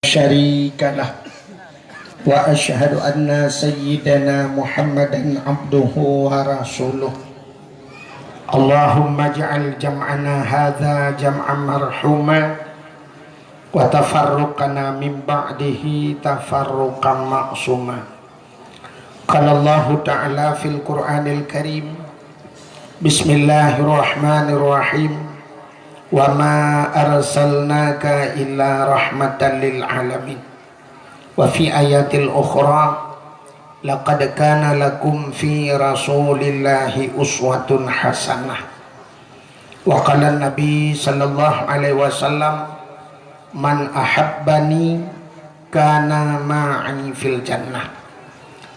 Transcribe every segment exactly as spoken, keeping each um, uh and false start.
شريك له، وأشهد أن سيدنا محمدا عبده ورسوله. اللهم اجعل جمعنا هذا جمعا مرحوما، وتفرقنا من بعده تفرقا معصوما. قال الله تعالى في القرآن الكريم: بسم الله الرحمن الرحيم. وما أرسلناك إلا رحمة للعالمين. وفي آية أخرى: لقد كان لكم في رسول الله أسوة حسنة. وقال النبي صلى الله عليه وسلم: من أحبني كان معي في الجنة.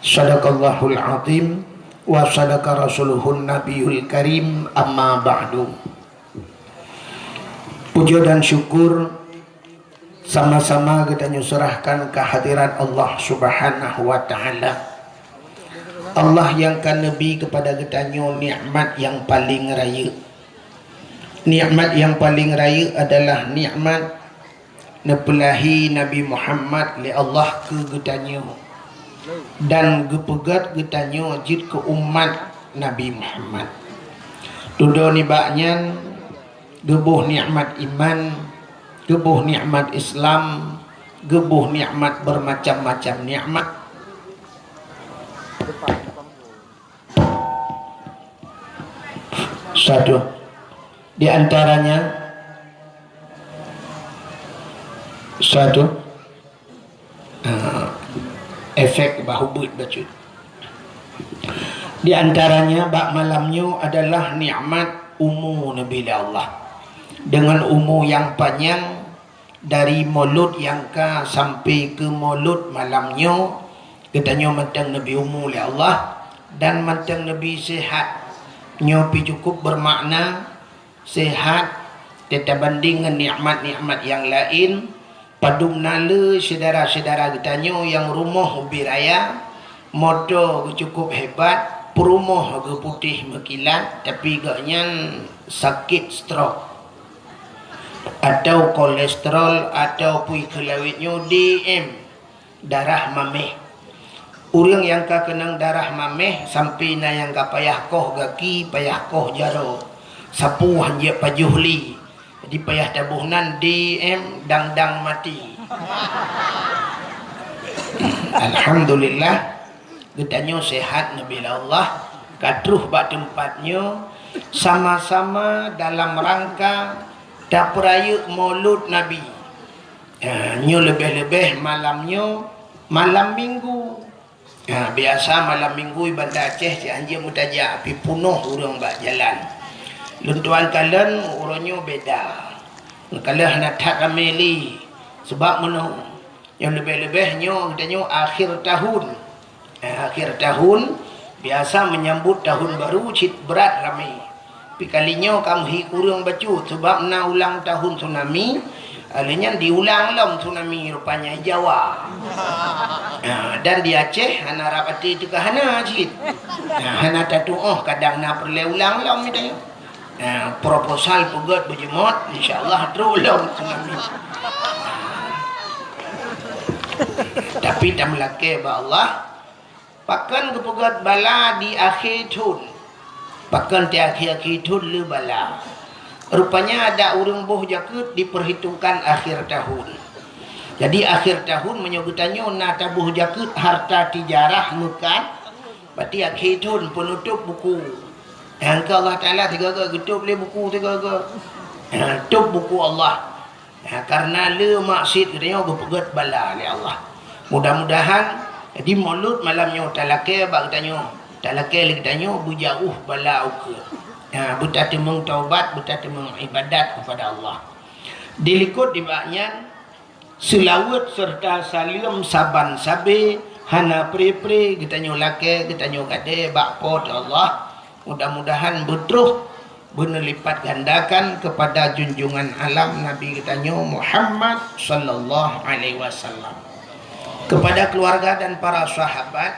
صدق الله العظيم وصدق رسوله النبي الكريم. أما بعد. Puja dan syukur sama-sama geutanyoe serahkan kehadirat Allah Subhanahu wa Ta'ala. Allah nyang ka neubi kepada geutanyoe nikmat nyang paling rayeuk. Nikmat nyang paling rayeuk adalah nikmat neupeulahé Nabi Muhammad lé Allah keu geutanyoe dan geupeugét geutanyoe jeuet keu umat Nabi Muhammad. Dudoe nibak nyan, geuboh nikmat iman, geuboh nikmat Islam, geuboh nikmat bermacam-macam nikmat. Satu. Di antaranya, satu, ah, efek bah ubit bacut. Di antaranya, bak malam nyoe adalah nikmat umu neubi lé Allah. Dengan umu nyang panyang, dari mulod nyang ka sampai keu mulod malam nyoe, geutanyoe mantong neubi umu lé Allah dan mantong neubi sehat. Nyoe pi cukup bermakna sehat teutabanding ngon nikmat-nikmat nyang laén. Padum na le syedara-syedara geutanyoe nyang rumoh ubit raya, moto geucukup hebat, peurumoh geuputéh meukilat, tapi gobnyan sakét stroke. Atau kolesterol, atau pui keulawét nyoe D M, darah maméh. Ureuëng nyang ka keunong darah maméh, sampai na nyang ka payah koh gaki, payah koh jaroe, sapu hanjeuet pajoh lé. Jadi payah taboh nan D M dang-dang maté. Alhamdulillah, geutanyoe sehat neubi lé Allah, ka troh bak teumpat nyoe, sama-sama dalam rangka tapeurayeuk Maulud Nabi. Ha, nyoe leubeh-leubeh malam nyoe, malam Minggu. Ha, biasa malam Minggu di Banda Aceh cit hanjeuet meutajak, pi punoh ureuëng bak jalan. Lôn tuan kalon uroe nyoe beda. Lôn kalon hana that ramé lé. Sebab meunoe, nyoe leubeh-leubeh nyoe geutanyoe akhir tahun. Eh, akhir tahun, biasa menyambut tahun baru cit brat ramé. Tapi kali nyoe ka meuhi kureueng bacut, sebab na ulang tahun tsunami, lheueh nyan diulang lom tsunami rupanya di Jawa. Ha, dan di Aceh hana rab até teuka hana cit. Ha, hana tatuoh kadang na peureulée ulang lom geutanyoe. Ha, proposal peugét beujeumot, insya Allah trok lom tsunami. Tapi tameulakée bak Allah, pakon geupeugét bala di akhé thon? Pakon di akhé-akhé thon le bala? Rupanya adak ureuëng boh jakeuet diperhitungkan akhir tahun. Jadi akhir tahun meunyoe geutanyoe na taboh jakeuet harta tijarah meukat, berarti akhé thon peunutôb buku. Nyang keu Allah Taala sigoe-goe geutôb lé buku sigoe-goe. Ha, tôb buku Allah. Ha, karena le maksiet geutanyoe geupeugét bala lé Allah. Mudah-mudahan di Maulud malam nyoe talakée bak geutanyoe, talakée lé geutanyoe beujauh bala ukeue. Ha, beutateumeung taubat, beutateumeung ibadat kepada Allah. Dilikot dibak nyan, seulaweuet serta saleuem saban sabe hana pre-pre geutanyoe lakée, geutanyoe gadée bak Po teu Allah. Mudah-mudahan beutroh beuneulipat gandakan kepada junjungan alam Nabi geutanyoe Muhammad sallallahu alaihi wasallam, kepada keluarga dan para sahabat,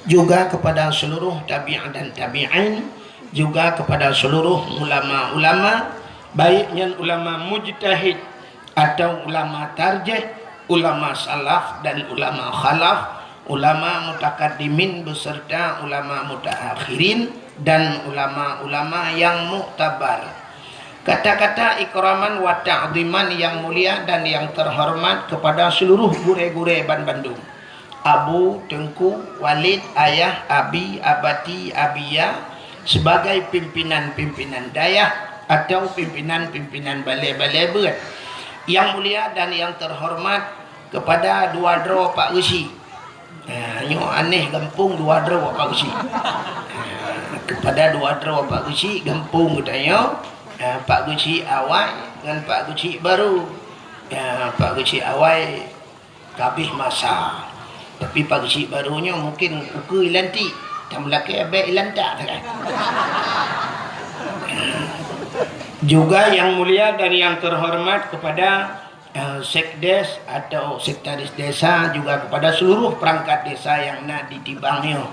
juga kepada seluruh tabi'in dan tabi'in, juga kepada seluruh ulama-ulama, baik nyan ulama mujtahid atau ulama tarjih, ulama salaf dan ulama khalaf, ulama mutakaddimin beserta ulama mutaakhirin, dan ulama-ulama yang muktabar. Kata-kata ikraman wa ta'ziman yang mulia dan yang terhormat kepada seluruh gurée-gurée banbandum. Abu, Teungku, Walid, Ayah, Abi, Abati, Abiya, sebagai pimpinan-pimpinan dayah atau pimpinan-pimpinan balé-balé beuet. Yang mulia dan yang terhormat kepada dua droe Pak Geuchik. Ha, nyoe aneh gampông dua droe Pak Geuchik. Ha, kepada dua droe Pak Geuchik gampông geutanyoe, ha, Pak Geuchik awai ngon Pak Geuchik barô. Ha, Pak Geuchik awai ka abéh masa. Tapi Pak Geuchik barô nyoe mungken ukeue ilantik, tameulakée bék ilantak sagai. Juga yang mulia dan yang terhormat kepada, eh, sekdes atau sekretaris desa, juga kepada seluruh perangkat desa yang na di Tibang nyoe.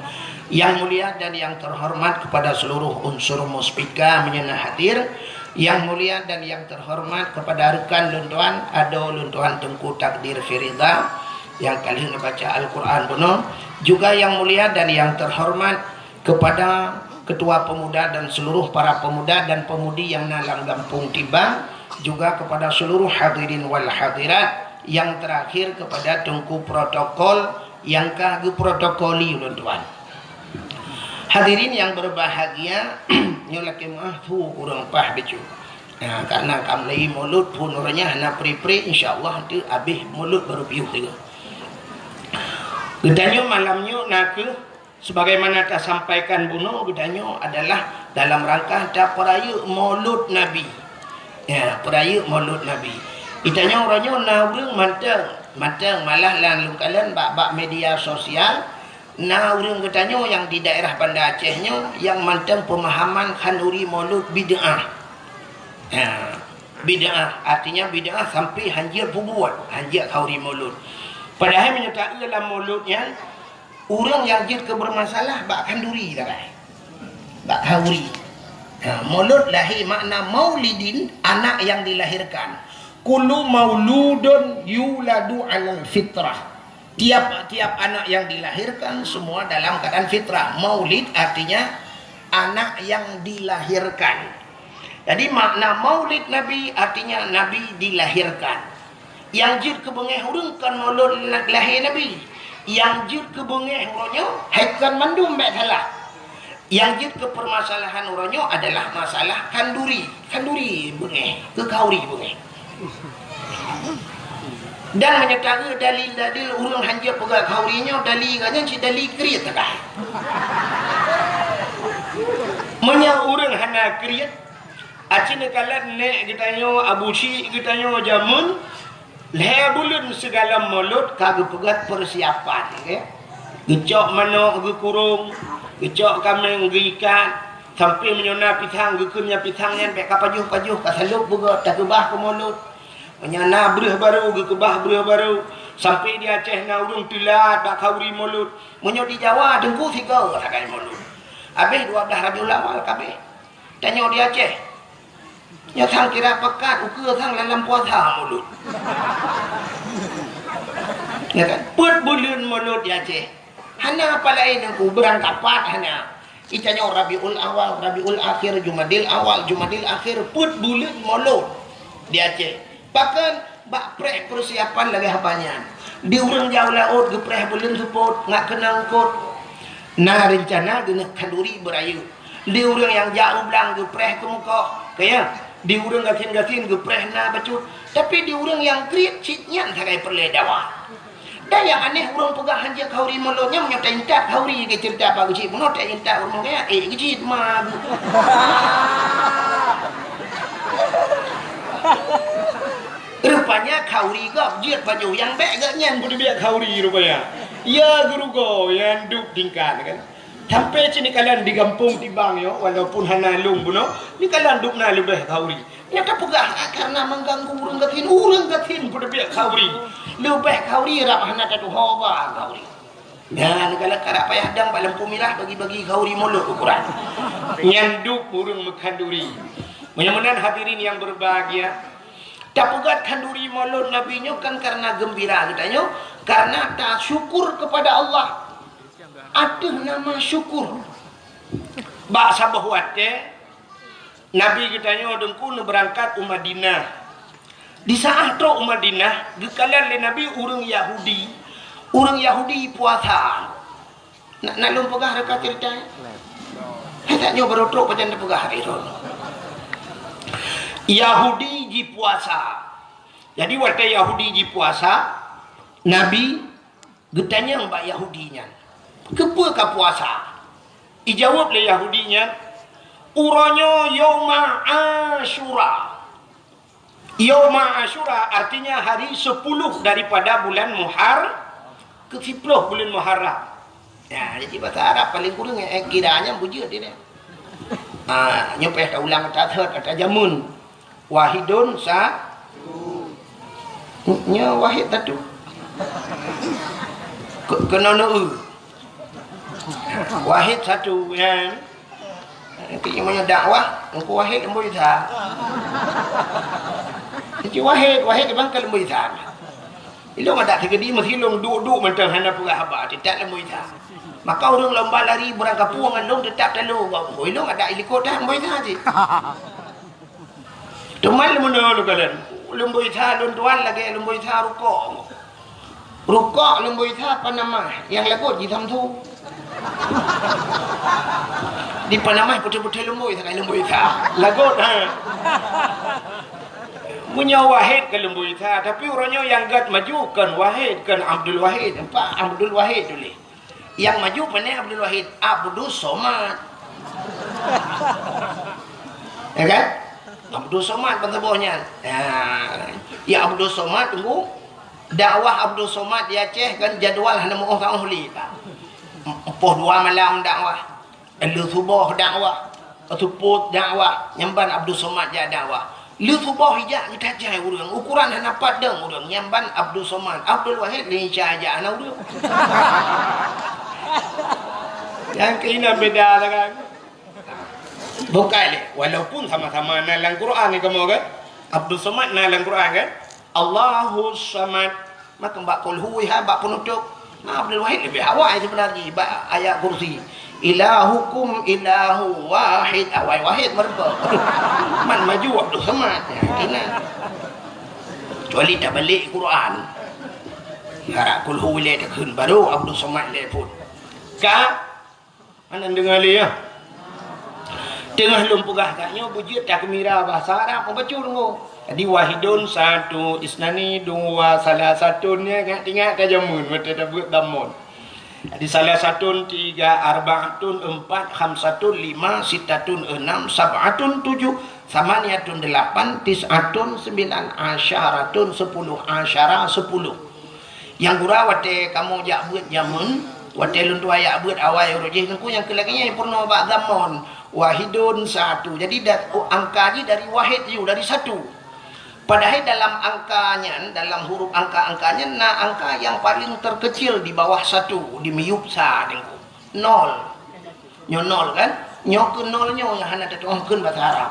Yang mulia dan yang terhormat kepada seluruh unsur muspika meunyoe na hadir. Yang mulia dan yang terhormat kepada rekan lôn tuan, adoe lôn tuan Teungku Takdir Firida yang ka lheueh neubaca Al-Quran bunoe. Juga yang mulia dan yang terhormat kepada Ketua Pemuda dan seluruh para pemuda dan pemudi yang na lam gampông Tibang, juga kepada seluruh hadirin wal hadirat, yang terakhir kepada Teungku protokol yang ka geuprotokoli ulôn tuan. Hadirin yang berbahagia, nyoe lakée meuah, phu kureueng paih bacut. Nah, karena ka mulai mulod, phu uroe nyan hana pri-pri, insya Allah nanti abéh mulod baru piôh tiga. Geutanyoe malam nyoe na kheueh sebagaimana tasampaikan bunoe, geutanyoe adalah dalam rangka tapeurayeuk Maulud Nabi. Ya, peurayeuk Maulud Nabi. Geutanyoe uroe nyoe na ureuëng mantong, mantong malah lam lungkalan bak, bak media sosial, na ureuëng geutanyoe nyang di daerah Banda Aceh nyoe nyang mantong pemahaman khanduri Maulud bid'ah. Ya, bid'ah, artinya bid'ah sampai hanjeuet peubuet, hanjeuet khanduri Maulud. Padahai meunyoe taeu lam Maulud nyan, ureuëng nyang jeuet keu bermasalah bak khanduri sagai. Bak khanduri. Ha, Maulud lahé makna maulidin, anak yang dilahirkan. Kullu mauludun yuladu alal fitrah. Tiap-tiap anak yang dilahirkan semua dalam keadaan fitrah. Maulid artinya anak yang dilahirkan. Jadi makna maulid Nabi artinya Nabi dilahirkan. Nyang jeuet keu beungéh ureuëng kon mulod lahé Nabi. Nyang jeuet keu beungéh uroe nyoe hai kon mandum bék salah. Nyang jeuet keu permasalahan uroe nyoe adalah masalah khanduri. Khanduri beungéh, keu khanduri beungéh. Dan meunyoe taeu dalil-dalil ureuëng hanjeuet peugah khanduri nyoe, dalil geuh nyan cit dalil kriet sagai. Meunyoe ureuëng hana kriet, aci neukalon nék geutanyoe, abu chik geutanyoe jameun, lhée buleuen sigohlom mulod ka geupeugét persiapan, nggih. Geucok manok geukurong, geucok kaméng geuikat, sampai meunyoe na pisang geukheun nyang pisang nyan bék ka pajoh-pajoh, ka salôb beugét takeubah keu mulod. Meunyoe na breueh barô geukeubah breueh barô, sampai di Aceh na ureuëng teulat bak khanduri mulod. Meunyoe di Jawa teungku sigoe sagai mulod. Abéh dua blaih Rabiul Awal ka abéh. Tanyoe di Aceh, nyoe sang kira pakat ukeue sang lam puasa mulod. Ya kan? Peuet buleuen mulod di Aceh. Hana apa laén teungku, beurangkapat hana. Itanyoe Rabiul Awal, Rabiul Akhir, Jumadil Awal, Jumadil Akhir, peuet buleuen mulod di Aceh. Bahkan bak preh persiapan lagée haba nyan. Di ureuëng jak u laôt geupreh buleuen seupôt, ngat keunong eungkôt. Na reuncana geuneuk khanduri beurayeuk. Di ureuëng nyang jak u blang geupreh keumeukoh, kaya. Di ureuëng gasien-gasien geupreh na bacut. Tapi di ureuëng nyang kriet cit nyan sagai peureulée dawa. Dan nyang aneh ureuëng peugah hanjeuet khanduri mulod nyan meunyoe taintat khanduri lagée ceurita Pak Geuchik bunoe taintat ureuëng kaya, eh Geuchik ma. Rupanya khanduri gob jeuet pajoh nyang bék gobnyan peuteubiet khanduri rupanya. Ya geurugoe nyang duek tingkat kan. Sampai cit neukalon di gampông Tibang nyoe, walaupun hana lôn bunoe, neukalon dubna leubeh khanduri. Nyang tapeugah, ah, karena mengganggu ureuëng gasien, ureuëng gasien peuteubiet khanduri. Leubeh khanduri rab hana tatuho ba khanduri. Nyan neukalon karab payah dong bak lampu mirah bagi-bagi khanduri mulod ukuran. Nyan duek ureuëng meukhanduri. Meunyoe meunan hadirin yang berbahagia, Tapeugah khanduri mulod Nabi nyoe kan karena geumbira geutanyoe, karena tasyukur kepada Allah ateueh nama syukur. Bak saboh watée, Nabi geutanyoe Teungku neubeurangkat u Madinah. Di saat trok u Madinah, geukalon lé Nabi ureuëng Yahudi. Ureuëng Yahudi puasa. Nak, nak lôn peugah reuka ceurita? Hai, that nyoe barô trok pajan teupeugah hari nyoe. Yahudi jipuasa. Jadi watée Yahudi jipuasa, Nabi geutanyong bak Yahudi nyan, "Keupeue kapuasa?" Ijaweueb lé Yahudi nyan, "Uroe nyoe Yauma Asyura." Yauma Asyura artinya hari sepuluh daripada bulan Muhar-, keusiploh bulan Muharram. Ya, jadi bahasa Arab paling kurang, eh, kira nyan beujeuet dia. Ah, nyoe payah taulang ata thot, ata jameun. Wahidun sa-, nyoe wahid satu. Ke-, keunoe neu-eu. Wahid satu, ya. Nanti meunyoe dakwah, Teungku Wahid Leumboi Sa. Teungku Wahid, Wahid bang ka Leumboi Sa. Ilong adak teukeudi meusilong duek-duek mantong hana peugah haba, teutap Leumboi Sa. Maka ureuëng lomba lari beurangkapeue ngon lôn teutap talo. Ilong adak ilikot dah Leumboi Sa cit. Teuma leumono lôn kalon. Leumboi Sa lôn tuan lagée Leumboi Sa rukok. Rukok Leumboi Sa panamah, nyang lagot jisamsu. Di panamah putih-putih Leumboi Sa, Leumboi Sa. Lagot, ha. Meunyoe Wahid ka Leumboi Sa, tapi uroe nyoe nyang gét maju kon Wahid, kon Abdul Wahid. Nampak Abdul Wahid tuléh. Nyang maju pane Abdul Wahid, Abdus Somad. Ya kan? Abdus Somad ban saboh nyan. Ya. Ya Abdus Somad tunggu. Dakwah Abdus Somad di Aceh kan jadwal hana meuoh-oh lé, Pak. Poh dua malam dakwah. Lheueh suboh dakwah. Seupôt dakwah. Nyang ban Abdus Somad jak dakwah. Lheueh suboh ijak geutajai ureuëng, ukuran hana pat dong ureuëng, nyang ban Abdul Somad, Abdul Wahid lé Isa jak hana ureuëng. Nyang keunan beda lah kan. Bukai lé, walaupun sama-sama na lam Quran ni kamoe kan. Abdul Somad na lam Quran kan. Allahus Samad. Maka bak kulhu ha bak penutup. Nah, Abdul Wahid lebih awai sebenarnya bak ayat kursi. Ilahukum ilahu wahid. Awai wahid meureumpok. Man maju Abdul Somad. Ya, kena. Kecuali tak balik Quran. Harap kulhu ilai takheun baru Abdul Somad ilai pun. Ka Hana deungoe lé, ya. Teungoh lôn peugah that nyoe beujeuet takeumira bahasa Arab meubacut deungoe. Jadi wahidun satu, isnani dua, salasatun, ya, ingat-ingat ka jameun watée tabeuet damon. Jadi salasatun tiga, arbaatun empat, khamsatun lima, sittatun enam, sab'atun tujuh, samaniatun delapan, tis'atun sembilan, asyaratun sepuluh, asyara sepuluh. Nyang gura watée kamoe jak beuet jameun, watée lôn tuan jak beuet awai uroe jih teungku nyang keu lagée nyan peurunoe bak zamon, wahidun satu. Jadi da-, angka jih dari wahid ju, dari satu. Padahai dalam angka nyan, dalam huruf angka-angka nyan na angka nyang paleng terkecil di bawah satu, di miyueb sa teungku. Nol. Nyoe nol kan? Nyoe keu nol nyoe nyang hana tatu'oh kheun basa Arab.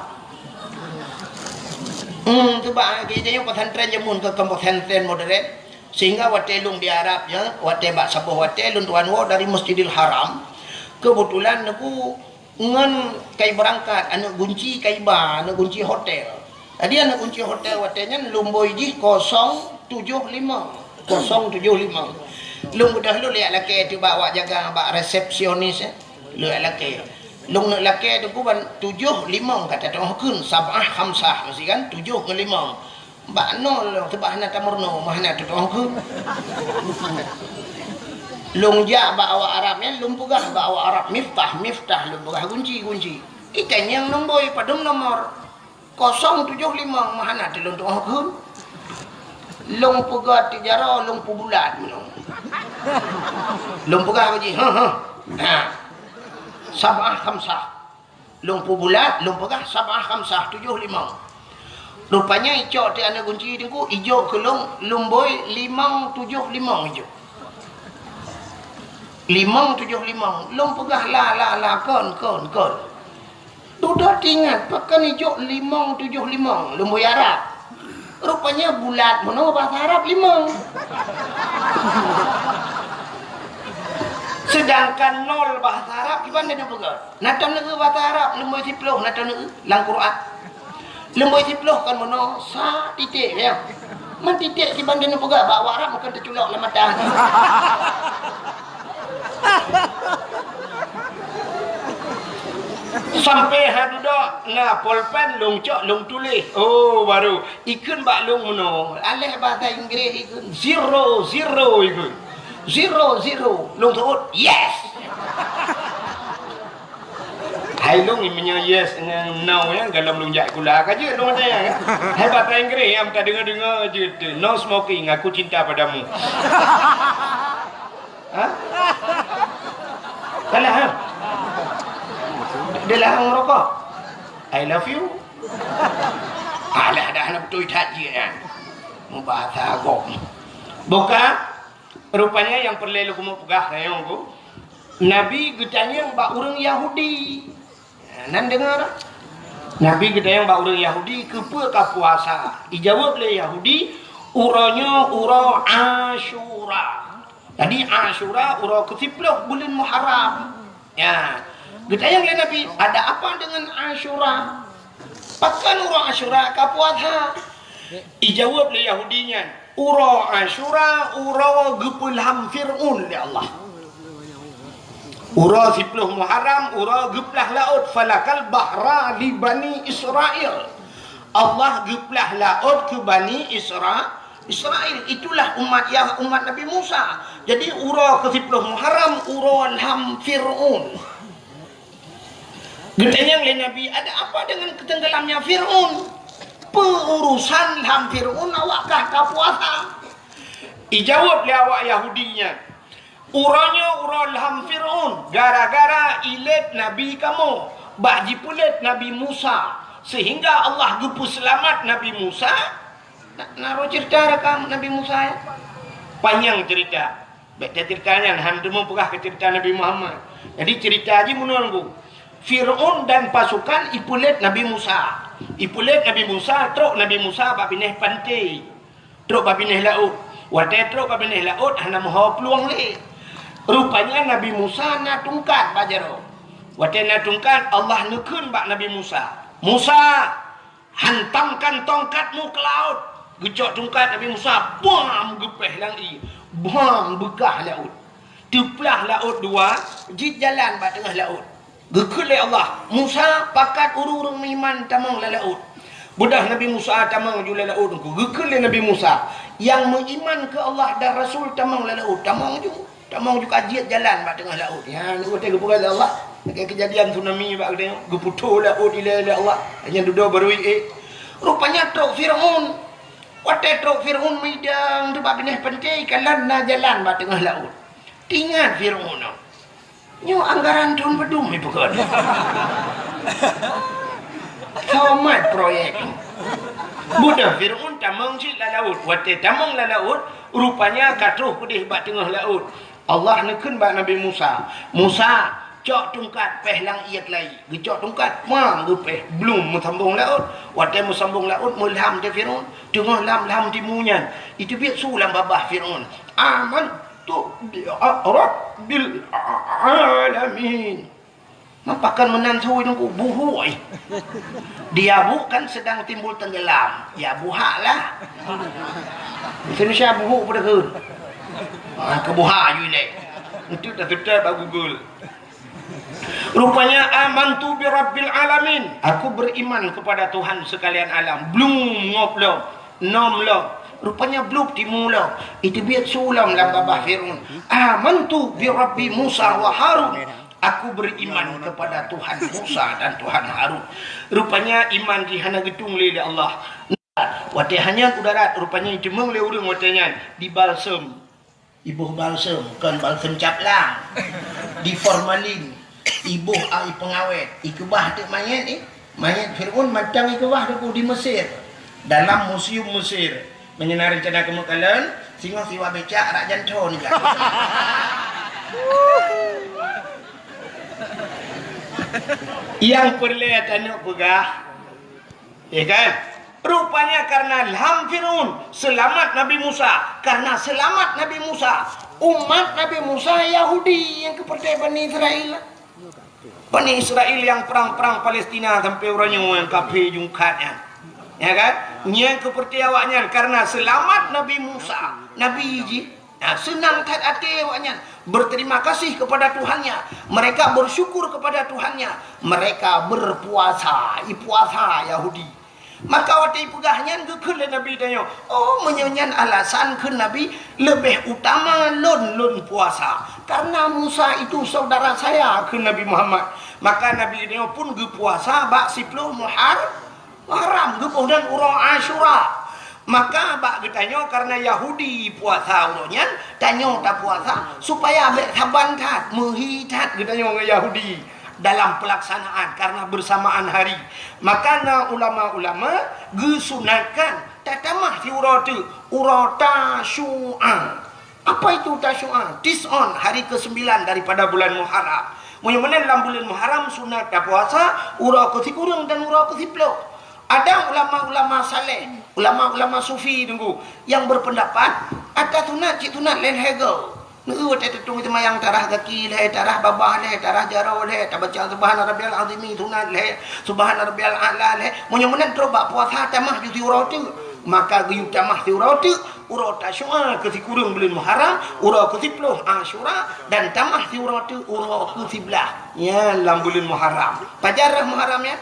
Hmm, cuba kita nyoe pesantren jameun keu pesantren modern. Sehingga watée lôn di Arab nyoe, watée bak saboh watée lôn tuan woe dari Masjidil Haram. Kebetulan neuk ngon kai beurangkat, aneuk gunci kai ba, aneuk gunci hotel. Jadi aneuk gunci hotel watée nyan lumboi jih kosong tujoh limong. Kosong tujoh limong. Lôn beudôh lôn liak lakée teuh bak awak jaga bak resepsionis, eh. Lôn liak lakée. Lôn neuk lakée teungku ban tujoh limong ka tatu'oh kheun, sab'ah khamsah meusti kan, tujoh ngon limong. Bak nol lôn seubab hana tameurunoe, mah hana tatu'oh kheun. Lôn jak bak awak Arab nyan, lôn peugah bak awak Arab miftah, miftah lôn peugah gunci, gunci. Itanyong lumboi padum nomor. Kosong tujoh limong mah hana teuh lôn tu'oh kheun. Lôn peugah tiep jaroe lôn peubulat meunyoe. Lôn peugah bak jih, "Heuh, heuh." Ha. Sab'ah khamsah. Lôn peubulat, lôn peugah sab'ah khamsah, tujoh limong. Rupanya icok teuh aneuk gunci teungku, ijok keu lôn lumboi limong tujoh limong ijok. Limong tujoh limong. Lôn peugah la, la, la, kon, kon, kon. Dudoe teuingat, pakon ijok limong tujoh limong, lumboi Arab. Rupanya bulat meunoe bahasa Arab limong. Sedangkan nol bahasa Arab kiban tapeugah? Na taneuk bahasa Arab lumbôi siploh, na taneuk lam Quran. Lumbôi siploh kan meunoe sa titik ya. Man titik kiban tapeugah bak Arab bukan teuculok lam mata. Sampai ha dudoe na polpen lông cok lông tuléh. Oh, baru ikheun bak lông meunoe. Aléh bahasa Inggris ikheun zero, zero ikheun. Zero, zero. Lông seuôt, yes. Hai lông meunyoe yes ngon no ya, galom lông jak sikula ka jeuet lông ada ya. Hai bahasa Inggris nyang tadeungo-deungo jeuet tu. No smoking, aku cinta padamu. Ha? Salah ha? Dia larang merokok. I love you. Alah dah na beutôi that jih kan. Mubahasa agom. Buka, rupanya nyang peureulée lôn keumeung peugah rayeuk ku. Nabi geutanyong bak ureuëng Yahudi. Nan deungoe dak? Nabi geutanyong bak ureuëng Yahudi, "Keupeue ka puasa?" Ijaweueb lé Yahudi, "Uroe nyoe uroe Asyura." Jadi Asyura uroe keusiploh buleuen Muharram. Ya. Geutanyong lé Nabi, "Ada apa dengan Asyura? Pakon uroe Asyura ka puasa?" Ijaweueb lé Yahudi nyan, "Uroe Asyura uroe geupeulham Fir'aun lé Allah." Uroe siploh Muharram, uroe geuplah laôt, falakal bahra li Bani Israel. Allah geuplah laôt keu Bani Isra-, Israel. Itulah umat Yah-, umat Nabi Musa. Jadi uroe keusiploh Muharram, uroe lham Fir'aun. Geutanyong lé Nabi, "Ada apa dengan ketenggelamnya Fir'aun? Peu urusan lham Fir'aun awak kah ka puasa?" Ijaweueb lé awak Yahudi nyan, "Uroe nyoe uroe lham Fir'aun, gara-gara ilét nabi kamoe, bah jipeulét Nabi Musa, sehingga Allah geupeuseulamat Nabi Musa." Na, na roh cerita rakam Nabi Musa ya? Panyang cerita. Bèk cerita nyan, han teumeupeugah keu cerita Nabi Muhammad. Jadi cerita jih meunoe nunggu. Fir'aun dan pasukan ipeulét Nabi Musa. Ipeulét Nabi Musa, trok Nabi Musa bak binéh panté. Trok bak binéh laôt. Watée trok bak binéh laôt hana meuho plueng lé. Rupanya Nabi Musa na tungkat bak jaroe. Watée na tungkat, Allah neukheun bak Nabi Musa, "Musa, hantamkan tongkatmu ke laut." Geucok tungkat Nabi Musa, bam, geupéh lam ié. Bam, beukah laôt. Teuplah laôt dua, jeuet jalan bak teungoh laôt. Geukheun lé Allah, "Musa, pakat ureuëng-ureuëng meuiman tamong lam laôt." Beudôh Nabi Musa tamong ju lam laôt nyan. Geukheun lé Nabi Musa, "Nyang meuiman keu Allah dan Rasul tamong lam laôt." Tamong ju. Tamong ju ka jeuet jalan bak teungoh laôt. Nyan watée geupeugah lé Allah, lagée keujadian tsunami bak geutanyoe, geuputôh laôt ilée lé Allah. Nyan dudoe barui ék. Rupanya trok Fir'aun. Watée trok Fir'aun meudang teuk bak binéh panté, kalon na jalan bak teungoh laôt. Teuingat Fir'aun nyoe. Nyoe anggaran thôn padum ipeukon. Somat proyek. Beudôh Fir'aun tamong cit lam laôt. Watée tamong lam laôt, rupanya ka troh keudeh bak teungoh laôt. Allah neukheun bak Nabi Musa, "Musa, cok tungkat péh lam ié keulayi." Geucok tungkat, mang geupéh, blum meusambong laôt. Watée meusambong laôt, meulham teuh Fir'aun, teungoh lam-lam timu nyan. Iteubiet su lam babah Fir'aun, "Amantu bi rabbil alamin." Mapakon meunan sui nungku buhôi. Dia bu kan sedang timbul tenggelam. Ya buhak lah. Indonesia buhuk pada ke? Ha, ke buhak you ilek. Itu dah tutup bak Google. Rupanya, "Amantu bi rabbil alamin." Aku beriman kepada Tuhan sekalian alam. Blum ngop lom, nom lom. Rupanya blub timu lom. Iteubiet su lom lam babah Fir'aun. "Amantu bi rabbi Musa wa Harun." Aku beriman kepada Tuhan Musa dan Tuhan Harun. Rupanya iman jih hana geutung lé, lé Allah. Watée hanyang u darat, rupanya iteumeung lé ureuëng watée nyan dibalsem. Iboh balsem, kon balsem cap lang. Di formalin, iboh ai pengawet, ikeubah teuk manyét, eh. Manyét Fir'aun mantong ikeubah teuk di Mesir. Dalam museum Mesir. Meunyoe na rencana keumeung kalon, singoh siwa becak rak janto nibak. Nyang peureulée taneuk peugah, ya kan? Rupanya karena ilham Fir'aun, selamat Nabi Musa. Karena selamat Nabi Musa, umat Nabi Musa Yahudi nyang keupeurteh Bani Israel. Bani Israel nyang prang-prang Palestina sampai uroe nyoe nyang kafé jungkat nyan. Ya kan? Nyang keupeurteh awaknyan karena selamat Nabi Musa, nabi jih. Nah, seunang that até awaknyan, berterima kasih kepada Tuhannya. Mereka bersyukur kepada Tuhannya. Mereka berpuasa, ipuasa Yahudi. Maka watée ipeugah nyan geukheun lé Nabi tanyoe, "Oh, meunyoe nyan alasan," kheun Nabi, "leubeh utama lôn, lôn puasa. Karena Musa itu saudara saya," kheun Nabi Muhammad. Maka Nabi tanyoe pun geupuasa bak siploh Muhar-, Muharram, geuboh dan uroe Asyura. Maka bak geutanyoe karena Yahudi puasa uroe nyan, tanyoe tapuasa supaya bék saban that, meuhi that geutanyoe ngon Yahudi dalam pelaksanaan karena bersamaan hari. Maka na ulama-ulama geusunatkan tatamah siuroe teuk, uroe Tasyu'a. Apa itu Tasyu'a? Tis'on, hari kesembilan daripada bulan Muharram. Meunyoe meunan lam buleuen Muharram sunat tapuasa uroe keusikureueng dan uroe keusiploh. Ada ulama-ulama saleh, ulama-ulama sufi teungku, yang berpendapat ata sunat cit sunat lé lhèe goe. Neu watèe teutueng seumayang tarah gaki lhèe, tarah babah lhèe, tarah jaroe lhèe, tabaca subhana rabbiyal azimi sunat lhèe, subhana rabbiyal a'la lhèe. Meunyoe meunan trok bak puasa tamah ju siuroe teuk, maka geuyue tamah siuroe teuk uroe Tasyu'a keusikureueng buleuen Muharram, uroe keusiploh Asyura, dan tamah siuroe teuk uroe keusiblaih. Nyan lam buleuen Muharram. Pajan rhah Muharram nyan?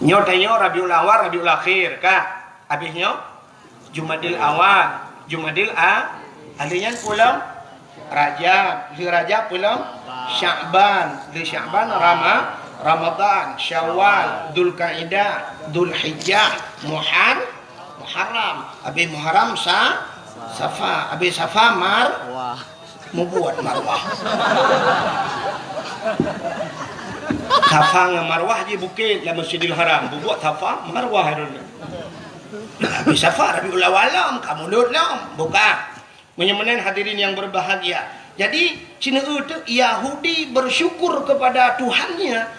Nyoe tanyoe Rabiul Awal, Rabiul Akhir, ka? Habéh nyoe Jumadil Awal, Jumadil A-, habéh nyan peue lom? Rajab, lheueh Rajab peue lom? Sya'ban, lheueh Sya'ban Rama-, Ramadan, Syawal, Dzulkaidah, Dzulhijjah, Muhar-, Muharram, habéh Muharram Sa-, Safa, habéh Safa Mar-, Mubuet marwah. Safa ngon marwah jih bukét lam Masjidil Haram. Bubuet Safa, marwah droeneuh. Tapi Safa, Rabiul Awal lom, ka Mulud lom. Buka. Meunyoe meunan hadirin yang berbahagia. Jadi, sineuk teuk Yahudi bersyukur kepada Tuhannya.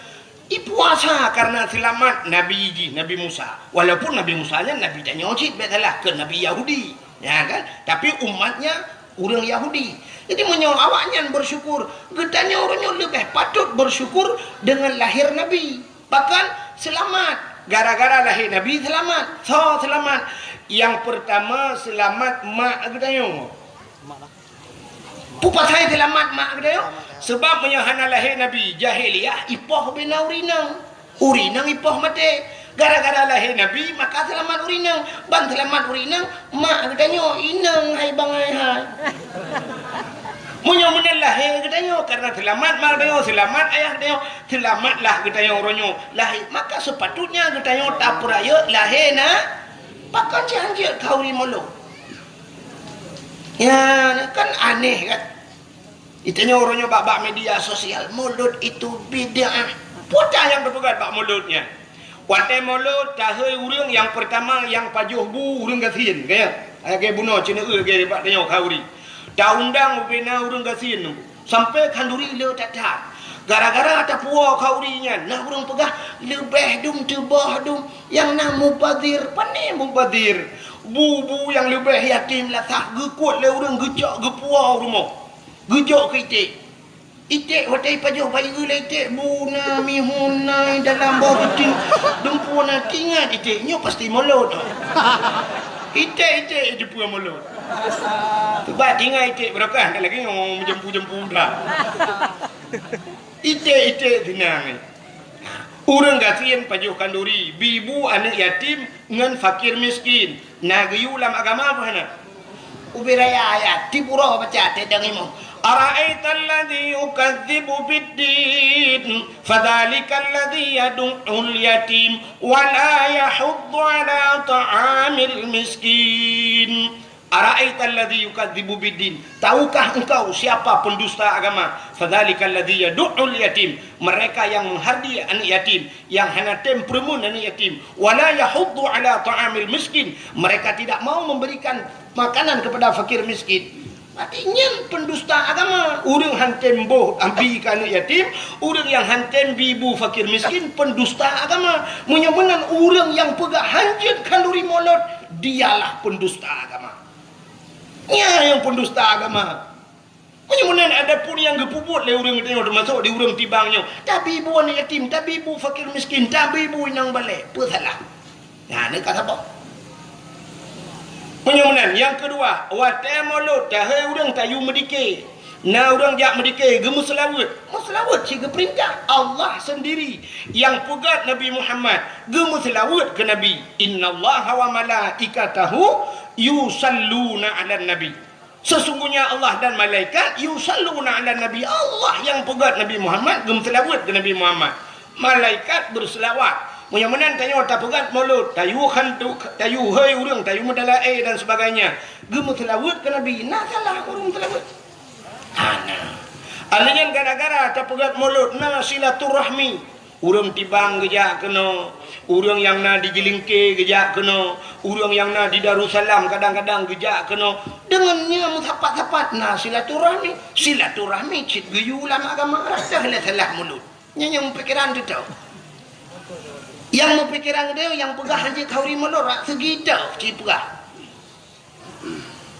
Ipuasa karena selamat Nabi jih, Nabi Musa. Walaupun Nabi Musa nyan Nabi tanyoe cit, bèk salah, keu Nabi Yahudi. Ya kan? Tapi umatnya ureueng Yahudi. Jadi meunyoe awaknyan bersyukur, geutanyoe uroe nyoe leubeh patut bersyukur dengan lahir Nabi. Bahkan selamat. Gara-gara lahé Nabi selamat. Soe selamat? Yang pertama selamat mak geutanyoe. Peue pasai seulamat mak geutanyoe? Seubab meunyoe hana lahé Nabi, jahiliyah ipoh ubena ureueng inong. Ureueng inong ipoh maté. Gara-gara lahé Nabi, maka seulamat ureueng inong. Ban seulamat ureueng inong, mak geutanyoe inong hai bangai hai. Meunyoe meunan lahé geutanyoe, karena seulamat mak geutanyoe, seulamat ayah geutanyoe, seulamatlah geutanyoe uroe nyoe lahé. Maka sepatutnya geutanyoe tapeurayeuk lahé na, pakon cit hanjeuet khauri mulod. Ya, kan aneh kan? Geutanyoe uroe nyoe bak, bak media sosial, mulod itu bid'ah. Peue nyang teupeugah bak mulod nyan? Watèe mulod, tahôi ureueng nyang peurtama nyang pajoh bu ureueng gasien, ka nyan? Lagèe bunoe, ceuneuk lagèe bak tanyoe khauri. Taundang ubena ureueng gasien nyoe. Sampai khanduri le that-that. Gara-gara tapuwoe khauri nyan, na ureueng peugah, leubeh dum teuboh dum nyang na mubazir. Pane mubazir? Bu-bu nyang leubeh yatim lasah geukuet lé ureueng geucok geupuwoe u rumoh. Geujok keu iték. Iték watèe ipajoh bayeue lé iték, bu na mihun na dalam boh peuting. Dumpeue na, teuingat iték nyoe pasti mulod. Iték-iték jumpeue mulod. Bah teuingat iték barokah, lagèe nyoe meujumpu-jumpu dah. Iték-iték seunang. Ureueng gasien pajoh khanduri, bi bu aneuk yatim ngon fakir miskin. Na geuyue lam agama peue hana? Ubé raya ayat, tiep uroe baca teuh dang imoe. Ara'aital ladzi yukadzibu biddin, fadzalikal ladzi yadu'ul yatim, wa la yahuddu ala ta'amil miskin. Ara'aital ladzi yukadzibu biddin. Tahukah engkau siapa pendusta agama? Fadzalikal ladzi yadu'ul yatim. Mereka yang menghardi anak yatim, yang hana tem peureumeun anak yatim. Wala yahuddu ala ta'amil miskin. Mereka tidak mau memberikan makanan kepada fakir miskin. Berarti nyan pendusta agama. Ureuëng han tem boh abi keu aneuëk yatim, ureuëng nyang han tem bi bu fakir miskin, pendusta agama. Meunyoe meunan ureuëng nyang peugah hanjeuet khanduri mulod, dialah pendusta agama. Nyan nyang pendusta agama. Meunyoe meunan, adapun nyang geupeubuet lé ureuëng geutanyoe, teumasok di ureuëng tibang nyoe, tabi bu aneuëk yatim, tabi bu fakir miskin, tabi bu inong balek, peue salah? Nyan ka saboh. Meunyoe meunan, nyang keudua, watée mulod tahei ureuëng tayue meudike. Na ureuëng jak meudike, geumeuseulaweuet. Meuseulaweuet cit geupeurintah. Allah sendiri nyang peugah Nabi Muhammad geumeuseulaweuet keu Nabi, "Innallaha wa malaikatahu yusalluna 'alan nabi." Sesungguhnya Allah dan malaikat yusalluna 'alan nabi. Allah nyang peugah Nabi Muhammad geumeuseulaweuet keu Nabi Muhammad. Malaikat beuseulaweuet. Meunyoe meunan tanyoe tapeugah mulod, tayue khantu, tayue hei ureuëng, tayue meudalaé dan sebagainya. Geumeuseulaweuet keu Nabi, na salah ureuëng seulaweuet? Hana. Alheuh nyan gara-gara tapeugah mulod na silaturahmi. Ureuëng tibang geujak keunoe, ureuëng nyang na di Jilingke geujak keunoe, ureuëng nyang na di Darussalam kadang-kadang geujak keunoe. Deungon nyan meusapat-sapat na silaturahmi. Silaturahmi cit geuyue lam agama, rasa lé salah mulod. Nyan nyang meupikiran teuh. Nyang meupikiran teuh nyang peugah hanjeuet khanduri mulod, rak seugi teuh cit peugah.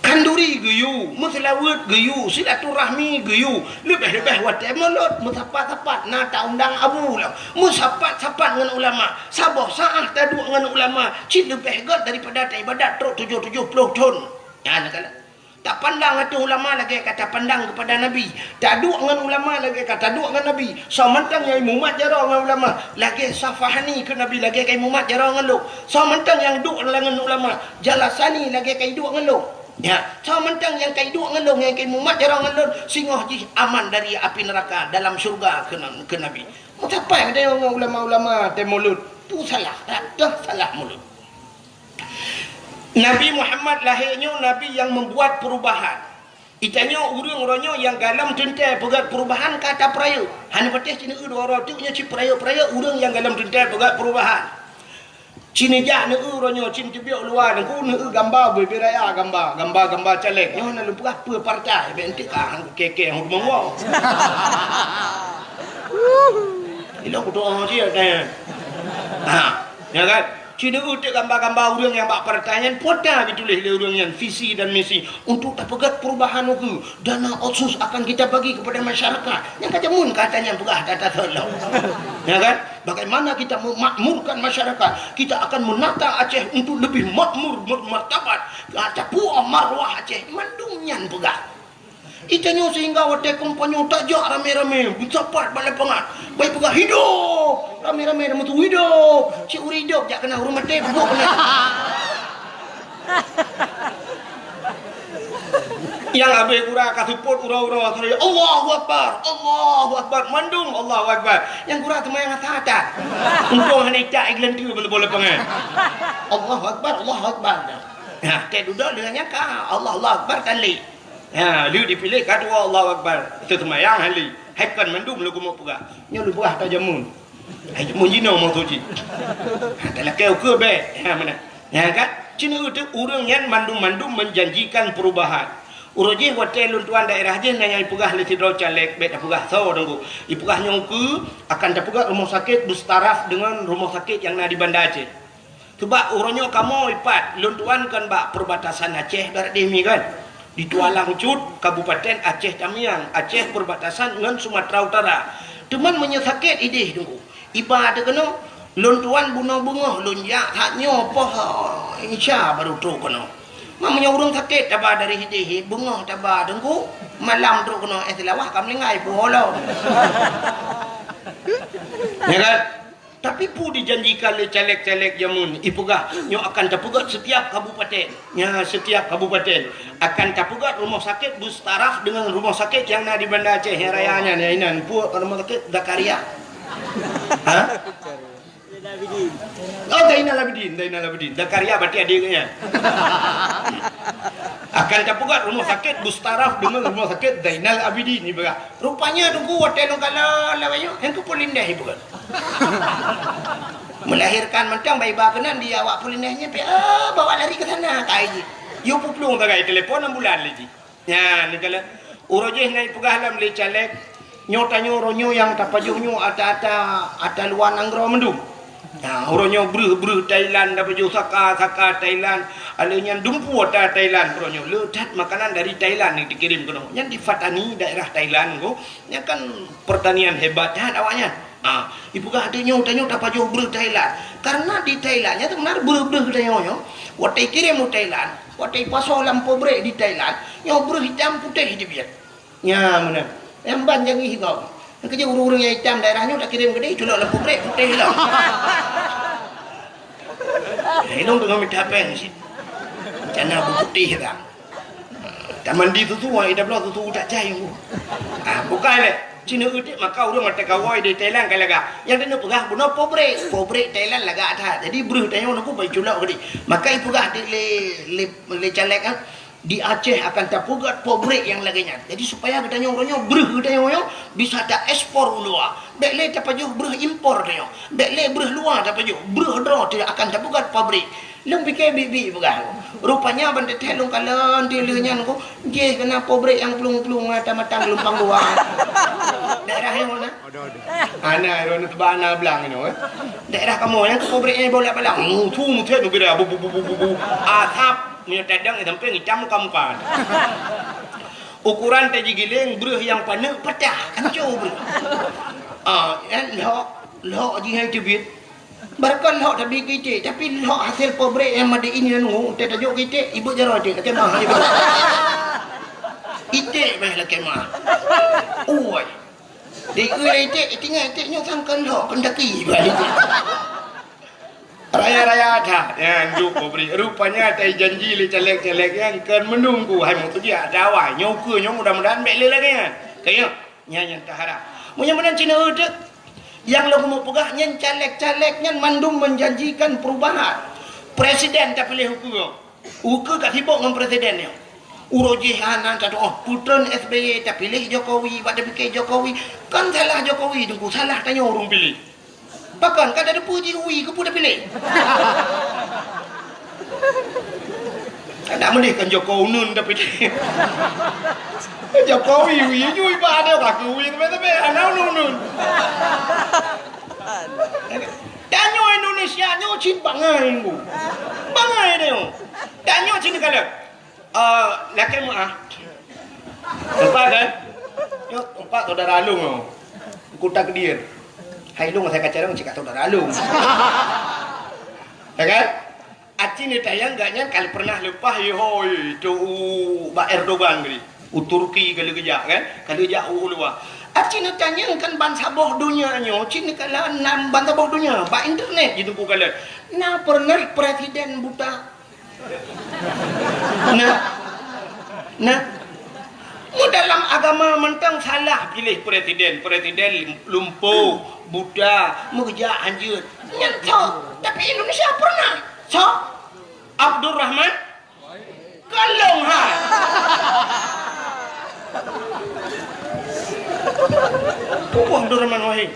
Khanduri geuyue, meuseulaweuet geuyue, silaturahmi geuyue, leubeh-leubeh watée mulod, meusapat-sapat na taundang abu lom, meusapat-sapat ngon ulama, saboh saát taduek ngon ulama, cit leubeh gét daripada taibadat trok tujoh tujoh ploh thon. Nyan ka lheueh. Tapandang ateueh ulama lagée ka tapandang keupada Nabi. Taduek ngon ulama lagée ka taduek ngon Nabi. Soe mantong nyang imumat jaroe ngon ulama, lagée safahani keu Nabi, lagée ka imumat jaroe ngon lôn. Soe mantong nyang duek lam ngon ulama, jalasani lagée ka iduek ngon lôn. Ya, soe mantong nyang ka iduek ngon lôn, nyang ka imumat jaroe ngon lôn, singoh jih aman dari api neuraka dalam syeuruga keu, keu Nabi. Meusapat geutanyoe ngon ulama-ulama tém mulod, tu salah, dak toh salah mulod. Nabi Muhammad lahé nyoe nabi nyang meubuat peurubahan. Geutanyoe ureuëng uroe nyoe nyang galom teuntée peugét peurubahan ka tapeurayeuk. Hana patéh ci neueu dua uroe teuk nyoe ci peurayeuk-peurayeuk ureuëng nyang galom teuntée peugét peurubahan. Ci neujak neueu uroe nyoe ci teubiet luwa nangku neueu gamba bubé raya gamba, gamba-gamba caleg. Nyoe na lumpah peue partai, bék enteuk ka hang keke hang rumoh. Ilok kutu oh ci ya kan. Ha, ya kan? Ci neueu teuk gamba-gamba ureuëng nyang bak partai nyan, pota geutuléh lé ureuëng nyan visi dan misi untuk tapeugét perubahan ukeue. Dana otsus akan kita bagi kepada masyarakat. Nyang ka jameun kata nyan peugah data solo. Ya kan? Bagaimana kita memakmurkan masyarakat? Kita akan menata Aceh untuk lebih makmur, bermartabat. Tapuoh marwah Aceh. Mandum nyan peugah. Geutanyoe sehingga watée kampanye tajak ramé-ramé, meusapat bak lapangan. Bai peugah, "Hidup!" Ramé-ramé dah meutu, "Hidup!" Cit ureuëng hidup jak keunan, ureuëng maté peubuet keunan. Nyang habéh gura ka seupôt uroe-uroe, "Allahu Akbar! Allahu Akbar!" Mandum Allahu Akbar. Nyang gura teuma nyang ata-ata. Untông hana itak igleueng tu bak lapangan. "Allahu Akbar! Allahu Akbar!" Nah, teuh dudoe deungon nyang ka, "Allahu Akbar!" Tali. Ha, lheueh dipiléh ka tuwoe Allahu Akbar. Teuseumayang hali. Hai kon mandum lôn keumeung peugah. Nyoe lôn peugah ata jameun. Hai jameun jinoe meutuji. Ha, talakée ukeue bék. Ha, meunan. Nyan kan? Ci neueu teuk ureuëng nyan mandum-mandum menjanjikan perubahan. Uroe jih watée lôn tuan daerah jih na nyang ipeugah lé sidroe caleg bék tapeugah soe teungku. Ipeugah nyoe ukeue akan tapeugét rumoh sakét beusaraf deungon rumoh sakét nyang na di Banda Aceh. Sabab uroe nyoe kamoe ipat, lôn tuan kan bak perbatasan Aceh barat deh mi kan. Di Tualang Cut, Kabupaten Aceh Tamiang, Aceh perbatasan ngon Sumatera Utara. Teuma meunyoe sakét ideh teungku, iba teuh keunoe, lôn tuan bunoe beungoh lôn jak that nyoe poh Isya baru trok keunoe. Ma meunyoe ureuëng sakét taba dari ideh, beungoh taba teungku, malam trok keunoe, eh, Seulawah ka meuninggai puwoe lom. Ya kan? Tapi peue dijanjikan lé caleg-caleg jameun, ipeugah nyoe akan tapeugét setiap kabupaten. Nya, setiap kabupaten akan tapeugét rumoh sakét beusaraf deungon rumoh sakét nyang na di Banda Aceh nyang raya nyan, ya inan. Peue rumoh sakét Zakaria? Ha? Oh, Zainal Abidin, Zainal Abidin. Zakaria berarti adik nyan. Akan tapeugét rumoh sakét beusaraf deungon rumoh sakét Zainal Abidin, ipeugah. Rupanya teungku watée lôn kalon lawét nyoe, han keupeue lindeh ipeugah. Melahirkan mantong bai ba keunan di awak peulindeh nyan, pi, ah, bawa lari ke sana, kai jih. Yue peuplueng sagai telepon ambulan lé jih. Nyan, kalau uroe jih na ipeugah lom lé caleg, nyoe tanyoe uroe nyoe nyang tapajoh nyoe ata-ata, ata luwa nanggroe mandum. Nah, uroe nyoe breuh-breuh Thailand tapajoh, saka-saka Thailand, alèh nyan dumpeue ata Thailand uroe nyoe. Le that makanan dari Thailand nyang dikirém keunoe. Nyan di Fatani, daerah Thailand ko. Nyan kan pertanian hebat that awaknyan. Ha, ipeugah tanyoe, tanyoe tapajoh breuh Thailand. Karena di Thailand nyan sebenarnya breuh-breuh tanyoe nyoe, watèe ikirém u Thailand, watèe ipasoe lam pabrik di Thailand, nyoe breuh itam putéh teubiet. Nya meunan. Nyang ban jangi hibau. Nyang keujeuet ureueng-ureueng nyang itam daerah nyoe takirém keudéh, culok lam pabrik putéh lom. Nah, ilong teungoh mita péng cit. Cana beuputéh dah. Tamandi susu, ai tabloe susu tak cai. Ah, bukai lé. Cina udik maka ureueng mata kawai di Thailand ka lagak. Nyang keuneuk peugah bunoe pabrik, pabrik Thailand lagak that. Jadi breuh tanyoe nunggu bai culok keudéh. Maka ipeugah di lé, lé, lé caleg, ah, di Aceh akan tapeugöt pabrik nyang lagèe nyan. Jadi supaya geutanyoe uroe nyoe breuh geutanyoe nyoe bisa taekspor u luwa. Bèk lé tapajoh breuh impor tanyoe. Bèk lé breuh luwa tapajoh. Breuh droe teuh akan tapeugöt pabrik. Lôn pike biet-biet peugah. Rupanya ban teuthèe lôn kalon di lheueh nyan ko, jih keunan pabrik nyang plueng-plueng ata matang geulumpang dua. Daerah nyoe na. Ada, ada. Ana, ada, ada, teuba ana blang nyoe, eh. Daerah kamoe nyang keu pabrik nyang bola balang. Mutu, mutu, mutu, bu, bu, bu, bu, bu. Asap, meunyoe tadang, eh, sampai ngitam muka-muka. Ukuran teuh jigiléng, breuh nyang paneuk patah, hancô breuh. Ah, eh, lhok, lhok jih hai teubiet. Barangkon lhok teubiet keu iték, tapi lhok hasil pabrik nyang made in nyan, oh, teuh tajok keu iték, ibeuet jaroe iték, lakèe mah, ibeuet. Iték bah lakèe mah. Oi. Di eu iték, iték nyan iték nyoe sangkon lhok, Kentucky bah iték. Raya-raya that, nyan duek pabrik. Rupanya tai janji lé caleg-caleg nyan kon meununggu hai meutujiak dawai. Nyoe ukeue nyoe mudah-mudahan bèk lé lagèe nyan. Kayém, nyan nyang taharap. Meunyoe meunan Cina uteuk, nyang lôn keumeung peugah nyan caleg-caleg nyan mandum menjanjikan perubahan. Presiden tapiléh ukeue. Ukeue ka sibok ngon presiden nyoe. Uroe jih hana tatu'oh, putreun S B Y tapiléh Jokowi, bak tapike Jokowi. Kan salah Jokowi, Teungku, salah tanyoe ureueng piléh. Pakon ka tateupeue jih wie keupeue tapiléh? Kada meudeh kan Joko uneun tapiléh. Jokowi wie jui bak adoe ka keu wie teubé-teubé hana uneun-uneun. Tanyoe Indonesia nyoe cit bangai, Bu. Bangai tanyoe. Tanyoe cit kalon. Ah, lakèe meu'ah. Teumpat kan? Nyoe teumpat saudara lôn nyoe. Ku takdir. Hai lôn asai ka carông cit ka saudara lôn. Ya kan? Aci neutanyong gobnyan ka pernah leupah ihôi tu u bak Erdogan tadi. U Turki ka lheueh geujak kan? Ka lheueh jak u luwa. Aci neutanyong kan bansaboh donya nyoe, cit neukalon nan bansaboh donya bak internet jiteupeue kalon. Na pernah presiden buta? Nah, nah, mu dalam agama mantong salah piléh presiden, presiden lumpo, buta, meugeujak hanjeuet. Nyan tho, tapi Indonesia pernah. So, Abdurrahman Kalong hai. Pupuh Abdurrahman Wahid.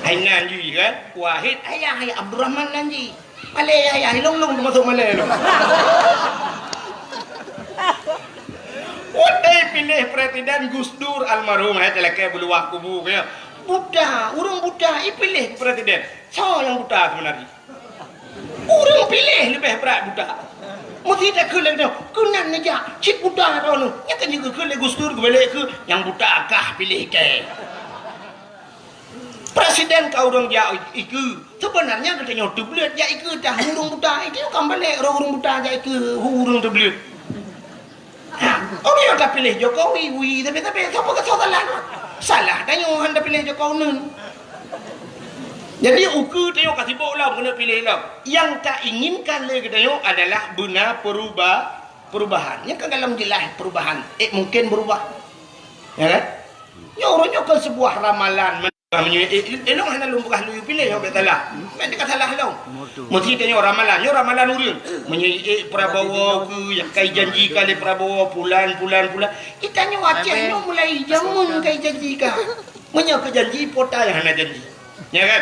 Hai nan jih kan? Wahid ayah hai Abdurrahman nan jih. Malèe yah-yah, ilong-long teumasok malèe lom. Watèe piléh presiden Gus Dur almarhum, hai talakèe beuluwah kubu, ya. Buta, ureueng buta ipiléh presiden. Soe nyang buta sebenarnya? Ureueng piléh leubeh brat buta. Meusi takheun lagèe nyoe, keunan neujak cit buta droeneuh. Nyan kan jikheun lé Gus Dur geubalek keu nyang buta kah piléh kèe. Presiden ka ureueng jak ikeue. Sebenarnya geutanyoe teubleuet jak ikeue tah ureueng buta. Itu kan balek roh ureueng buta jak ikeue ureueng teubleuet. Ha, ureueng nyang tapiléh Jokowi, wi, tapi, tapi, sapa keu salah? Salah tanyoe han tapiléh Jokowi nun. Jadi, ukeue tanyoe ka sibok lom keuneuk piléh lom. Nyang tainginkan lé geutanyoe adalah beuna peruba-, perubahan. Nyan kan dalam jeulaih perubahan. Eh, mungkin berubah. Ya kan? Nyoe ureueng nyoe kan sebuah ramalan. Meunyoe, eh, eh, ilong hana lôn peugah lôn piléh, nyoe bèk salah. Bèk teuka salah lôn. Meusti tanyoe ramalan, nyoe ramalan ureueng. Meunyoe, eh, Prabowo keu nyang kai janji ka lé Prabowo, pulan, pulan, pulan. Geutanyoe Aceh nyoe mulai jameun kai janji ka. Meunyoe keu janji, po ata nyang hana janji. Ya kan?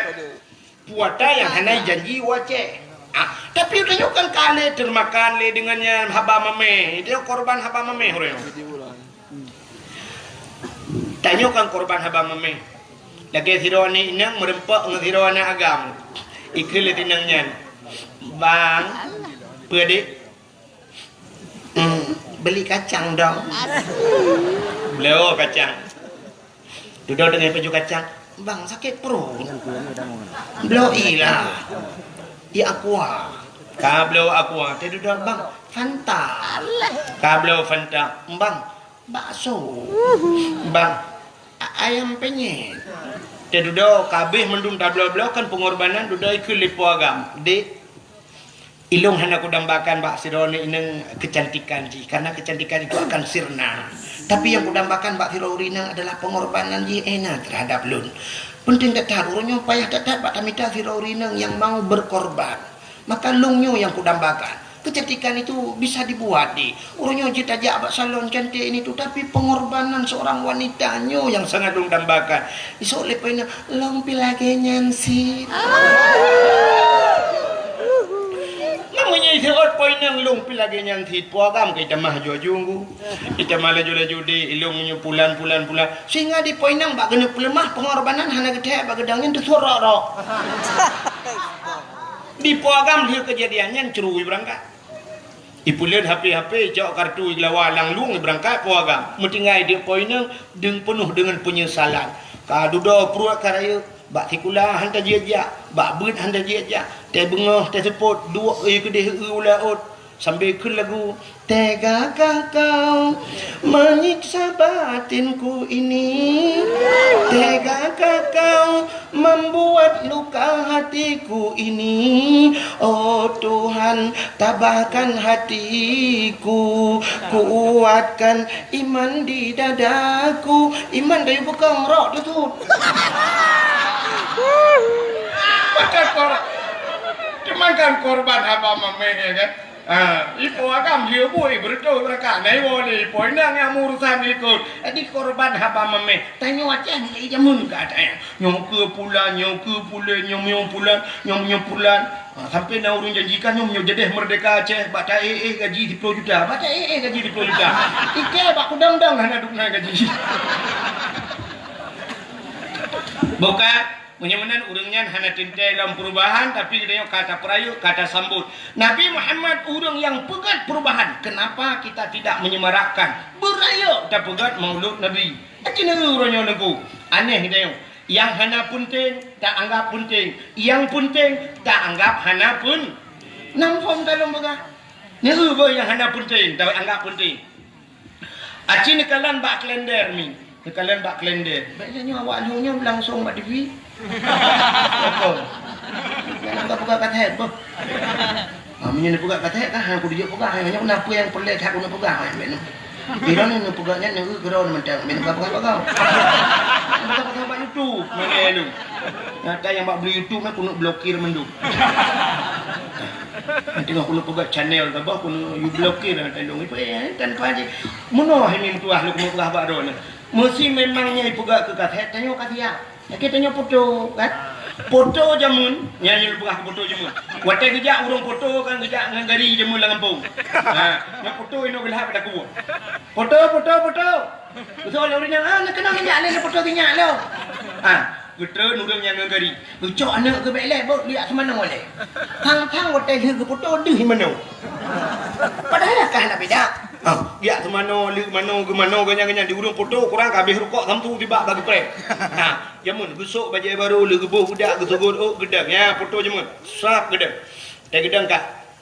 Po ata nyang hana janji u Aceh. Ah, tapi tanyoe kan ka lé teumakan lé deungon nyan haba mamèh. Itu korban haba mamèh ureueng. Tanyoe kan korban haba mameh. Lagèe sidroe aneuk inong meureumpok ngon sidroe aneuk agam. Ikheun lé si inong nyan, "Bang, peue, Dek?" "Hmm, beli kacang dong." Bloe kacang. Dudoe teungoh pajoh kacang, "Bang, sakét pruet." "Bloe ilah. Di Aqua." Ka bloe Aqua, teududoe, "Bang, Fanta." Ka bloe Fanta, "Bang, bakso." "Bang, a-, ayam penyet." Teududoe, ka abéh mandum tabloe-bloe kan pengorbanan, dudoe ikheun lé po agam, "Dek, ilôn hana kudambakan bak sidroe aneuk inong keucantikan jih, karena keucantikan itu akan sirna. Tapi nyang kudambakan bak sidroe ureueng inong adalah pengorbanan jih, eh, na, terhadap lôn. Penting that-that, ureueng nyoe payah that-that bak tamita sidroe ureueng inong nyang mau berkorban. Maka lôn nyoe nyang kudambakan. Keucantikan itu bisa dibuat, Dek. Ureueng nyoe jeuet tajak bak salon cantik ini itu, tapi pengorbanan seorang wanita nyoe nyang sangat lôn dambakan." Isok lé po inong, "Lôn pih lagèe nyan cit." Meunyoe iseuôt po inong, "Lôn pih lagèe nyan cit," po agam ka itamah aju-aju, itamah laju-laju, "Dek, ilôn meunyoe pulan, pulan, pulan." Sehingga di po inong bak keuneuk peuleumah pengorbanan hana geuthèe bak geudong nyan teusurok-rok. Di po agam lheueh keujadian nyan ceurui beurangkat. Ipeuleuet H P-H P, icok kartu, igeulawa lam lueng, ibeurangkat po agam. Meutinggai di po inong, deueng peunoh deungon peunyesalan. Ka dudoe pruet ka rayeuk, bak sikula han tajak-jak, bak beuet han tajak-jak, teuh beungoh, teuh seupôt, duek ie keudeh eu u laôt, sambil kheun lagu, "Tegakah kau menyiksa batinku ini? Tegakah kau membuat luka hatiku ini? Oh Tuhan, tabahkan hatiku, kuatkan iman di dadaku." Iman kayu peukong rok teusut. Maka kor-, cuman kan korban haba mameh, ya kan? Ha, ipo agam dia bui beureutoh beurangkat. Nah, iwoe lé ipo inong nyang meurusan likot. Jadi korban haba mameh. Tanyoe Aceh ni jameun ka ada. Nyoe keu pulan, nyoe keu pulan, nyoe, nyoe pulan, nyoe, nyoe pulan. Ha, sampai na ureueng janjikan nyoe, nyoe jadeh merdeka Aceh, bak ta-éh-éh gaji siploh juta. Bak ta-éh-éh gaji siploh juta. Ike bak kudang-dang hana dum na gaji. Bukan, meunyoe meunan ureueng nyan hana teuntèe lom perubahan, tapi geutanyoe ka tapeurayeuk, ka tasambot. Nabi Muhammad ureueng nyang peugöt perubahan. Kenapa kita tidak menyemarakkan? Beurayeuk tapeugöt Maulud Nabi. Aci neu uroe nyoe Teungku. Aneh geutanyoe. Nyang hana peunteng, taanggap peunteng. Nyang peunteng, taanggap hana peun-, nam phom talôn peugah. Neu beuh nyang hana peunteng, taanggap peunteng. Aci neukalon bak kalender mi. Neukalon bak kalender. Bèk nyoe awak lheueh nyoe langsong bak T V. Apa? Jangan ka peugah ka thèb, beuh. Ha, meunyoe neupeugah ka thèb, kan, ha, kudijok peugah, ha, nyoe na peue nyang peureulèe that keuneuk peugah, ha, bèk nyoe. Pira ni neupeugah nyan, neu-eu keudroe mantong, bèk neupeugah-peugah bak YouTube. Mana lu? Nyata nyang bak beli YouTube na keuneuk blokir mandum. Nanti keuneuk peugah channel ke bah, keuneuk you blokir, nanti dong. Ipe, eh, tanpa je. Meunoe hai meutuah lôn keuneuk peugah bak droeneuh. Meusi memang nyang ipeugah keu ka thèb, tanyoe ka siap. Oke, tanyoe foto, kan? Foto jameun, nyan lôn peugah foto jameun. Watèe geujak ureueng foto kan geujak ngon gari jameun lam gampông. Ha, nyoe foto inoe geulhab pada kubu. Foto, foto, foto. Beutôi lé ureueng nyan, ah, neukeunong geujak lé foto sinyak lom. Ha, geutreun ureueng nyan ngon gari. Geucok aneuk geuh bèk lé, beuh, liak seumanoe lé. Thang-thang watèe lheueh geufoto deuh manoe. Padahai ka hana beda. Ha, liak seumanoe, lheueh manoe, geumanoe, geuh nyan, geuh nyan, di ureueng foto, kurang ka abéh rukok sampoe tibak bak geupreh. Ha, jameun geusok bajèe barô, lheueh geuboh budak, geusogôt ôk, geudong. Ya, foto jameun. Srap geudong. Teugeudong ka.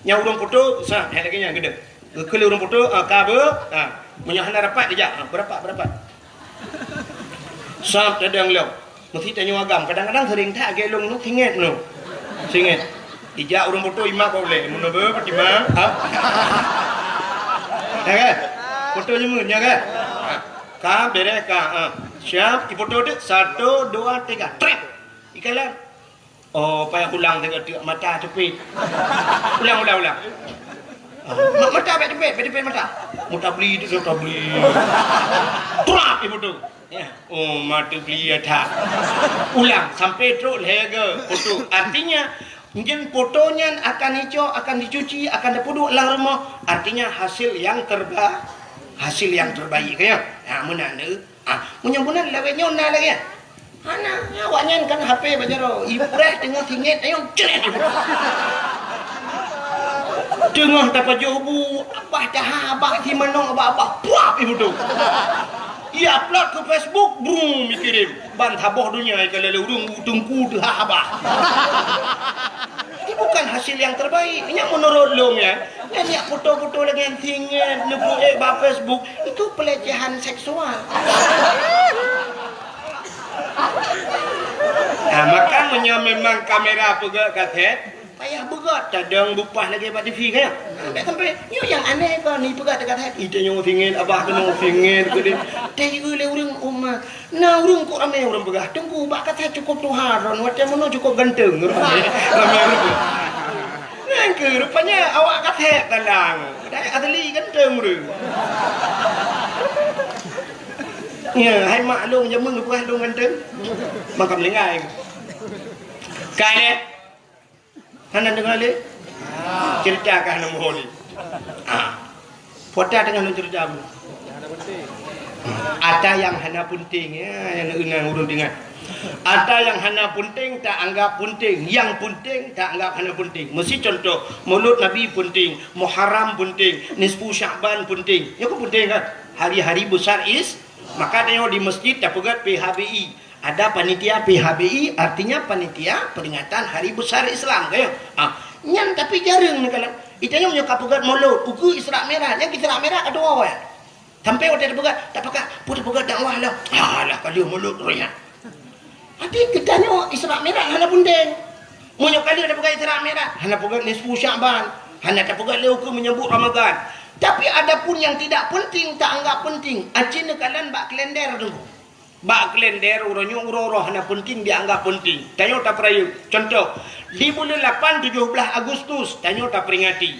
Nyang ureueng foto, srap, hai lagèe nyan geudong. Geukheun lé ureueng foto, ah, ka beuh, ah, meunyoe hana rapat geujak, ah, beurapat, beurapat. Srap tadong lom. Meusi tanyoe agam, kadang-kadang sering that lagèe lôn nyoe, singet nyoe. Singet. Ijak ureueng foto imak kok ulèe, meunyoe beuh, peutimang, ah. Ya kan? Foto jameun, ya kan? Ah. Ka, bèrèh ka, ah. Siap, ifoto teuk, satu, dua, tiga, trép. Ikalon. Oh, payah ulang teuk, teuk mata teupit. Ulang, ulang, ulang. Ah, ma-, mata bèk teupit, bèk teupit mata. Mata beli teuk, mata beli. Trap ibu tu. Ya. Oh, mata beli ya that. Ulang sampai trok lhèe go foto. Artinya, nyan foto nyan akan icok, akan dicuci, akan dipeuduek lam rumoh. Artinya, hasil yang terba-, Hasil yang terbaik, kan, ya? Ha, meunan tu. Ah, meunyoe meunan lagèe nyoe na lagèe. Hana, awaknyan kan H P bak jaroe. Ipreh teungoh singet, ayo, cret. Teungoh tapajoh bu, abah taha, abah si manok, abah, abah, puap, ibu tu. I-upload ke Facebook, brum, ikirim. Ban saboh donya ikalon lé ureueng, teungku teuhah abah. Itu bukan hasil yang terbaik. Nyan menurut lôn, ya. Nyan, nyan foto-foto lagèe nyan singet, neupeuék bak Facebook, itu pelecehan seksual. Nah, maka meunyoe memang kamera peugöt kaset, payah beugöt, tadong bupah lagèe bak T V, kan? Nah, bèk sampai, nyoe nyang aneh kon, ipeugöt kaset, ite nyoe singet, abah keunoe singet, keudeh. Teuieu lé ureueng umat. Na ureueng kok ramé ureueng peugah, "Teungku, bak kaset cukôp tuha droen, watèe meunoe cukôp ganteng." Ramé, ramé ureueng. Nyan keuh rupanya awak kaset talang. Padahai asli ganteng ureueng. Ya, hai mak lôn jameun geupeugah lôn ganteng. Maka meulinggai. Kai deh. Hana deungoe lé? Ceurita ka hana muphom lé. Ah. Peue ata teungoh lôn ceurita bu? Ata nyang hana peunteng, ya, nyang ureueng deungoe. Ata nyang hana peunteng taanggap peunteng, nyang peunteng taanggap hana peunteng. Meusi contoh, Maulud Nabi peunteng, Muharram peunteng, Nisfu Sya'ban peunteng. Nyoe kan peunteng kan? Hari-hari besar is-, maka tanyoe di masjid tapeugöt P H B I. Ada panitia P H B I, artinya panitia peringatan hari besar Islam, kan? Ah, nyan tapi jareueng neukalon. Itanyoe nyoe ka peugöt Maulud, ukeue Isra Mi'raj, nyan Isra Mi'raj ka tuwoe, ya. Sampai watèe tapeugöt, tapeugöt, peue tapeugöt dakwah lah. Alah, ka lheueh Maulud roh nyan. Arti geutanyoe Isra Mi'raj hana peunteng. Meunyoe ka lheueh tapeugöt Isra Mi'raj, hana peugöt nisfu Sya'ban, hana tapeugöt lé ukeue menyambut Ramadan. Tapi adapun yang tidak penting taanggap penting, aci neukalon bak kalender tu. Bak kalender uroe nyoe uroe-uroe hana peunteng dianggap peunteng. Tanyoe tapeurayeuk. Contoh, di buleuen lapan tujoh blaih Agustus tanyoe taperingati.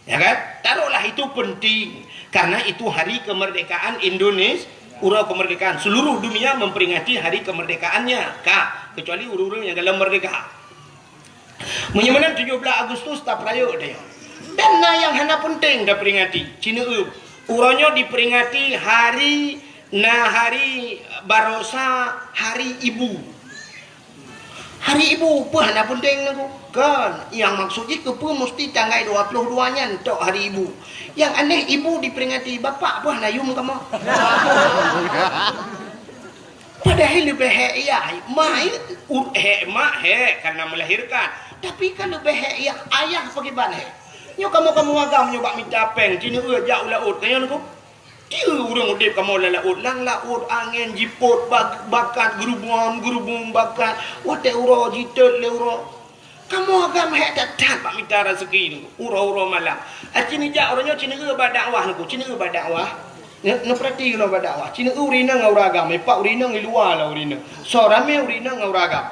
Ya kan? Taruhlah itu penting karena itu hari kemerdekaan Indonesia, uroe kemerdekaan. Seluruh dunia memperingati hari kemerdekaannya. Ka, kecuali ureueng-ureueng nyang galak merdeka. Meunyoe meunan tujoh blaih Agustus tapeurayeuk deh. Dan na nyang hana peunteng taperingati. Cineue, uroe nyoe diperingati hari, na hari barosa hari ibu. Hari ibu peue hana peunteng nangku? Kon, nyang maksud jih keupeue musti tanggai dua ploh dua nyan tok hari ibu. Nyang aneh ibu diperingati, bapak peue hana yum kamoe? Padahai leubeh hék yah, ma, u-, hék mak hék karena melahirkan. Tapi kan leubeh hék yah ayah pakriban hék. Nyoe kamoe-kamoe agam nyoe bak mita péng, cineue jak u laôt, tanyoe nangku. Tieu ureueng udép kamoe lam laôt, lam laôt angén jipôt bak-, bakat geurubum-geurubum bakat, watèe uroe jitot lé uroe. Kamoe agam hék that-that bak mita raseuki nangku, uroe-uroe malam. Aci neujak uroe nyoe cineue bak dakwah nangku, cineue bak dakwah. Neu-, neupeurati keunoe bak dakwah. Cineue ureueng inong ngon ureueng agam, ipak ureueng inong i luwa lah ureueng inong. Soe ramé ureueng inong ngon ureueng agam.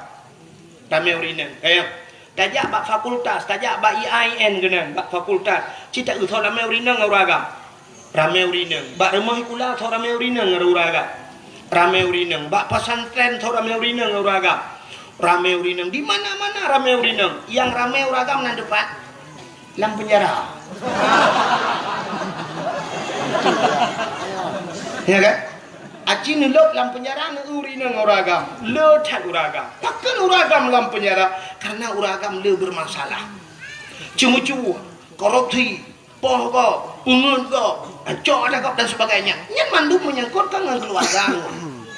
Ramé ureueng inong. Kayang. Tajak bak fakultas, tajak bak I A I N keunan, bak fakultas. Ci taeu soe ramé ureueng inong ngon ureueng agam. Ramé ureueng inong. Bak rumoh sikula soe ramé ureueng inong ngon ureueng agam. Ramé ureueng inong. Bak pesantren soe ramé ureueng inong ngon ureueng agam. Ramé ureueng inong. Di mana-mana ramé ureueng inong. Nyang ramé ureueng agam nan teumpat lam penjara. Ya kan? Aci neulôb lam penjara, neu ureueng inong ngon ureueng agam. Le that ureueng agam. Pakon ureueng agam lam penjara? Karena ureueng agam le bermasalah. Ceumeucue, korupsi, poh gob, peungeuet gob, cok ata gob dan sebagainya. Nyan mandum menyangkut ka ngon keuluwarga.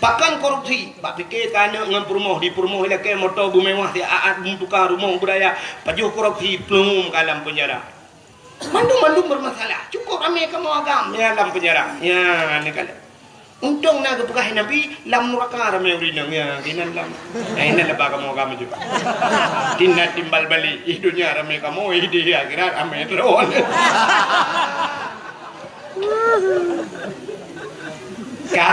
Pakon korupsi? Bak pike ka aneuk ngon peurumoh, di peurumoh ilakée moto beumewah, di aat beumeutuka rumoh beuraya, pajoh korupsi, plueng ka lam penjara. Mandum-mandum bermasalah. Cukup ramé kamoe agam, ya, lam penjara. Ya, ni kan. Untông na geupeugah Nabi, lam nuraka ramé ureueng inong, ya, keunan lam. Nah, inan leubeh kamoe agam ju. Tina timbal balik, ih dunia ramé kamoe, ih di akhirat ramé droe. Ka,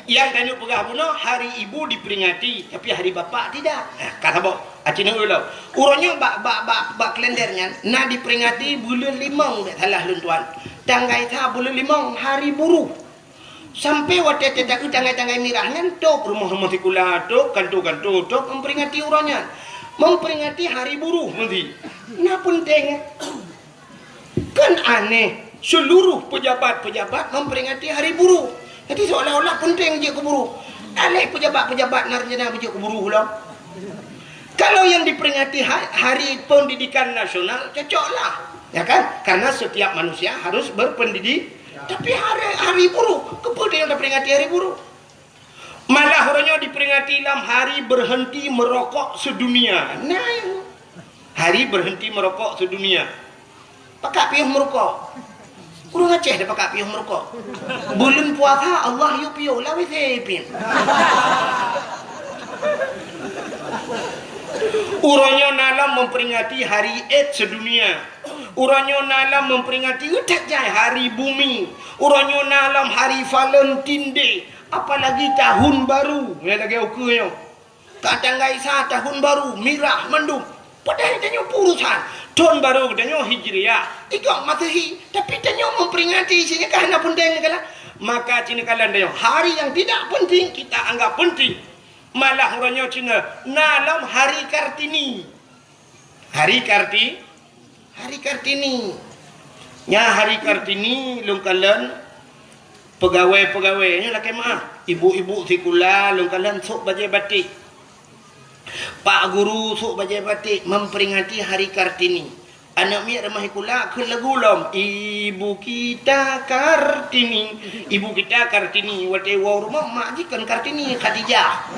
nyang tanyoe peugah bunoe, hari ibu diperingati, tapi hari bapak tidak. Nah, ka saboh. Aci neu ulo. Uroe nyoe bak, bak, bak, bak kalender nyan na diperingati buleuen limong, bèk salah lôn tuan. Tanggai sa buleuen limong hari buruh. Sampai watèe teuka tanggai-tanggai mirah nyan, tok rumoh-rumoh sikula, tok kanto-kanto, tok memperingati uroe nyan. Memperingati hari buruh meusi. Na peunteng. Kan aneh. Seluruh pejabat-pejabat memperingati hari buruh. Jadi seolah-olah penting jeuet keu buruh. Alah pejabat-pejabat na rencana beujeuet keu buruh lom. Kalau yang diperingati ha-, Hari Pendidikan Nasional, cocoklah. Ya kan? Karena setiap manusia harus berpendidik. Tapi hari, hari buruh, keupeue nyang taperingati hari buruh? Malah uroe nyoe diperingati lam hari berhenti merokok sedunia. Nah, hari berhenti merokok sedunia. Pakak piôh meurukok? Ureuëng Aceh dah pakak piôh meurukok. Buleuen puasa Allah yue piôh, lawét sipin. Uroe nyoe na lom memperingati hari AIDS sedunia. Uroe nyoe na lom memperingati, ujak jai, hari bumi. Uroe nyoe na lom hari Valentine Day. Apalagi tahun baru, nyan lagée ukeue nyoe. Ka tanggai sa tahun baru, mirah mandum. Padahai tanyoe peurusan. Thon baru geutanyoe Hijriah, ikong Masehi, tapi tanyoe memperingati, sinya ka hana penting kala. Maka cina kala tanyoe, hari yang tidak penting kita anggap penting. Malah uroe nyoe cina na lom Hari Kartini. Hari Karti-, Hari Kartini. Nya Hari Kartini lôn kalon pegawai-pegawai nyoe lakée meuah. Ibu-ibu sikula lôn kalon sôk bajée batik. Pak guru sôk bajée batik memperingati Hari Kartini. Aneuk miet rumoh sikula kheun lagu lom, "Ibu kita Kartini, ibu kita Kartini." Watée woe rumoh mak jih kon Kartini, Khadijah.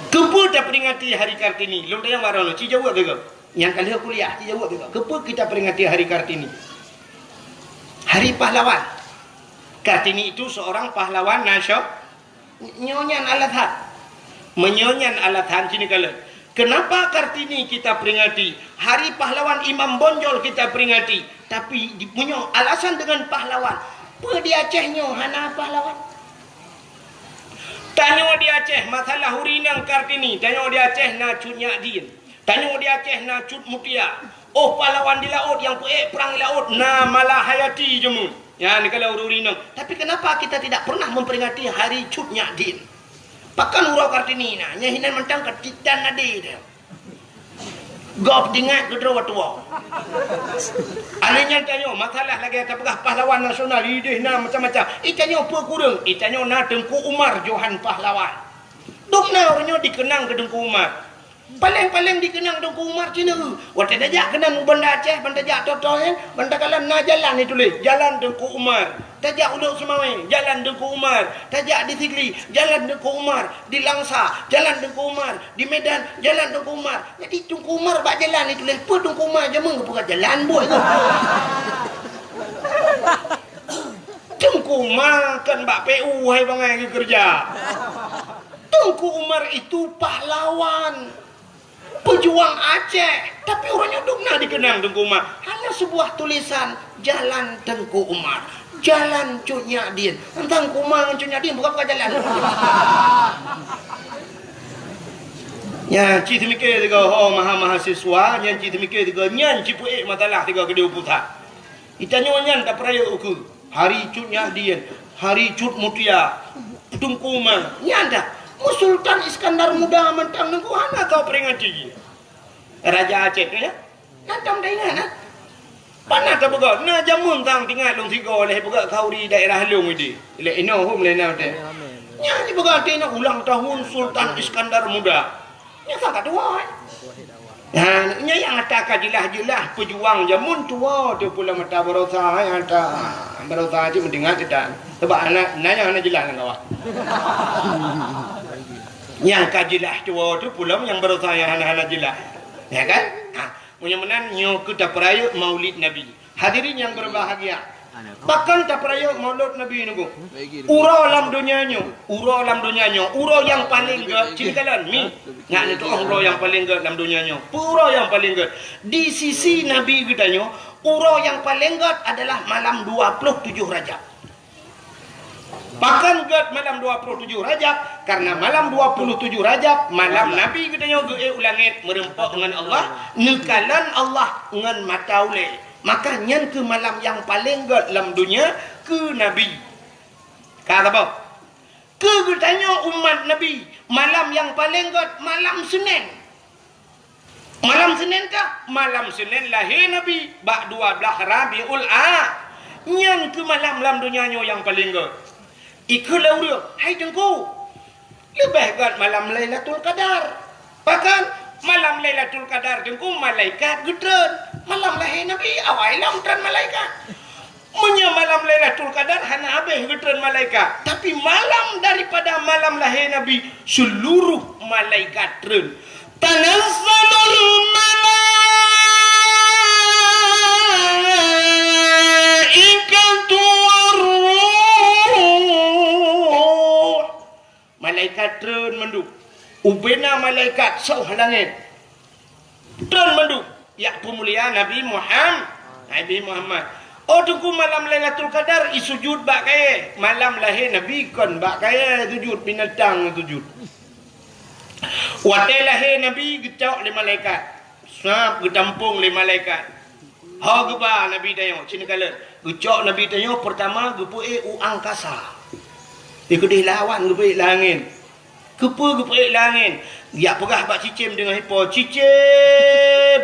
Keupeue taperingati Hari Kartini? Lôn tanyong barô lôn, ci jaweueb lé gob. Nyang ka lheueh kuliah, ci jaweueb lé gob. Keupeue kita peringati Hari Kartini? Hari Pahlawan. Kartini itu seorang pahlawan nasio-, nyoe nyan alasan. Meunyoe nyan alasan, ci neukalon. Kenapa Kartini kita peringati? Hari Pahlawan Imam Bonjol kita peringati. Tapi di, meunyoe alasan dengan pahlawan, peue di Aceh nyoe hana pahlawan? Tanyoe di Aceh, masalah ureuëng inong Kartini, tanyoe di Aceh na Cut Nyak Dien. Tanyoe di Aceh na Cut Mutia. Oh, pahlawan di laôt nyang peuék prang di laôt na Malahayati jameun. Nyan kala ureuëng inong. Tapi kenapa kita tidak pernah memperingati hari Cut Nyak Dien? Pakon uroe Kartini na, nyan hinan mantong ka titan ade teuh. Gob teuingat keudroe tuwoe. Alèh nyan tanyoe, masalah lagèe tapeugah pahlawan nasional, idéh na macam-macam. I tanyoe peue kureueng? I tanyoe na Teungku Umar Johan Pahlawan. Dum na ureueng nyoe dikeunang keu Teungku Umar. Paleng-paleng dikeunang Teungku Umar cit na. Watèe tajak keunan u Banda Aceh, ban tajak Toto nyan, ban takalon na jalan ituléh, Jalan Teungku Umar. Tajak u Lhokseumawe, Jalan Teungku Umar. Tajak di Sigli, Jalan Teungku Umar. Di Langsa, Jalan Teungku Umar. Di Medan, Jalan Teungku Umar. Jadi Teungku Umar bak jalan ituléh, peue Teungku Umar jameun geupeugah jalan buet nyoe. Teungku Umar kan bak P U hai bangai geukeureuja. Teungku Umar itu pahlawan, pejuang Aceh, tapi ureueng nyoe dum na dikeunang Teungku Umar. Hanya sebuah tulisan, Jalan Teungku Umar, Jalan Cut Nyak Dien. Teuntang Teungku Umar ngon Cut Nyak Dien bukan, bukan jalan. Nyan cit teumikir tiga ho maha-mahasiswa, nyan cit teumikir tiga, nyan cit peuék masalah tiga keudéh u pusat. Geutanyoe nyan tapeurayeuk ukeue, Hari Cut Nyak Dien, Hari Cut Mutia, Teungku Umar. Nyan dah, Sultan Iskandar Muda mantong Teungku hana tau peringati. Raja Aceh tu ya. Nyan tom taingat nah. Pana tapeugah, na jameun tang teuingat lôn sigoe lheuh peugah khauri daerah lôn idi. Lé inoe hom lé na teh. Nyan jipeugah teh na ulang tahun Sultan Iskandar Muda. Nyan sangat tuha, eh. Nah, nyan nyang ata ka jeulaih-jeulaih peujuang jameun tuha tu pulang mata barosa, eh, ata barosa cit meudeungat kita. Sebab anak, na nyang hana jeulaih lam kawan. Nyang ka jeulaih tuha tu pulang nyang barosa nyang hana-hana jeulaih. Ya kan? Ha, meunyoe meunan nyoe keu tapeurayeuk Maulid Nabi. Hadirin yang berbahagia, pakon tapeurayeuk Maulid Nabi nyoe? Uroe lam donya nyoe, uroe lam donya nyoe, uroe nyang paleng gèt, cit kalon mi. Nyak neutu'oh uroe nyang paleng gèt lam donya nyoe. Peue uroe nyang paleng gèt? Di sisi Nabi geutanyoe, uroe nyang paleng gèt adalah malam dua puluh tujuh Rajab. Pakon gèt malam dua puluh tujuh Rajab? Karena malam dua puluh tujuh Rajab, malam Nabi geutanyoe geuék u langèt meureumpok ngon Allah, neukalon Allah ngon mata ulèe. Maka nyan keuh malam nyang paleng gèt lam donya keu Nabi. Ka saboh. Keu geutanyoe umat Nabi, malam nyang paleng gèt malam Seuneng. Malam Senin kah? Malam Senin lahé Nabi bak dua blaih Rabiul A. Nyan keuh malam lam donya nyoe nyang paleng gét. Ikheun lé ureuëng, "Hai Teungku, leubeh gét malam Lailatul Qadar." Pakon? Malam Lailatul Qadar Teungku malaikat geutreun. Malam lahé Nabi awai lom treun malaikat. Meunyoe malam Lailatul Qadar hana habéh geutreun malaikat, tapi malam daripada malam lahé Nabi, seluruh malaikat treun. Tanazzalul malaikatu war-ruh. Malaikat treun mandum. Ubena malaikat soh langét. Treun mandum. Jak peumulia Nabi Muham-, Nabi Muhammad. Oh Teungku, malam Lailatul Qadar isujud bak kayée. Malam lahé Nabi kon bak kayée sujud, binatang sujud. Watée lahé Nabi geucok lé malaikat. Sab geutampong lé malaikat. Ho geuba Nabi tanyoe, cit neukalon. Geucok Nabi tanyoe peurtama geupeuék u angkasa. Di keudeh lawan geupeuék langét. Keupeue geupeuék langét? Jak peugah bak cicém deungon ipo, "Cicém!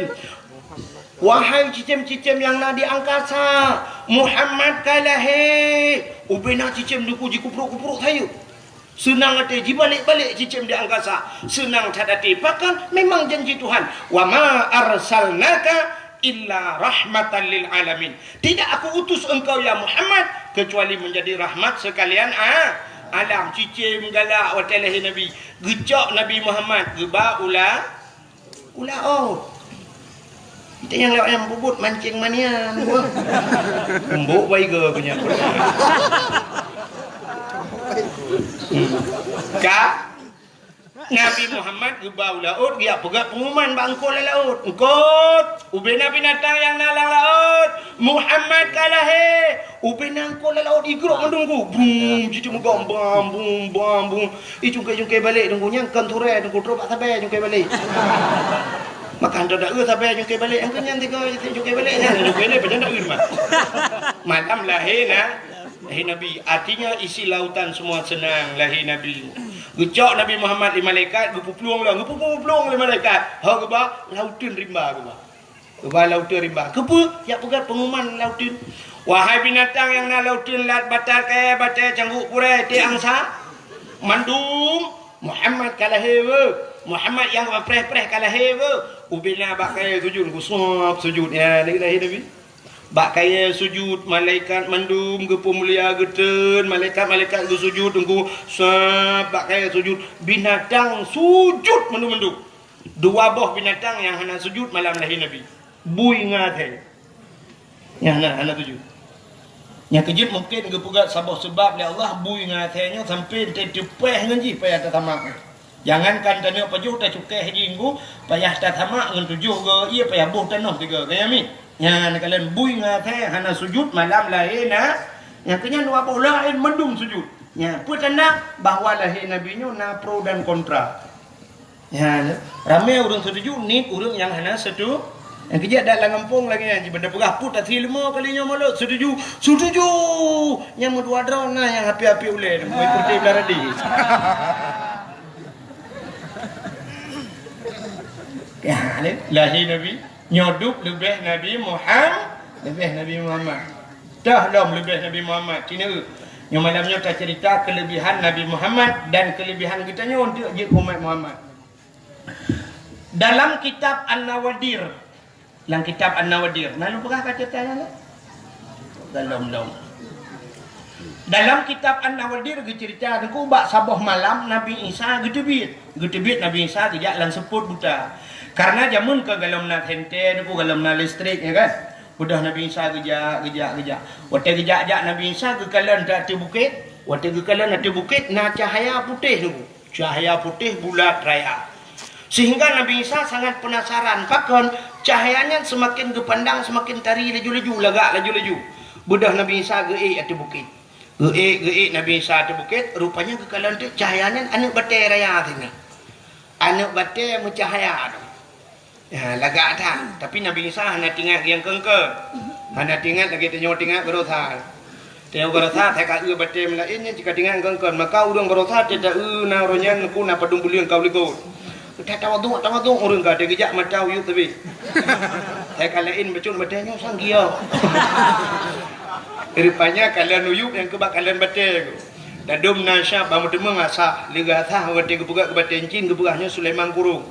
Wahai cicém-cicém nyang na di angkasa, Muhammad ka lahé!" Ubena cicém Teungku jikuprok-kuprok sayeuep. Seunang até jibalek-balek cicém di angkasa. Seunang that até. Pakon? Memang janji Tuhan. "Wa ma arsalnaka illa rahmatan lil alamin." Tidak Aku utus engkau, ya Muhammad, kecuali menjadi rahmat sekalian a-, alam. Cicém galak watée lahé Nabi. Geucok Nabi Muhammad, geuba u la-, u laôt. Kita nyang lewat nyang bubut mancing mania, buah. Embok baiga punya. Hmm. Ka? Nabi Muhammad geuba u laôt, geujak peugah pengumuman bak eungkôt lam laôt. "Eungkôt, ubena binatang nyang na lam laôt, Muhammad ka lahé!" Ubena eungkôt lam laôt igrok mandum ku. Brum, jiteumugom, bam, bum, bam, bum. Ih, cungké-cungké balek Teungku, nyan kon turée Teungku, trok bak sabe cungké balek. Maka hantom da-eu sabe cungké balek, nyang keu nyan tiga cungké balek, nyan cungké balek, pajan da-eu teuma. Malam lahé na, lahé Nabi. Artinya isi lautan semua senang lahé Nabi. Geucok Nabi Muhammad lé malaikat, geupeuplueng lom, geupeuplueng lé malaikat. Ho geuba, lauteun rimba geuba. Geuba lauteun rimba. Keupeue? Jak peugah pengumuman lauteun. Wahai binatang nyang na lauteun, lat, batat, kayée, batée, cangguek, purée, té, angsa, mandum, Muhammad ka lahé weueh. Muhammad nyang preh-preh ka lahé weueh. Ubena bak kayée sujud, geusuab sujud. Ya, lahé Nabi. Bak kayée sujud, malaikat mandum geupeumulia geutreun, malaikat-malaikat geusujud, Teungku, sab bak kayée sujud, binatang sujud mandum-mandum. Dua boh binatang nyang hana sujud malam lahé Nabi. Bui ngon asée. Nyang hana, hana sujud. Nyang keujeuet mungken geupeugah saboh seubab lé Allah, bui ngon asée nyoe sampoe teupeue ngon jih payah tasamak. Jangankan taneuk pajoh, tacukéh jih Teungku, payah tasamak ngon tujoh go ié, payah boh tanoh tiga go, ya mi? Nyan kalon bui ngon asée hana sujud malam lahé na, nyang keu nyan dua boh laén mandum sujud. Nyan peue tanda bahwa lahé Nabi nyoe na pro dan kontra. Nyan, ramé ureuëng setuju, nit ureuëng nyang hana setu-, nyang keujeuet dak lam gampông lagée nyan, jiban tapeugah peue tasri leumo kali nyoe mulod, setuju, setuju! Nyang meudua droe na nyang api-api ulée, meuikurti ulah radi. Ya, ni, lahé Nabi, nyoe duek leubeh Nabi Muham-, leubeh Nabi Muhammad. Dah lom leubeh Nabi Muhammad, cina. Nyoe malam nyoe tacerita kelebihan Nabi Muhammad dan kelebihan geutanyoe untuk jeuet umat Muhammad. Dalam kitab An-Nawadir, lam kitab An-Nawadir, na lôn peugah ka ceurita nyan? Belum, belum. Dalam kitab An-Nawadir geuceurita Teungku bak saboh malam Nabi Isa geuteubiet. Geuteubiet Nabi Isa geujak lam seupôt buta. Karena jameun ka golom na senter Teungku, golom na listrik, ya kan? Beudôh Nabi Isa geujak, geujak, geujak. Watée geujak-jak Nabi Isa geukalon ateueh bukét. Watée geukalon ateueh bukét na cahya putéh Teungku. Cahya putéh bulat raya. Sehingga Nabi Isa sangat penasaran, pakon cahya nyan seumaken geupandang seumaken tari laju-laju, lagak laju-laju. Beudôh Nabi Isa geuék ateueh bukét. Geuék, geuék Nabi Isa ateueh bukét, rupanya geukalon teuk cahya nyan aneuëk batée raya sinan. Aneuëk batée meucahya tu. Ya, lagak that. Tapi Nabi Isa hana teuingat nyang keungkeuen. Hana teuingat lagée tanyoe teuingat baroesa. Tanyoe baroesa, that ka eu batée meulaén nyan cit ka teuingat keungkeuen. Maka ureuëng baroesa teuta eu na uroe nyan Teungku na padum buleuen ka u likot. Ka tawaduk, tawaduk ureuëng ka, geujak mata uyueb teubiet. Hai ka laén bacut batée nyoe sang giok. Rupanya kalon uyueb nyang keuba kalon batée. Dadum na syab bak meuteumé asah, leuga asah watée geupeugah keu batée cin geupeugah nyoe Sulaiman Kurong.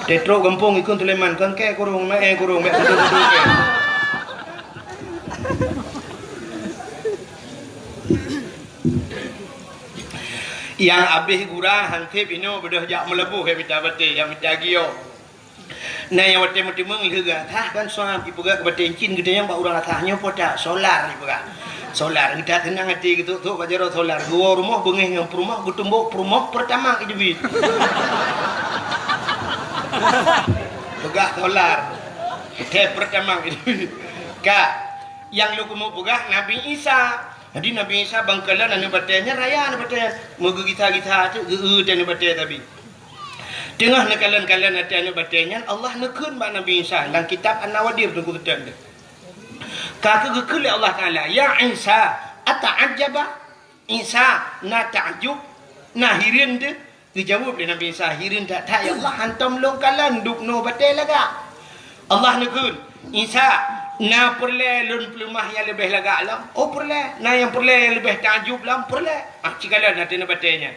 Tetrok gampông ikun Sulaiman, kangke kurong, mae kurong, bèk kudu-kudu. Nyang abéh gura hanseb inoe beudôh jak meulaboh ya mita batée, ya mita giok. Na nyang watée meuteumé lheueh gata kan suam ipeugah keu batée cin geutanyoe bak ureuëng asah nyoe pota solar ipeugah. Solar geuta teunang até geutuk-tuk bak jaroe solar geuwoe rumoh beungéh ngon peurumoh geutumbok peurumoh peureutama idubit. Peugah solar. Teh peureutama idubit. Ka nyang lôn keumeung peugah Nabi Isa. Jadi Nabi Isa bangkalan aneuëk batée nyan raya aneuëk batée nyan. Meugeugisa-gisa teuk geu-eu teh aneuëk batée tabi. Teungoh neukalon-kalon até aneuëk batée nyan, Allah neukheun bak Nabi Isa lam kitab An-Nawadir teungku teuteun deh. Ka keuh geukheun lé Allah Taala, "Ya Isa, ata'ajjaba?" Isa na takjub, na hireuen deh. Geujaweueb lé Nabi Isa, "Hireuen that-that ya Allah, hantom lôn kalon dubnoe batée lagak." Allah neukheun, "Isa, na peureulée lôn peuleumah nyang leubeh lagak lom?" "Oh peureulée." "Na nyang peureulée nyang leubeh takjub lom?" "Peureulée." Ah, cikalon até aneuëk batée nyan.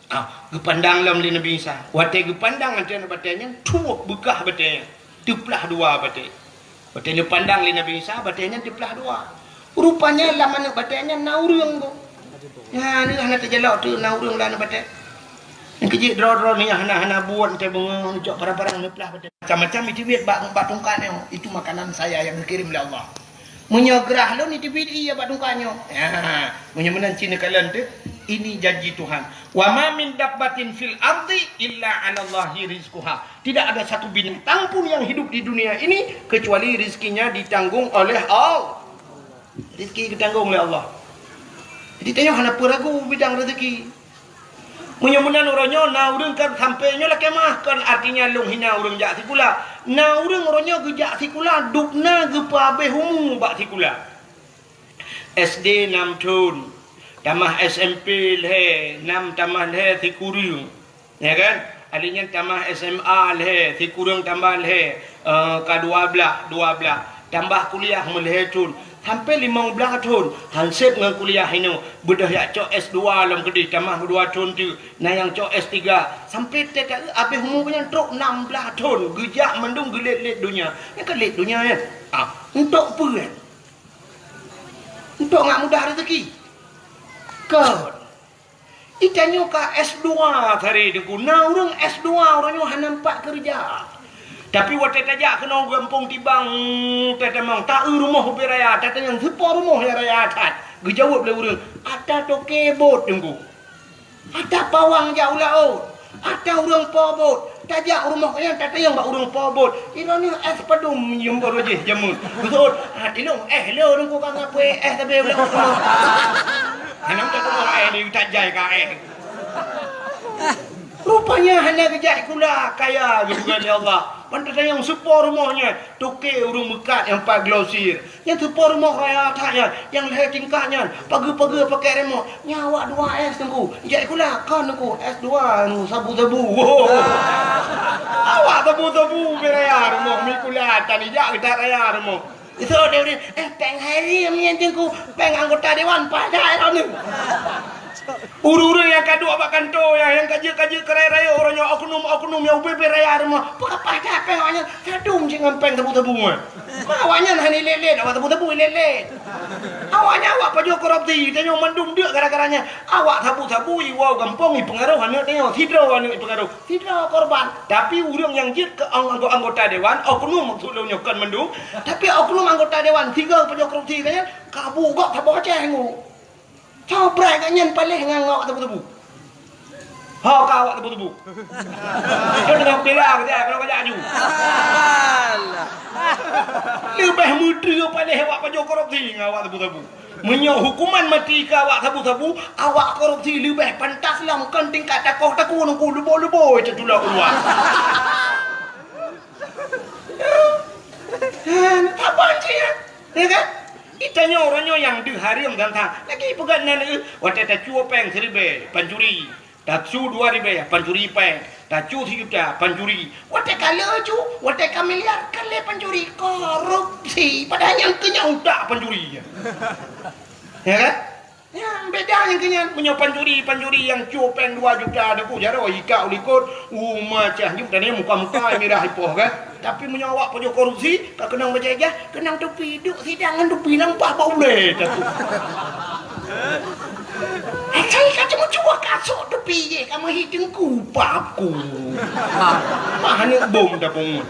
Ah, geupandang lom lé Nabi Isa. Watée geupandang até aneuëk batée nyan, tuwob beukah batée nyan. Teuplah dua batée. Watée neupandang lé Nabi Isa, batée nyan teuplah dua. Rupanya lam aneuëk batée nyan na ureuëng tu. Nyan hana teujalok tu na ureuëng lam aneuëk batée. Nyang keujeuet droe-droe ni hana-hana buet teuh beungoh neucok parang-parang neuplah batée. Macam-macam itu bak, bak tungkat nyoe. Itu makanan saya yang dikirim oleh Allah. Meunyoe grah lôn, iteubiet ié bak tungkat nyoe. Ha, meunyoe meunan cit neukalon teuh, ini janji Tuhan. "Wa ma min dabbatin fil ardi illa 'alallahi rizquha." Tidak ada satu binatang pun yang hidup di dunia ini kecuali rizkinya ditanggung oleh Allah. Rizki ditanggung oleh Allah. Jadi tanyoe hana peue ragu bidang rezeki. Meunyoe meunan uroe nyoe na ureuëng kan sampai nyoe lakée meuah, kon artinya lôn hina ureuëng jak sikula. Na ureuëng uroe nyoe geujak sikula, dubna geupeuabéh umu bak sikula. S D nam thon, tamah S M P lhée, nam tamah lhée sikureueng. Ya kan? Akhé nyan tamah S M A lhée, sikureueng tambah lhée, eh, ka dua blaih, dua blaih. Tambah kuliah meulhée thon, sampai limong blaih thon, hanseb ngon kuliah inoe, beudôh jak cok S dua lom keudeh, tamah dua thon teuk, na nyang cok S tiga, sampai teuka abéh umu nyan trok nam blaih thon, geujak mandum geulét-lét donya. Nyan ka lét donya nyan. Ah, untuk peue nyan? Untuk ngat mudah rezeki. Kon. Itanyoe ka S dua tadi teungku. Na ureuëng S dua uroe nyoe hana nampak keureuja. Tapi watée tajak keunoe gampông Tibang, tatamong, ta-eu rumoh ubé raya, tatanyong, "Soe po rumoh nyang raya that?" Geujaweueb lé ureuëng, "Ata toke bot teungku. Ata pawang jak u laôt. Ata ureuëng po bot." Tajak u rumoh nyan tatanyong bak ureuëng po bot, "Droeneuh éh padum nyoe baroe jih jameun?" Geuseuôt, "Ah, ilôn éh lôn teungku ka ngapui éh sabe u laôt." Hana meutuah tuboh éh di utak jai ka éh. Rupanya hana geujak sikula kaya geupeugah lé Allah. Ban tatanyong soe po rumoh nyan, toke ureuëng meukat nyang pat glosir. Nyan soe po rumoh raya that nyan, nyang lhée tingkat nyan, pageue-pageue pakèk remot. Nyan awak dua S teungku, jak sikula kon teungku, S dua sabu-sabu. Awak sabu-sabu ubé raya rumoh, mi sikula tan ijak geutat raya rumoh. Isok deh, "Eh, péng hai rieng nyan teungku, péng anggota dewan paih that droeneuh." Ureuëng-ureuëng nyang ka duek bak kantô nyan, nyang ka jeuet-ka jeuet keu raya-raya uroe nyoe, oknum-oknum nyang ubé-bé raya rumoh, peue ka paih that péng awaknyan, sadum cit ngon péng sabu-sabu nyan. Ma awaknyan hana ilét-lét, awak sabu-sabu ilét-lét. Awaknyan awak pajoh korupsi, tanyoe mandum deuk gara-gara nyan. Awak sabu-sabu iwoe gampông ipeungaroh aneuk tanyoe, sidroe aneuk ipeungaroh. Sidroe korban, tapi ureuëng nyang jeuet keu ang-, anggota dewan, oknum maksud lôn nyoe kon mandum, tapi oknum anggota dewan sigoe pajoh korupsi nyan, ka bu gob saboh Aceh ngu. Soe brat gobnyan paléh ngon awak sabu-sabu. Ho ka awak sabu-sabu. Nyoe teungoh bela keu jai, kalau kajak aju. Leubeh meutreue paléh awak pajoh korupsi ngon awak sabu-sabu. Meunyoe hukuman maté keu awak sabu-sabu, awak korupsi leubeh pantas lom kon tingkat takoh takue nungku luboi-luboi teutulak u luwa. Hana saban cit nyan, ya kan? Itanyoe uroe nyoe nyang deuh hareuem gata. Lagi peugah nan, eh, watée tacue péng siribée, pancuri. Tasu dua ribée, pancuri péng. Ka cu sijuta, pancuri. Watèe ka le cu, watèe ka miliar, ka lheueh pancuri. Korupsi. Padahai nyang keu nyan utak pancuri. Ya kan? Nyan beda nyang keu nyan. Meunyoe pancuri, pancuri nyang cu pèng dua juta, Teungku, jaroe ikak u likot, u ma cah nyoe, dan nyan muka-muka mirah ipoh kan. Tapi meunyoe awak pajoh korupsi, ka keunong bajèe ijazah, keunong tupi, duek sidang ngon tupi nyan paih bak ulèe, Teungku. Eh, saya ka cuma cuba kasok tepi je, kamu hidungku, paku. Mah aneuk bom dah pungut.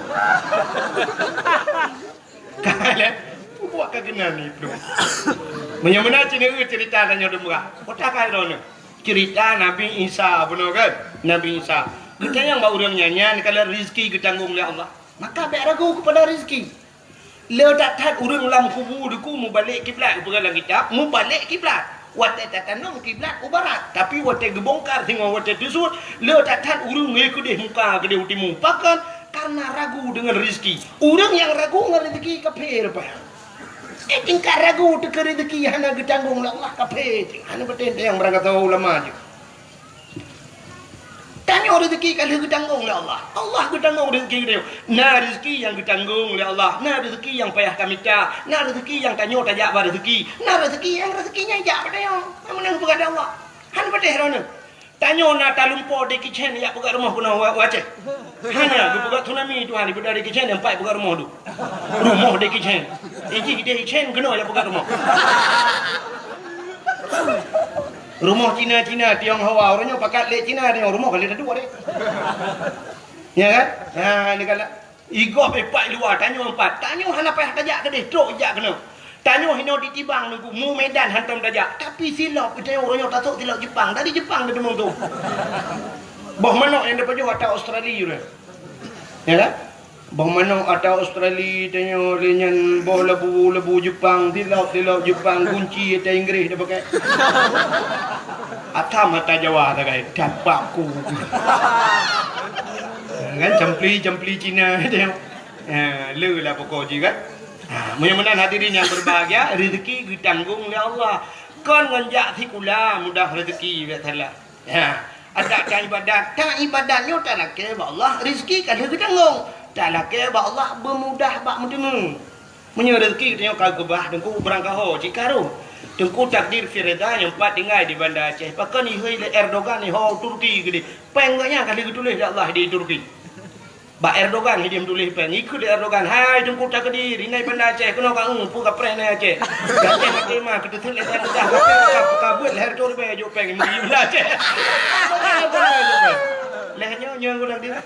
Kalian buat ka kena ni, bro. Meunyoe meunan cina cerita tanyoe deungoe. Kota ka droeneuh. Cerita Nabi Isa, bunoe kan? Nabi Isa. Geutanyong bak ureueng nyan, nyan kalau rezeki geutanggong lé Allah. Maka bèk ragu kepada rezeki. Le that-that ureueng lam kubu Teungku mubalek kiblat, geupeugah lam kitab, mubalek kiblat. Watèe tatanom kiblat u barat, tapi watèe geubongkar singoh watèe teusuet, le that-that ureueng ngon keudeh muka keudeh u timu. Pakon? Karena ragu deungon rezeki. Ureueng nyang ragu ngon rezeki kafé rupa nyan. Eh, tingkat ragu teuh keu rezeki hana geutanggong lé Allah, kafé teuh. Hana patéh nyang beurangkat ulama jih. Tanyoe rezeki ka lheueh geutanggong lé Allah. Allah geutanggong rezeki tanyoe. Na rezeki nyang geutanggong lé Allah, na rezeki nyang payah tamita, na rezeki nyang tanyoe tajak bak rezeki, na rezeki nyang rezeki nyan jak bak tanyoe. Nyang meunan geupeugah lé Allah. Hana patéh droeneuh. Tanyoe na talumpo Jackie Chan jak peugah rumoh keunoe u, u Aceh. Hana, geupeugah tsunami Tuhan, ipeugah Jackie Chan, nyang pat peugah rumoh tu. Rumoh Jackie Chan. Ijih Jackie Chan keunoe jak peugah rumoh. Rumoh Cina-Cina, Tionghoa, ureueng nyoe pakat lé Cina, Tiong rumoh ka lé taduek deh. Ya kan? Ha, ni kan. Igob ipat luwa, tanyoe empat. Tanyoe hana payah tajak keudeh, trok jak keunoe. Tanyoe hinoe di Tibang Teungku, mu Medan hantom tajak. Tapi silop, tanyoe ureueng nyoe tasok silop Jepang. Dari Jepang teumeung tu. Boh manok nyang tapajoh ata Australia tu. Ya kan? Boh manok ata Australia, tanyoe lé nyan boh labu, labu Jepang, silop, silop Jepang, gunci ata Inggris tapakai. Atam ata Jawa tagai, dapat ku. Kan campli, campli Cina tanyoe. Ha, le lah pokok jih kan. Ha, meunyoe meunan hadirin nyang berbahagia, rezeki geutanggong lé Allah. Kon ngon jak sikula mudah rezeki, biasalah. Ha, adak ta ibadat, ta ibadat nyoe talakèe bak Allah, rezeki ka lheueh geutanggong. Talakèe bak Allah beumudah bak meuteumé. Meunyoe rezeki geutanyoe ka geubah, Teungku, beurangkaho cit ka rhot. Teungku, takdir firida nyang pat tinggai di Banda Aceh. Pakon ihôi lé Erdogan, iho Turki keudeh. Pèng geuh nyan ka lheueh geutuléh lé Allah di Turki. Bak Erdogan hidéh meutuléh pèng. Ikheun lé Erdogan, "Hai Teungku Takdir, inan Banda Aceh, keunoe ka eu, peue kapreh inan Aceh. Aceh maté ma, keuteuseut lé Aceh mudah, ka, ka beuet lhèe reutôh ribèe jok pèng, meuri Banda Aceh." Lhèe nyoe, nyoe geulang dia.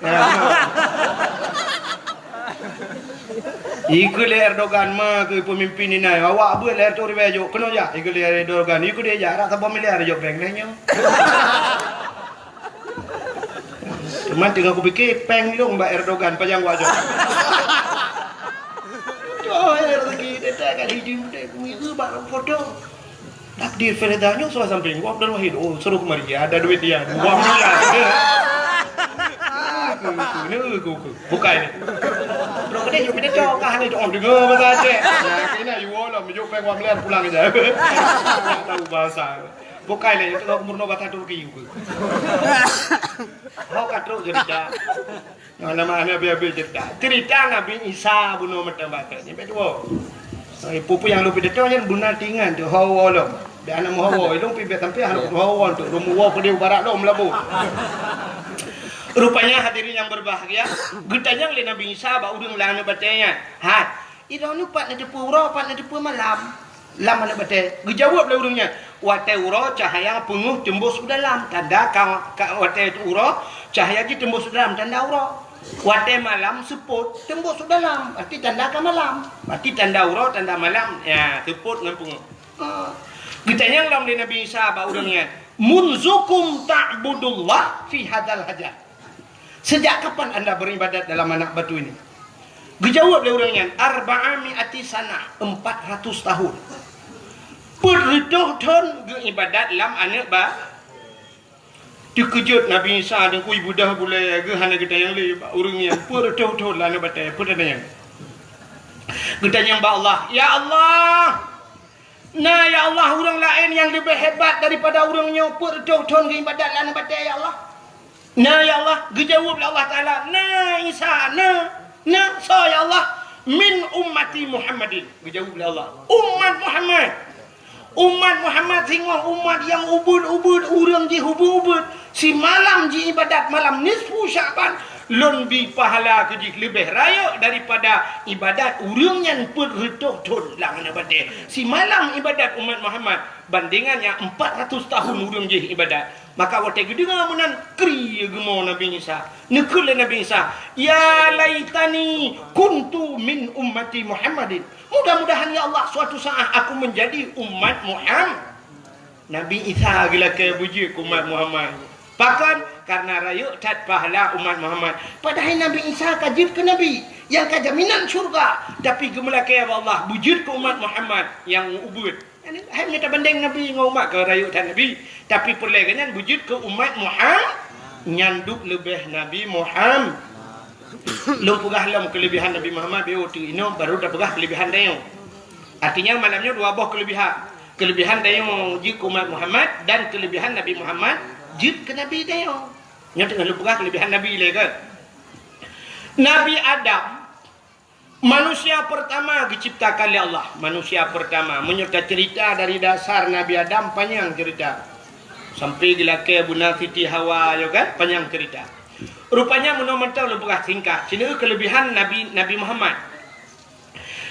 Ikheun lé Erdogan ma keu peumimpin inan, "Awak beuet lhèe reutôh ribèe jok, keunoe jak." Ikheun lé Erdogan, "Ikheun dia jak, rot saboh miliar jok pèng, lhèe nyoe." Teuma teungoh kupike, pèng lôn bak Erdogan pajan wajok. Tuh, ya, rezeki dia tak kat hijau putih, kuihu bak foto. Takdir firida nyoe sudah samping, wah, Abdul Wahid, oh, suruh kemari, ada duit dia, dua miliar. Aku, aku, ni aku, aku. Bukan ni. Bro, kedai jom pindah cok, kah ni, oh, dengar bahasa Aceh. Nah, kena, you all, jok pèng dua miliar pulang aja. Tak tahu bahasa. Bukai lé, nyoe teungoh meurunoe basa Turki. Ho ka trok cerita. Nyoe nama hana habéh-habéh cerita. Cerita Nabi Isa bunoe mantong bakat. Nyan bèk tuwo. Eh, peue-peue nyang lôn pidato nyan beuna teuingat tu, hawa lom. Bèk hana meuhawa, lôn pih bèk sampai hana meuhawa tu. Lôn meuwoe keudéh u barat lom meulaboh. Rupanya hadirin yang berbahagia, geutanyong lé Nabi Isa bak ureueng lam aneuk batèe nyan. Hai, Droeneuh pat neuteupeue uroe, pat neuteupeue malam lam aneuk batèe? Geujaweueb lé ureueng nyan, "Watèe uroe cahya peungeuh teumbôh u dalam, tanda ka, ka, watèe uroe cahya jih teumbôh u dalam, tanda uroe. Watèe malam seupôt teumbôh u dalam, berarti tanda ka malam. Berarti tanda uroe, tanda malam, ya, seupôt ngon peungeuh." Ha. Geutanyong lom lé Nabi Isa bak ureueng nyan, "Munzukum ta'budullah fi hadzal hajar?" Sejak kapan anda beribadat dalam anak batu ini? Geujaweueb lé ureueng nyan, "Arba'a mi'ati sanah, empat ratus tahun." Peuet reutôh thon geuibadat lam aneuk ba-, teukeujot Nabi Isa deungkui beudoh bulèe geuh hana geutanyong lé bak ureueng nyan, peuet reutôh thon lam aneuk batèe, peue tatanyong? Geutanyong bak Allah, "Ya Allah, na ya Allah ureueng laén nyang leubeh hebat daripada ureueng nyoe peuet reutôh thon geuibadat lam aneuk batèe, ya Allah?" "Na, ya Allah." Geujaweueb lé Allah Taala, "Na, Isa, na, na." "Soe, ya Allah?" "Min ummati Muhammadin." Geujaweueb lé Allah, "Umat Muhammad." Umat Muhammad singoh umat nyang ubit-ubit, ureuëng jih ubit-ubit. Simalam jiibadat malam nisfu Sya'ban, lôn bi pahala keu jih leubeh rayeuk daripada ibadat ureuëng nyan peuet reutôh thon lam aneuk batée. Simalam ibadat umat Muhammad, bandingan nyang empat ratus tahun ureuëng jih ibadat. Maka watée geudeungoe meunan, kri geumo Nabi Isa. Neukheun lé Nabi Isa, "Ya laitani kuntu min ummati Muhammadin." Mudah-mudahan, ya Allah, suatu saat aku menjadi umat Muhammad. Nabi Isa geulakée beujeuet keu umat Muhammad. Pakon? Karena rayeuk that pahala umat Muhammad. Padahai Nabi Isa ka jeuet keu nabi, nyang ka jaminan syurga. Tapi geumeulakée bak Allah beujeuet keu umat Muhammad nyang ubit. Hai mita bandeng nabi ngon umat ka rayeuk that nabi. Tapi peureulée geuh nyan beujeuet keu umat Muhammad nyang duek leubeh Nabi Muhammad. Lôn peugah lom keulebihan Nabi Muhammad, biôh teuk inoe baru tapeugah keulebihan tanyoe. Artinya malam nyoe dua boh keulebihan. Keulebihan tanyoe jeuet keu umat Muhammad dan keulebihan Nabi Muhammad jeuet keu Nabi tanyoe. Nyoe teungoh lôn peugah keulebihan Nabi lé kan. Nabi Adam, manusia pertama geuciptakan lé Allah. Manusia pertama. Meunyoe taceurita dari dasar Nabi Adam, panyang ceurita. Sampai geulakée beuna Siti Hawa, yo kan? Panyang ceurita. Rupanya meunoe mantong lôn peugah singkat. Sineuk keulebihan Nabi, Nabi Muhammad.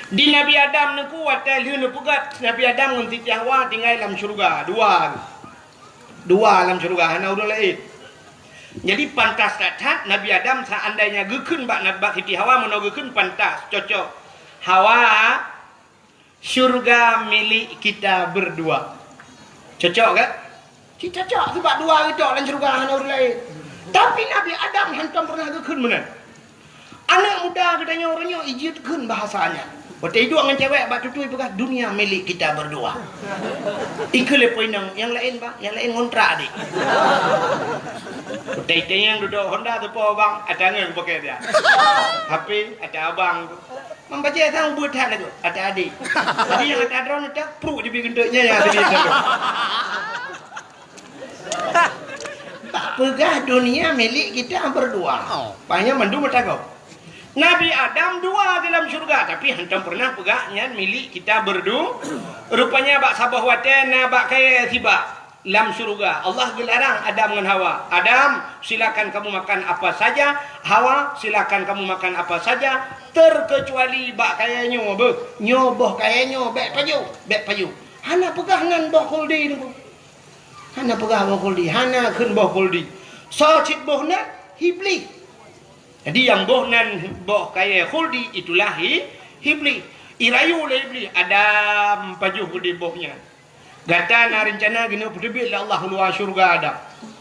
Di Nabi Adam neuku watée lheueh neupeugét Nabi Adam ngon Siti Hawa tinggai lam syeuruga. Dua. Dua lam syeuruga, hana ureuëng laén. Jadi pantas that-that Nabi Adam seandainya geukheun bak, bak Siti Hawa meunoe geukheun pantas, cocok. Hawa, syurga milik kita berdua. Cocok kan? Cit cocok, sebab dua geutok lam syeuruga hana ureuëng laén. Tapi Nabi Adam hantom pernah geukheun meunan. Aneuk muda geutanyoe uroe nyoe ijeuet kheun bahasa nyan. Watée iduek ngon cewek bak tutui peugah, "Dunia milik kita berdua." Ikheun lé po inong, "Nyang laén, Bang, nyang laén ngontrak deh." Watée itanyong dudoe Honda teupo, "Bang, ata ngon pakè dia." H P, "Ata abang." Mambajée sang ubeut that lagoe, ata adé. Jadi nyang ata droe neutak, pruk jibi geunteuk nyan nyang tadi tadi. Bak peugah dunia milik kita berdua. Oh. Panyang mandum meutanggong. Nabi Adam dua di dalam syurga, tapi hantom pernah peugah nyan milik kita berdu-, rupanya bak saboh watée na bak kayée sibak. Lam syeuruga, Allah geularang Adam ngon Hawa, "Adam, silakan kamu makan apa saja, Hawa, silakan kamu makan apa saja, terkecuali bak kayée nyoe beuh. Nyoe boh kayée nyoe bék pajoh, bék pajoh." Hana peugah nan boh khuldi nyoe. Hana peugah boh khuldi, hana kheun boh khuldi. Soe cit boh nan, Iblih. Jadi nyang boh nan boh kayée khuldi itulah I-, Iblih. Irayu lé Iblih, "Adam, pajoh keudeh boh nyan. Gata na reuncana keuneuk peuteubiet lé Allah u luwa syeuruga Adam.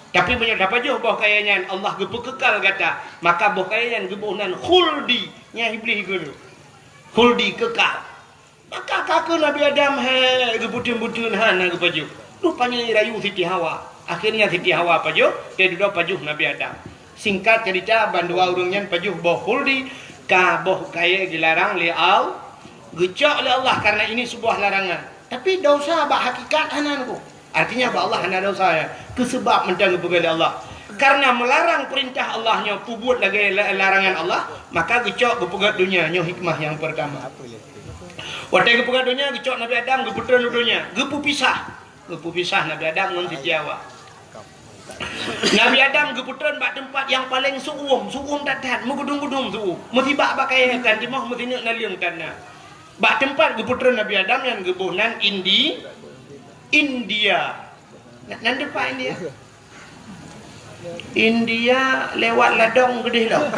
Tapi meunyoe tapajoh boh kayée nyan, Allah geupeukekal gata, maka boh kayée nyan geuboh nan khuldi." Nyan Iblih kheun. Khuldi kekal. Maka ka kheun Nabi Adam, he, geubeuteun-beuteun hana geupajoh. Rupanya irayu Siti Hawa. Akhirnya Siti Hawa pajoh, teududoe pajoh Nabi Adam. Singkat cerita, bandua ureuëng nyan pajoh boh khuldi, ka boh kayée geularang lé Al-, geucok lé Allah karena ini sebuah larangan. Tapi dosa bak hakikat hana neuku. Artinya bak Allah hana dosa ya. Keu seubab mantong geupeugah lé Allah. Karena meularang peurintah Allah nyoe peubuet lagée la-, larangan Allah, maka geucok geupeugét donya nyoe hikmah nyang pertama. Watée geupeugét donya, geucok Nabi Adam geupeutreun u donya, geupeupisah. Geupeupisah Nabi Adam ngon Siti Hawa. Nabi Adam geupeutreun bak teumpat nyang paleng su'uem, su'uem that-that, meugudum-gudum su'uem. Meusibak bak kayée tan timoh, meusineuk naleueng tan na. Bak teumpat geupeutreun Nabi Adam nyan geuboh nan Indi-, India. Na-, nan teumpat India. India lewat ladong keudeh lom.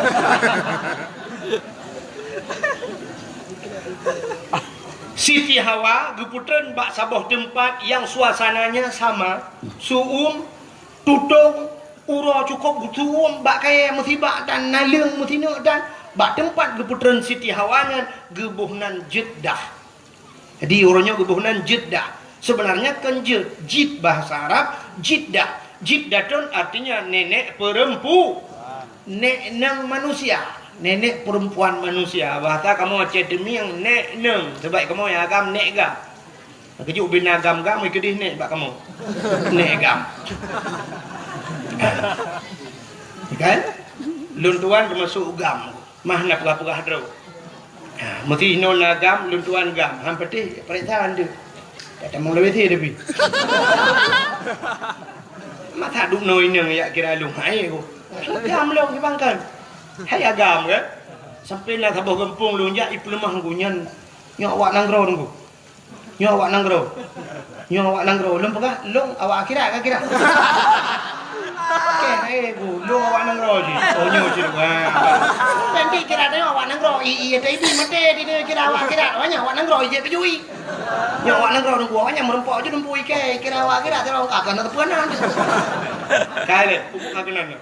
Siti Hawa geupeutreun bak saboh teumpat nyang suasananya sama, su'uem, tutong, uroe cukôp geusu'uem bak kayée meusibak dan naleueng meusineuk dan bak teumpat geupeutreun Siti Hawa nyan geuboh nan Jeddah. Jadi uroe nyoe geuboh nan Jeddah. Sebenarnya kon jeuet, jid bahasa Arab, Jeddah. Jiddatun artinya nenek perempu-, nek nang manusia, nenek perempuan manusia. Bahasa kamoe Aceh Teumieng, nek nang. Sebab kamoe nyang agam nek gam. Keujeuet ubena gam-gam, keudeh nek bak kamoe. Nek gam. Kan? Lôn tuan teumasok GAM. Mah na peugah-peugah droe. Ha, meusti inoe na GAM, lôn tuan GAM. Han patéh, pareksa han deuh. Tak tamong lawét tapi. Masa dum noe inong yak kira lôn hai ko. GAM lôn di Bangkang. Hai GAM kan? Sampai na saboh gampông lôn jak ipeuleumah ngku nyan. Nyoe awak nanggroe ngku. Nyoe awak nanggroe. Nyoe awak nanggroe. Lôn peugah, lôn awak akhirat ka kira. Oke, hai bu, lôn awak nanggroe jih. Oh, nyoe jih. Wah. Nanti kira tengok awak nanggroe. I, i, i, i, mate di kira awak akhirat. Awak nyan awak nanggroe jih kejui. Nyoe awak nanggroe nunggu awak nyan meureumpok je nunggu ikai kira awak akhirat tengok akan ada peunan. Kali, aku nan.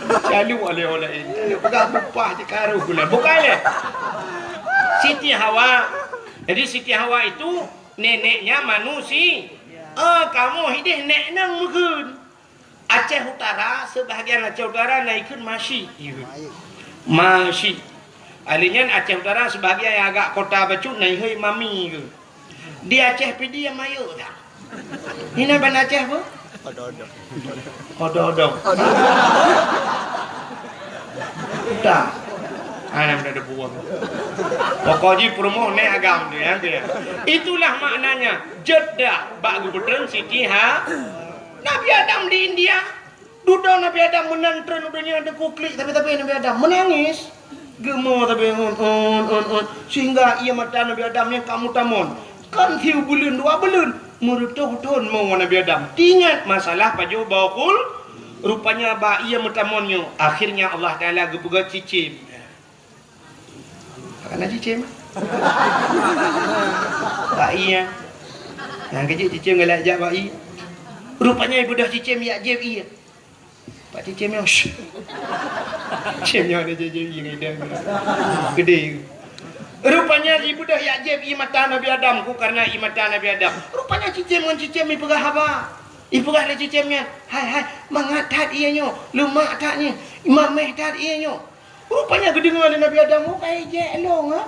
Lalu oleh-oleh ini. Lalu peugah bupah je karu guna. Bukan leh. Siti Hawa. Jadi Siti Hawa itu neneknya manusia. Ah, kamu hidih nek nang meukeun. Aceh Utara, sebahagian Aceh Utara na ikheun Masyik. Masyik. Alih nyan Aceh Utara sebahagian yang agak kota bacut na ihôi Mami ke. Di Aceh Pidie mayeu dah. Hina ban Aceh apa? Odong-odong. Odong-odong. Dah. Anak dah ada buang. Pokok ji perumoh nek agam tu ya, tu ya. Itulah maknanya jeda bak gubernur Siti Ha. Nabi Adam di India. Dudoe Nabi Adam meunan treun u donya teuku klik tapi-tapi Nabi Adam meunangis. Geumo tapi un, un, un, un. Sehingga ié mata Nabi Adam nyang ka meutamon. Kon siubuleuen dua buleuen, meureutoh thon mo Nabi Adam. Tingat masalah pajoh boh khul, rupanya bak ié meutamon nyoe, akhirnya Allah Taala geupeugah cicém. Kana cicém. Bak ié. Nyang keujiek cicém galak jak bak ié. Rupanya ibeudôh cicém yak jieb ié. Pak cicém nyoe. Cicém nyoe ada cicém ié ngon idang. Gede. Rupanya ibeudôh yak jieb ié mata Nabi Adam ku karena ié mata Nabi Adam. Rupanya cicém ngon cicém ipeugah haba. Ipeugah lé cicém nyan, "Hai, hai, mangat that ié nyoe, leumak that nyoe, mameh that ié nyoe." Rupanya geudeungoe lé Nabi Adam, "Oh, ka ijek lôn, ha?"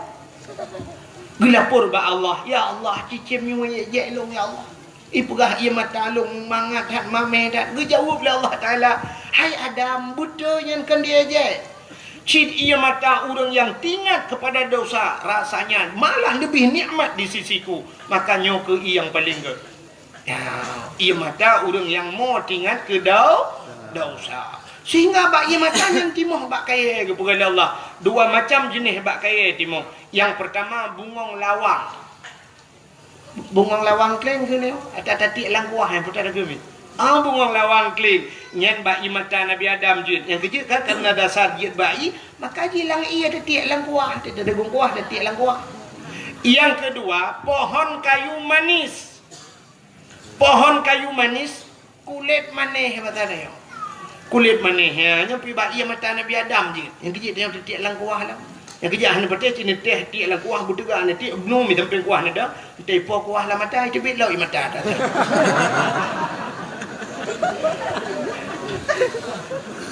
Geulapor bak Allah, "Ya Allah, cicém nyoe ijek lôn, ya Allah. Ipeugah ié mata lôn mangat that, mameh that." Geujaweueb lé Allah Taala, "Hai Adam, beutôi nyan kon diejek. Cit ié mata ureuëng nyang teuingat kepada dosa, rasanya malah leubeh nikmat di sisi-Ku. Maka nyoe keuh ié nyang paleng gét." Ya, ié mata ureuëng nyang mo teuingat keu dau-, dosa. Sehingga bak ié mata nyan timoh bak kayée geupeugah lé Allah. Dua macam jeuneh bak kayée timoh. Nyang peurtama bungong lawang. Bungong lawang kléng keuneuk ata tatiek lam kuah nyang putar geumi. Ah, bungong lawang kléng nyan bak ié mata Nabi Adam jeuet. Nyang keujeuet kan karena dasar jeuet bak ié, maka jilang ié tatiek lam kuah, tadagong kuah tatiek lam kuah. Nyang keudua, pohon kayu manis. Pohon kayu manis, kulét manéh mata nyoe. Kulét manéh, ya, nyoe pi bak ié mata Nabi Adam jih. Nyang keujeuet nyoe titiek lam kuah lam. Nyang keujeuet hana patéh cit neutéh tiek lam kuah beuteuga neutéh bnu mi sampéng kuah neuda, neutéh po kuah lam mata, teubiet lom ié mata dah.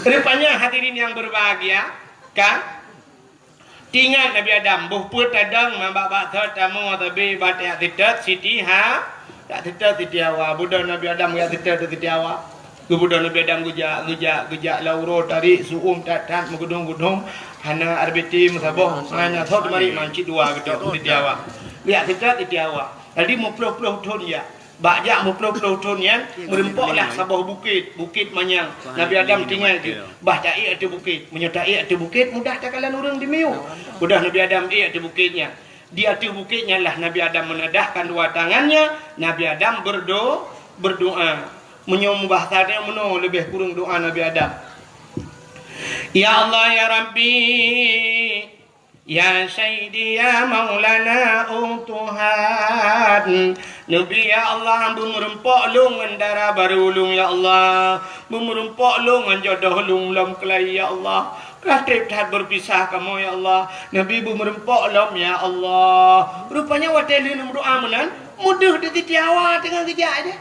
Rupanya hadirin yang berbahagia, kan? Teuingat Nabi Adam, boh peuet tadong, man bak-bak thot tamoe tabi bak tajak seutôt Siti Ha, jak seutôt Siti Hawa. Beudôh Nabi Adam jak seutôt Siti Hawa. Geubeudôh Nabi Adam geujak, geujak, geujak lam uroe tarék, su'uem that-that, meugudong-gudong, hana R B T meusaboh, hana thot marit man cit dua geutôk Siti Hawa. Jak seutôt Siti Hawa. Jadi meuploh-ploh thon jak. Bak jak meuploh-ploh thon nyan, meurumpoklah saboh bukét, Bukét Manyang. Nabi Adam tinggai di, bah taék ateueh bukét. Meunyoe taék ateueh bukét, mudah takalon ureuëng di miyueb. Mudah Nabi Adam ék ateueh bukét nyan. Di ateueh bukét nyan lah Nabi Adam menadahkan dua tangannya, Nabi Adam berdo-, berdoa. Meunyoe mubahasa nyan meunoe leubeh kureueng doa Nabi Adam. Ya Allah, ya Rabbi, Ya Sayyidi, ya Maulana, oh Tuhan. Neubi, ya Allah, beumeurumpok lôn ngon dara barô lôn, ya Allah. Beumeurumpok lôn ngon jodoh lôn lom keulai, ya Allah. Ka treb that beupisah kamoe, ya Allah. Neubi beumeurumpok lom, ya Allah. Rupanya watée lheueh meudoa meunan, meudeuh di Siti Hawa teungoh geujak aja.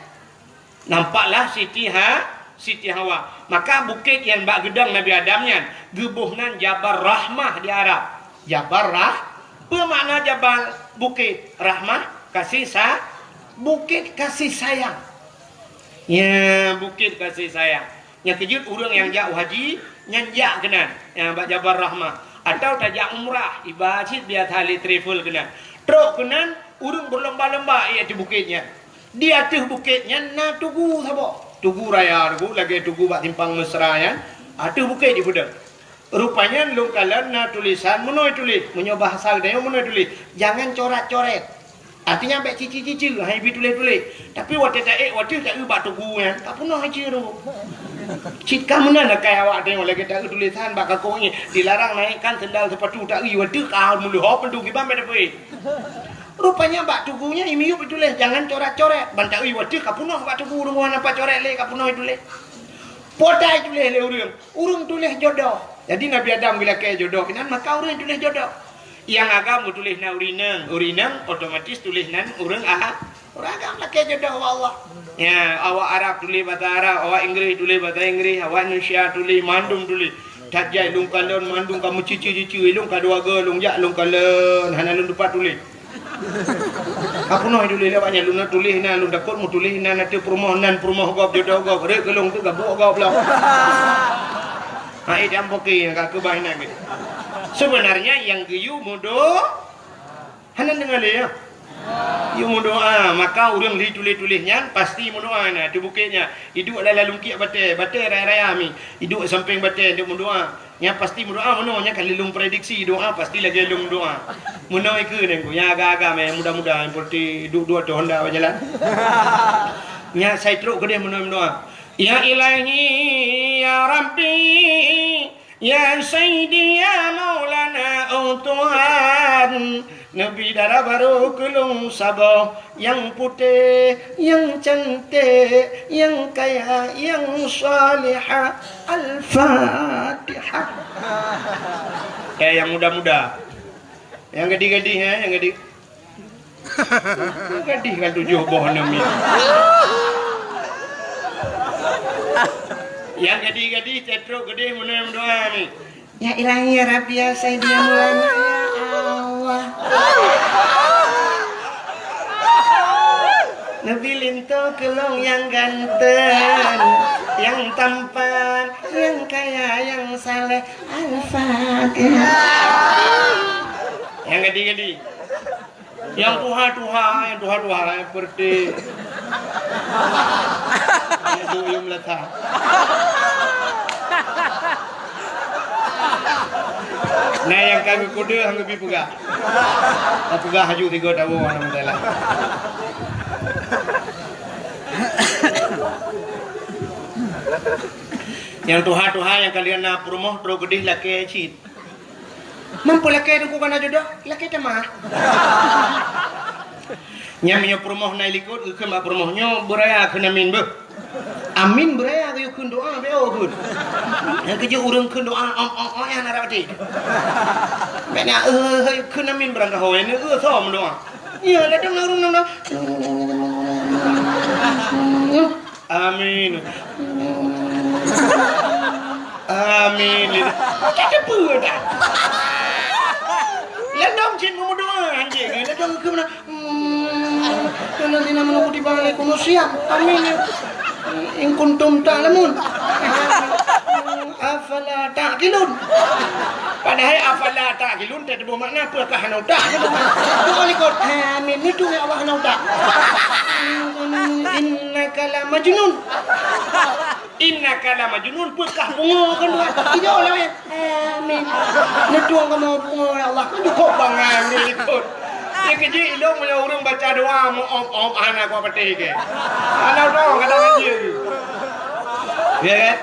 Nampaklah Siti Ha-, Siti Hawa. Maka bukét nyang bak geudong Nabi Adam nyan geuboh nan Jabal Rahmah di Arab. Jabal Rah-, peue makna Jabal? Bukét. Rahmah, kasih sa-, bukét kasih sayang. Ya, Bukit Kasih Sayang. Nyang keujeuet ureuëng nyang jak haji, nyan jak keunan. Ya, bak Jabal Rahmah. Atau tajak umrah, iba cit biasa lé travel keunan. Trok keunan, ureuëng berlomba-lomba ié ateueh bukét nyan. Di ateueh bukét nyan na tugu saboh. Tugu raya tugu, lagée tugu bak simpang Mesra nyan. Ateueh bukét jipeudong. Rupanya lôn kalon na tulisan meunoe tuléh. Meunyoe bahasa geutanyoe meunoe tuléh, "Jangan corat-coret." Artinya bék cici-cici, hai bi tuléh-tuléh. Tapi watée taék, watée taeu bak tugu nyan, ka peunoh ici tu. Cit ka meunan akai awak tanyoe lagée taeu tulisan bak kakong nyan, dilarang naikkan sendal sepatu taeu watée ka meuleuhob meudu kiban bék dapeuék. Rupanya bak tugu nyan imiyup ituléh, "Jangan coret-coret." Ban taeu watée ka peunoh bak tugu, ureuëng nampak coret lé ka peunoh ituléh. Potai tuléh lé ureuëng. Ureuëng tuléh jodoh. Jadi Nabi Adam geulakée jodoh keunan, maka ureuëng tuléh jodoh. Nyang agam geutuléh nan ureuëng inong, ureuëng inong otomatis tuléh nan ureuëng a-, ureuëng agam lakée jodoh ubak Allah. Ya, awak Arab tuléh basa Arab, awak Inggris tuléh basa Inggris, awak Indonesia tuléh, mandum tuléh. That jai lôn kalon mandum ka meucici-cici, lôn ka dua go lôn jak lôn kalon, hana lôn tupat tuléh. Ka peunoh tuléh lé awak nyan, lôn na tuléh na, lôn takot meutuléh na, na teu peurumoh nan peurumoh gob, jodoh gob, rek keu lôn teu gabuk gob lom. Hai dam poke nyang ka keubah inan geuh. Sebenarnya nyang geuyue meudo-, hana deungoe lé ya. Yue meudoa, maka ureuëng li tuléh-tuléh nyan pasti meudoa na, teu bukét nyan. Iduek lam lalungkiek batée, batée raya-raya mi. Iduek sampéng batée, iduek meudoa. Nyan pasti meudoa meunoe, nyan ka lheueh lôn prediksi doa pasti lagée lôn doa. Meunoe ikeu nyan ku, nyang agam-agam, nyang muda-muda, nyang seperti duek-duek ateueh honda bak jalan. Nyan sai trok keudeh meunoe meudoa. Ya Ilahi, ya Rabbi, ya Sayyidi, ya Maulana, oh Tuhan, neubi dara barô keu lôn saboh. Nyang putéh, nyang canték, nyang kaya, nyang salihah. Al-Fatihah. Eh, nyang muda-muda. Nyang gadih-gadih, eh, nyang gadih. Gadih kan tujoh boh aneuk miet. Nyang gadih-gadih, tetrok gadih, meunoe meudoa ni. Ya Ilahi, ya Rabbi, ya Sayyidi, ya Maulana, ya Allah. Neubi linto keu lôn nyang ganteng, nyang tampan, nyang kaya, nyang saleh. Al-Fatihah. Nyang gadi-gadi. Nyang tuha-tuha, nyang tuha-tuha, nyang seperti Nyang duek yum leutah. Nah, nyang ka geukudeue han geubi peugah. Tapeugah haju tiga tawoe hana masalah. Nyang tuha-tuha nyang ka lheueh na peurumoh trok keudeh lakée cit. Mampu lakée teungku kana jodoh, lakée teuma. Nyan meunyoe peurumoh na i likot, geukheun bak peurumoh nyoe, beuraya kheun amin beuh. Amin beuraya geuyue kheun doa, beu kheun. Nyang keujeuet ureuëng kheun doa, ong, ong, ong, nyan na rot até. Bèk na, eh, eh, kheun amin beurangkaho, eh, eh, soe meudoa. Iya, ladôm na ureuëng na. Amin. Amin. Ka teupeue dah. Ladôm cit meumeudoa anjing. Ladôm keu mana? Hmm. Alladzina amanu kutiba alaikumus siyam. Amin. In kuntum ta'lamun. Afala ta'qilun. Padahai afala ta'qilun teutuboh makna peue kah hana utak. Doa likot. Amin. Itu ya Allah hana utak. Innaka la majnun. Innaka la majnun, peue kah pungo kan doa. Tidak lah ya. Amin. Neutong kamoe pungo ya Allah. Kan cukup bangai udah likot. Dia kejik ilong punya orang baca doa mau om-om hana kuat petik ke. Hana udah kata dia. Ya kan?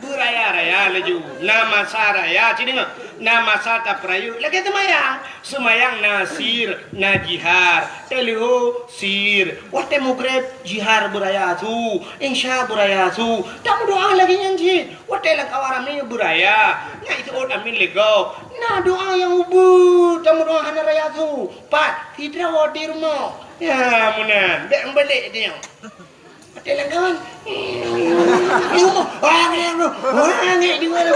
Beuraya-raya laju, na masa raya, ci deungoe, na masa tapeurayeuk lagée seumayang. Seumayang na sir, na jihar. Teuleuho sir, watée mugreb jihar beuraya su, insya beuraya su. Tameudoa lagée nyan cit, watée lam kawan ramé beuraya, na iseuôt amin lé gob. Na doa nyang ubeut tameudoa hana raya su. Pat sidroe di rumoh. Ya meunan, bék meubalek tanyoe. Watée lam kawan. Di rumoh. Wah, ngek, wah, ngek, di mana?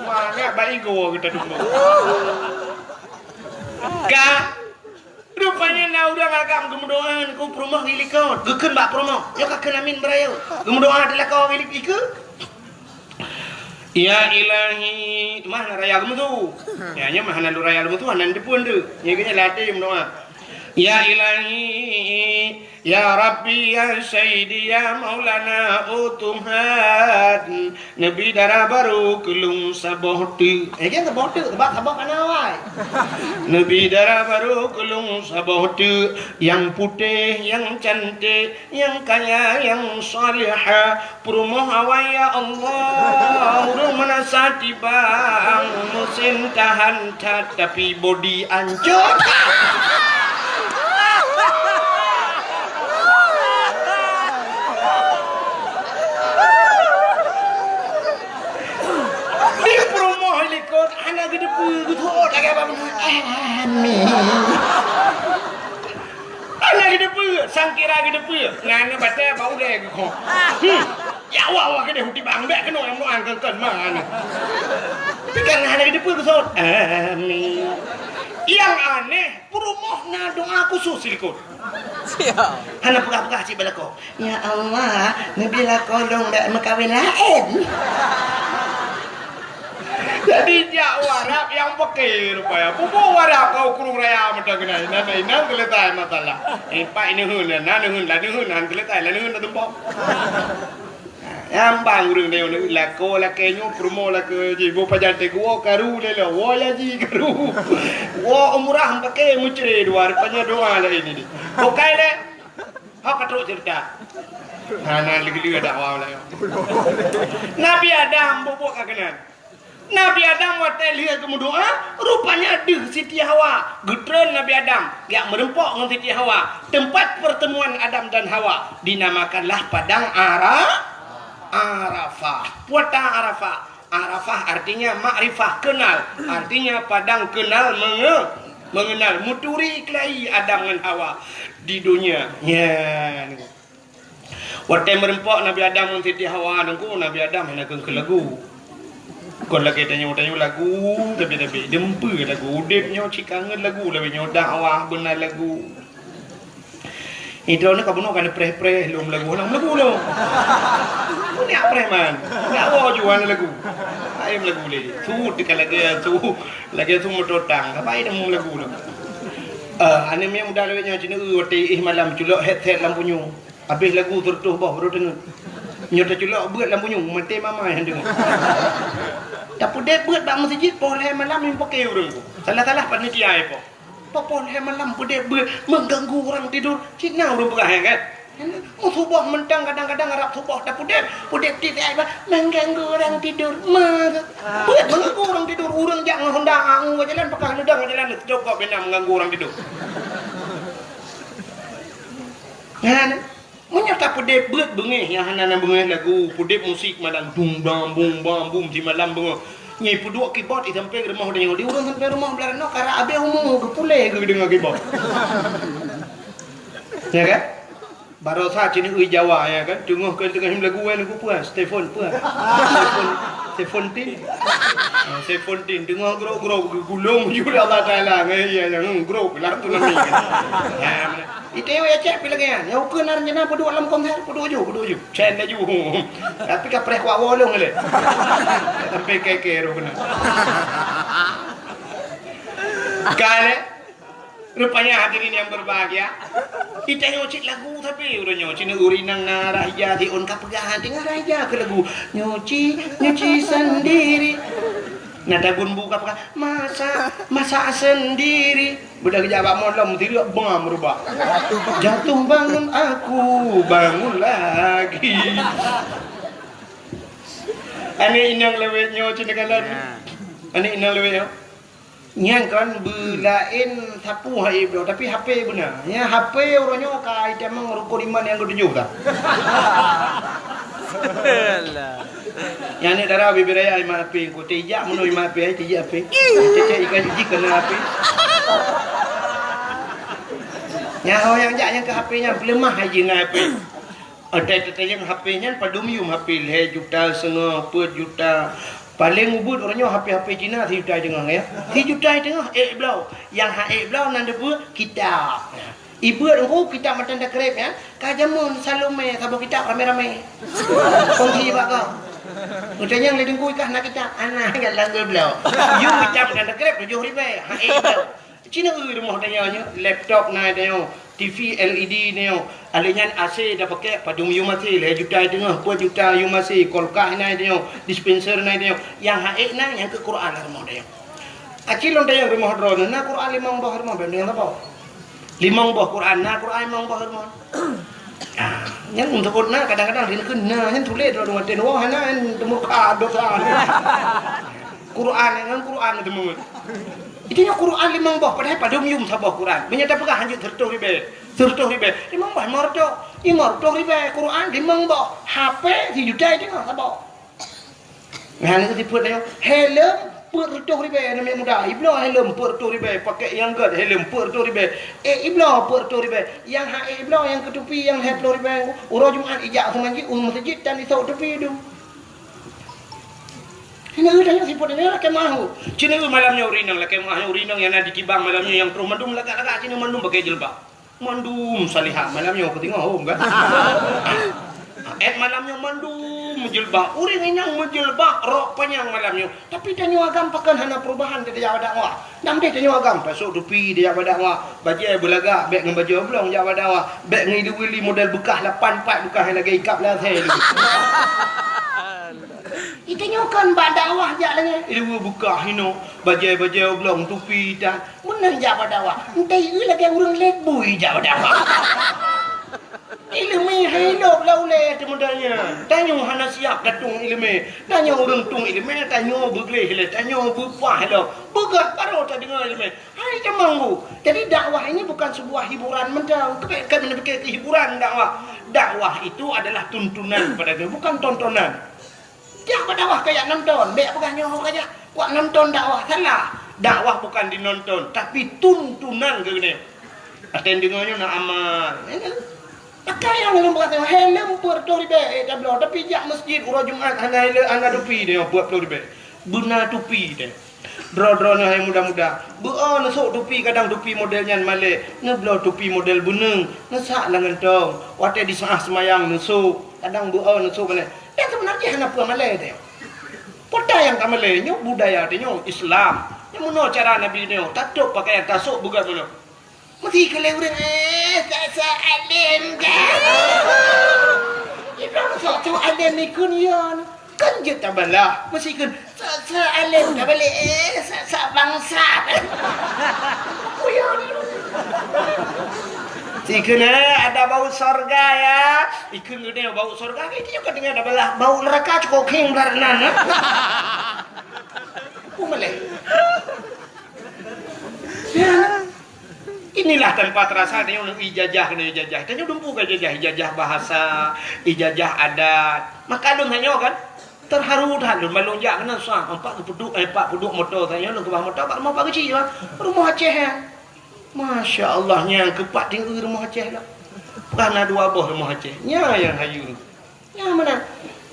Wah, ngek, baik gua kita dulu. Ka, rupanya Ureuëng agam geumeudoá keu peurumoh geulikot, geukheun bak peurumoh, nyoe ka kheun amin beurayeuk. Geumeudoá di lakoe geulik ikeue. Ya Ilahi, mah na raya geumeusu. Ya, nyoe mah hana lôn raya geumeusu, hana neuteupeue deuh. Nyoe geuhnyan lam até meudoá. Ya Ilahi, ya Rabbi, ya Sayyidi, ya Maulana, oh Tuhan, neubi dara barô keu lôn saboh teuk. Eh, jangan saboh teuk, sebab saboh kana awai. Neubi dara barô keu lôn saboh teuk, nyang putéh, nyang cantik, nyang kaya, nyang salihah, peurumoh awai, ya Allah. Ureuëng meunasah tibang, meusén tahan that, tapi bodi ancô. Di peurumoh likot hana geuteupeue, geuthot lagée apa beuna. Amin. Hana geuteupeue, sangkira geuteupeue. Ngan batée bak ulée geukhok. Hmm. Ya Allah, Allah keudeh tibang, bék keunoe nyang meudoá keu-keu ma nyoe. Tapi kan hana geuteupeue geusot. Amin. Nyang aneh, peurumoh na doá khusos silikot. Siap. Hana peugah-peugah cit bak lakoe. Ya Allah, neubi lakoe lôn bék meukawen laén. Jadi jak u Arab nyang peuke rupaya. Pupu u Arab keu kureueng raya mantong keunan. Inan, inan teuletai masalah. Eh, pat neuheun, na neuheun, la neuheun, han teuletai, la neuheun, la tumpok. Nyang bang ureuëng nyoe lakoe lakée nyoe peurumoh lakée jih, boh pajan teuk woe karu lé lo, woe haji karu. Woe umrah meupaké meucre dua, rupanya doa laén ini. Bukai lé. Hok ka trok cerita. Hana leugeuleu dakwah lé. Nabi Adam bubuet ka keunan. Nabi Adam watée lheueh geumeudoá, rupanya deuh Siti Hawa. Geutreun Nabi Adam, geujak meureumpok ngon Siti Hawa. Tempat pertemuan Adam dan Hawa dinamakanlah Padang Ara-, Arafah. Peue ta Arafah? Arafah artinya makrifah, kenal. Artinya padang kenal menge-, mengenal. Meuturi keulayi Adam ngon Hawa di donya. Nya. Watée meureumpok Nabi Adam ngon Siti Hawa, Teungku, Nabi Adam hana kheun keu lagu. Kon lagée tanyoe, tanyoe lagu, tapi, tapi, deumpeu lagu. Udeb nyoe cit kangen lagu, lagée nyoe dakwah beuna lagu. Idroe nyoe ka bunoe ka neupreh-preh lom lagu, hana lagu lom. Neujak preh man. Neujak woe ju hana lagu. Hai lagu lé. Su teuka lagée su, lagée su moto tang. Ka bai deungoe lagu lom. Eh, aneuk miet muda lawét nyoe cit neu watée éh malam culok headset lam punyueng. Habéh lagu seureutôh boh baru deungoe. Nyoe teuculok beuet lam punyueng, maté mama nyang deungoe. Tapeudeh beuet bak meuseujid poh lhée malam nyang paké ureuëng. Salah-salah panitia ipoh. Poh lhée malam peudeh beuet mengganggu orang tidur. Cit na ureuëng peugah, ya kan? Meusuboh mantong kadang-kadang rab suboh tapeudeh, peudeh tieb ai bah mengganggu orang tidur. Meusuboh beuet mengganggu orang tidur. Ureuëng jak ngon Honda angu jalan, pakah leudang jalan, cokop bina mengganggu orang tidur. Nyan. Meunyoe tapeudeh beuet beungéh nyang hana na beungéh lagu, peudeh musik malam dum dam bum bam bum simalam beungoh. Nyan peuduek keyboard i sampéng rumoh tanyoe. Di ureuëng sampéng rumoh blah noe karap abéh umu geupuléh geudeungoe keyboard. Ya kan? Barosa cit neu Jawa ya kan? Teungoh keu teungoh lagu wan geupeue? Stefon peue? Stefon, Seventeen. Ah, Seventeen teungoh grok-grok geugulong ju lé Allah Taala ngon iya nyang grok lah tu nami. Ya, Itewé Aceh pi lagée nyan. Nyang ukeue na rencana peuduek lam konser, peuduek ju, peuduek ju. Cen laju. Tapi ka preh kuak wolong lé. Sampai keke roh kena. Ka lé. Rupanya hadirin yang berbahagia. Kita nyoe cit lagu tapi udah nyoe cit ureuëng nyang na raja di on ka peugah hati ngon raja ke lagu. Nyuci, nyuci sendiri. Na tagun bu ka peugah, masak, masak sendiri. Beudah geujak bak molom, tireuk bam rubah. Jatuh bangun aku, bangun lagi. Aneuk inong lawét nyoe cit neukalon. Ya. Aneuk inong lawét nyoe. Nyan kan beulaén sapu hai bloe, tapi H P beuna. Nya H P uroe nyoe ka itamong rukon iman nyang ketujoh dah. Alah. Nyan ni dara bibir raya iman H P, ku tijak meunoe iman H P, ai tijak H P. Cek-cek ikan jiji kena H P. Nyan ho nyang jak nyang ke H P nyan peuleumah hai jih ngon H P. Ada tetayang H P nyan padum yum H P lhée juta seungoh, peuet juta. Paléng ubit uroe nyoe H P-H P Cina sijuta teungoh ya. Sijuta teungoh ék bloe. Nyang ha ék bloe nan deubeu kitab. Ibeuet engku kitab matan takrib nyan, ka jameun Salome saboh kitab ramé-ramé. Kongsi bak kau. Geutanyong lé teungku, "Ikah na kitab?" "Hana, nyan lam geubloe." Yum kitab matan takrib tujoh ribèe. Ha, eh, bloe. Cina eu rumoh tanyoe nyoe, laptop na tanyoe, T V L E D tanyoe. Alèh nyan A C tapakèk padum yum A C, lhèe juta teungoh, peuet juta yum A C, kulkas na tanyoe, dispenser na tanyoe. Nyang ha ék na, nyang keu Quran lam rumoh tanyoe. Aci lôn tanyong rumoh droeneuh, na Quran limong boh rumoh, bèk nyan saboh. Limong boh Quran, na Quran limong boh rumoh. Ah, nyan untuk na kadang-kadang rin keu na, nyan tuléh droeneuh watèe nyoe hana, nyan teumurka dosa. Quran ngon Quran teumeuet. Itu nyoe Quran limong boh, padahai padum yum saboh Quran. Meunyoe tapeugah hanjeuet seureutôh ribèe, seureutôh ribèe, limong boh lima reutôh, lima reutôh ribèe Quran limong boh. H P sijuta teungoh saboh. Nyan keuh sifeuet nyoe. Helm peuet reutôh ribèe aneuk muda. Ibloe helm peuet reutôh ribèe, pakèk nyang gèt helm peuet reutôh ribèe. Eh, ibloe peuet reutôh ribèe. Nyang ha ék ibloe, nyang keu tupi nyang lhèe plôh ribèe. Uroe Jumat ijak keu masjid, u masjid tan isok tupi dum. Hana eu tanyoe sifeuet nyoe lakèe meu'ah. Cina eu malam nyoe ureueng inong lakèe meu'ah nyoe ureueng inong nyang na di Kibang malam nyoe nyang troh mandum lagak-lagak cina mandum pakai jilbab. Mandum salihah malam nyoe keu teungoh hom kan. Eh, malam nyoe mandum meujilbab. Ureueng inong meujilbab, rok panyang malam nyoe. Tapi tanyoe agam pakon hana perubahan di tajak bak dakwah. Dam deh tanyoe agam, tasok tupi tajak bak dakwah. Bajèe beulagak bèk ngon bajèe oblong jak bak dakwah. Bèk ngon ileue li model beukah lapan pat beukah lagèe ikab lasèe. Itanyoe kon bak dakwah jak lagèe ileue beukah inoe, bajèe-bajèe oblong tupi tan. Meunan jak bak dakwah. Entah ieu lagèe ureueng lét bui jak bak dakwah. Ileumèe hai lôb lam ulèe teuh model nyan. Tanyoe hana siap tatueng ileumèe. Tanyoe ureueng tueng ileumèe, tanyoe beugleh lé, tanyoe beupah lom. Beugèt baru tadeungoe ileumèe. Hai jamong bu. Jadi dakwah ini bukan sebuah hiburan mantong. Keubiet kami neupike keu hiburan dakwah. Dakwah itu adalah tuntunan kepada kami, bukan tontonan. Jak bak dakwah kajak nonton, bèk peugah nyoe kajak. Kuat nonton dakwah, salah. Dakwah bukan dinonton, tapi tuntunan keu geutanyoe. Até deungoe nyoe na amal. Pakai nyang lôn peugah nyoe, helm peuet reutôh ribèe, eh, tabloe. Tapi jak masjid uroe Jumat hana helm, hana tupi nyoe peuet ploh ribèe. Beuna tupi nyoe. Droe-droe nyoe hai muda-muda, beu-o neusok tupi kadang tupi model nyan malèe, neubloe tupi model beuneueng, neusak lam gantong, watèe di saat seumayang neusok, kadang beu-o neusok malèe. Dan seubeunajih hana peue malèe teuh. Peue nyang ka malèe nyoe budaya teuh nyoe Islam. Nyoe meunoe cara Nabi nyoe, tatôp pakaian tasok beugèt meunoe. Meusti keu lé ureueng, eh, sok-sok além dah. Ibang sok-sok além ikun yon. Kan jeuet tabalah. Meusti ikun sok-sok além tabalek, eh, sok-sok bangsat. Kuyon. Sikheun, eh, ada bau sorga ya. Ikun geude bau sorga, itu juga dengan tabalah. Bau neraka cukup king belah nan, eh. Peue malèe. Ya. Inilah tanpa terasa tanyoe ijazah keunoe ijazah. Tanyoe dumpeue ka ijazah, ijazah bahasa, ijazah adat. Maka lôn tanyoe kan terharu that lôn ban lôn jak keunoe suah, empat geupeuduk, eh, empat peuduek moto tanyoe lôn keubah moto bak rumoh Pak Geuchik bah. Rumoh Aceh nyan. Masya Allah, nyan keu pat tinggi rumoh Aceh lah. Bukan na dua boh rumoh Aceh. Nyan nyang hayeue. Nyang meunan.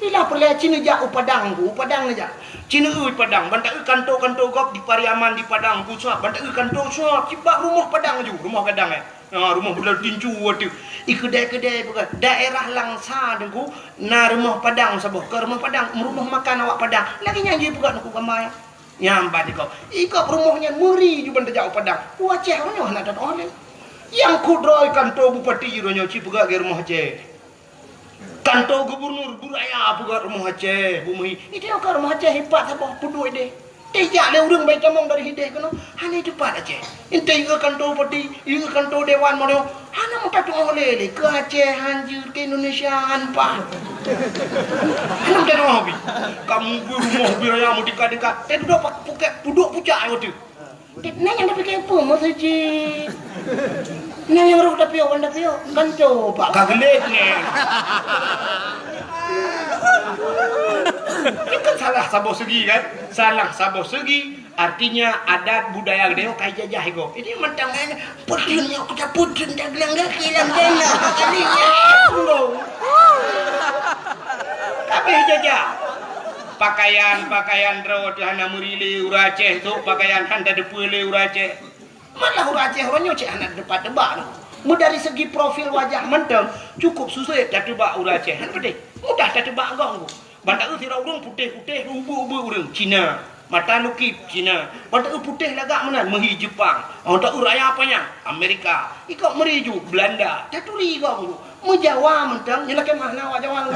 Bila peureulèe ci neujak u Padang ku, u Padang neujak. Ci neueu Padang, ban taeu kanto-kanto gob di Pariaman di Padang ku suap, ban taeu kanto suap, cit bak rumoh Padang ju, rumoh gadang, eh. Ha, rumoh budal tincu ateueh. I keudè-keudè peugah, daerah Langsa teungku, na rumoh Padang saboh, keu rumoh Padang, rumoh makan awak Padang. Lagèe nyan jih peugah teungku gamba nyan. Nyan ban di gob. I gob rumoh nyan meuri ju ban tajak u Padang. U Aceh nyoe hana tatu'oh lé. Nyang kudroe kanto bupati uroe nyoe ci peugah lagèe rumoh Aceh. Kanto gubernur, buraya peugah rumoh Aceh, bumi. Itu ka rumoh Aceh ipat saboh peuduek deh. Teuh jak lé ureueng bai tamong dari hideh keunoe, hana teupat Aceh. Entah ieu kanto bupati, ieu kanto dewan mono, hana meuta tu'oh lé lé. Keu Aceh han jeuet, keu Indonesia han paih. Hana meuta tu'oh bih. Kamu beurumoh buraya meutingkat-tingkat. Teuh dudoe pak puket, peuduek pucak nyoe teuh. Na nyang tapike peue meuseujid? Na nyang roh tapiôh, kan tapiôh? Kan coba ka geulet nyan. Itu kan salah saboh segi kan? Salah saboh segi. Artinya adat budaya geutanyoe ka ijajah iko. Ini mantong kan putun nyok kita putun dagelang gaki lam dana kali nyan. Tapi ijajah. Pakaian-pakaian droe teuh hana meuri lé ureueng Aceh, sôk pakaian han tateupeue lé ureueng Aceh. Malah ureueng Aceh uroe nyoe cit hana teupat teubak lom. Meudari segi profil wajah mantong, cukup susah tateuba ureuëng Aceh. Hana peudeh. Mudah tateuba gob. Ban taeu sidroe ureuëng putéh-putéh, ubeuek-ubeuek ureuëng Cina. Mata nukip Cina. Ban taeu putéh lagak meunan, meuhi Jepang. Ban taeu raya panyang Amerika. Ikok meuri ju Belanda. Taturi gob. Meujawa mantong, nyoe lakée meuh na awak Jawa.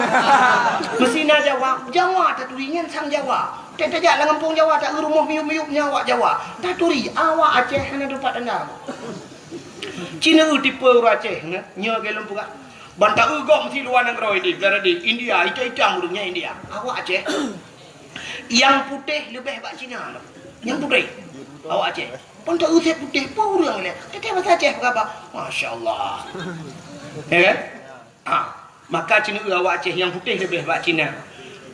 Meusina Jawa, Jawa taturi nyan sang Jawa. Teuh tajak lam gampông Jawa, taeu rumoh miyup-miyup nyan awak Jawa. Taturi, awak Aceh hana teumpat tanda. Cina eu tipe ureuëng Aceh, nyoe, nyoe lagée lôn peugah. Ban taeu gob meusi luwa nanggroe di, bela di India, itam-itam ureuëng nyan India. Awak Aceh, nyang putéh leubeh bak Cina. Nyang putéh. Awak Aceh. Ban taeu Aceh putéh, peue ureuëng lé. Teuh bahasa Aceh peugah, masya Allah. Ya kan? Ah, maka Cina eu awak Aceh nyang putéh leubeh bak Cina.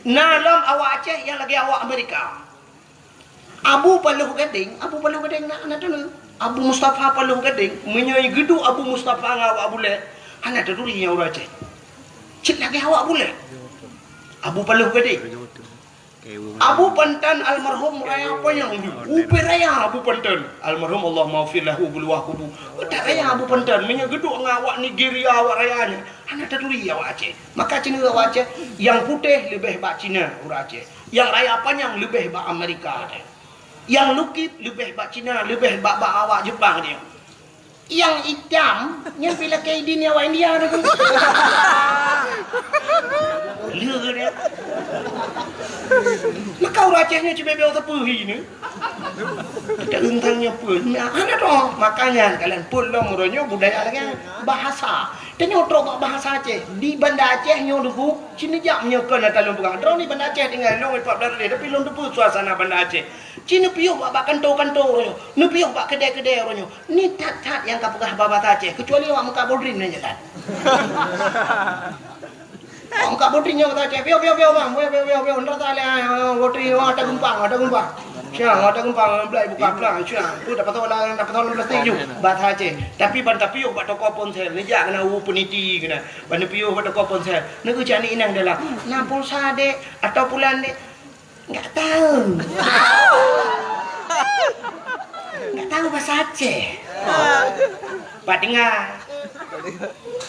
Na lom awak Aceh nyang lagée awak Amerika. Abu Paloh Gadeng, Abu Paloh Gadeng na, na teuneuk. Abu Mustafa Paloh Gadeng, meunyoe geuduek Abu Mustafa ngon awak Abulé, hana taturi nyan ureuëng Aceh. Cit lagée awak Abulé. Abu Paloh Gadeng. Abu Pantan almarhum raya panyang, upi raya Abu Pantan. Almarhum Allah maghfir lahu buluwah kubu. Utak raya Abu Pantan, meunyoe geuduek ngon awak Nigeria, awak raya nyan, hana taturi awak Aceh. Maka Cina awak Aceh, nyang putéh leubeh bak Cina ureuëng Aceh. Nyang raya panyang leubeh bak Amerika teuh. Nyang lukip leubeh bak Cina, leubeh bak, bak awak Jepang teuh. Nyang itam, nyan pih lakée idin awak India teuh. Lé dia. Maka ureuëng Aceh nyoe cibebe teupeu hi ni. Kita rentang nyoe pun. Nah, hana toh. Makanya kalian pun lom uroe nyoe budaya lagée bahasa. Tanyoe trok bak bahasa Aceh. Di Banda Aceh nyoe dulu, cina jak meunyoe kon ata lôn peugah. Droeneuh di Banda Aceh tinggai lôn empat belas hari, tapi lôn teupeu suasana Banda Aceh. Cina piôh bak, bak kanto-kanto uroe nyoe. Neupiôh bak keudè-keudè uroe nyoe. Ni that-that nyang ka peugah bahasa Aceh, kecuali awak muka bodrin nyan that. Awak muka bodrin nyoe bahasa Aceh. Piôh, piôh, piôh, bang. Piôh, piôh, piôh, piôh. Ntar tak leh, ah, bodrin, oh, ada gempang, ada gempang. Siang, ada gempang, belai buka pelang, siang. Tu dapat tahu lah, dapat tahu dalam plastik ju. Bahasa Aceh. Tapi ban tapiôh bak toko ponsel, neujak keunan u peniti keunan. Ban neupiôh bak toko ponsel. Neugeucak ni inang dalam. Na pulsa, dek, atau pulan, dek? Enggak tahu. Enggak tahu bahasa Aceh. Pak dengar.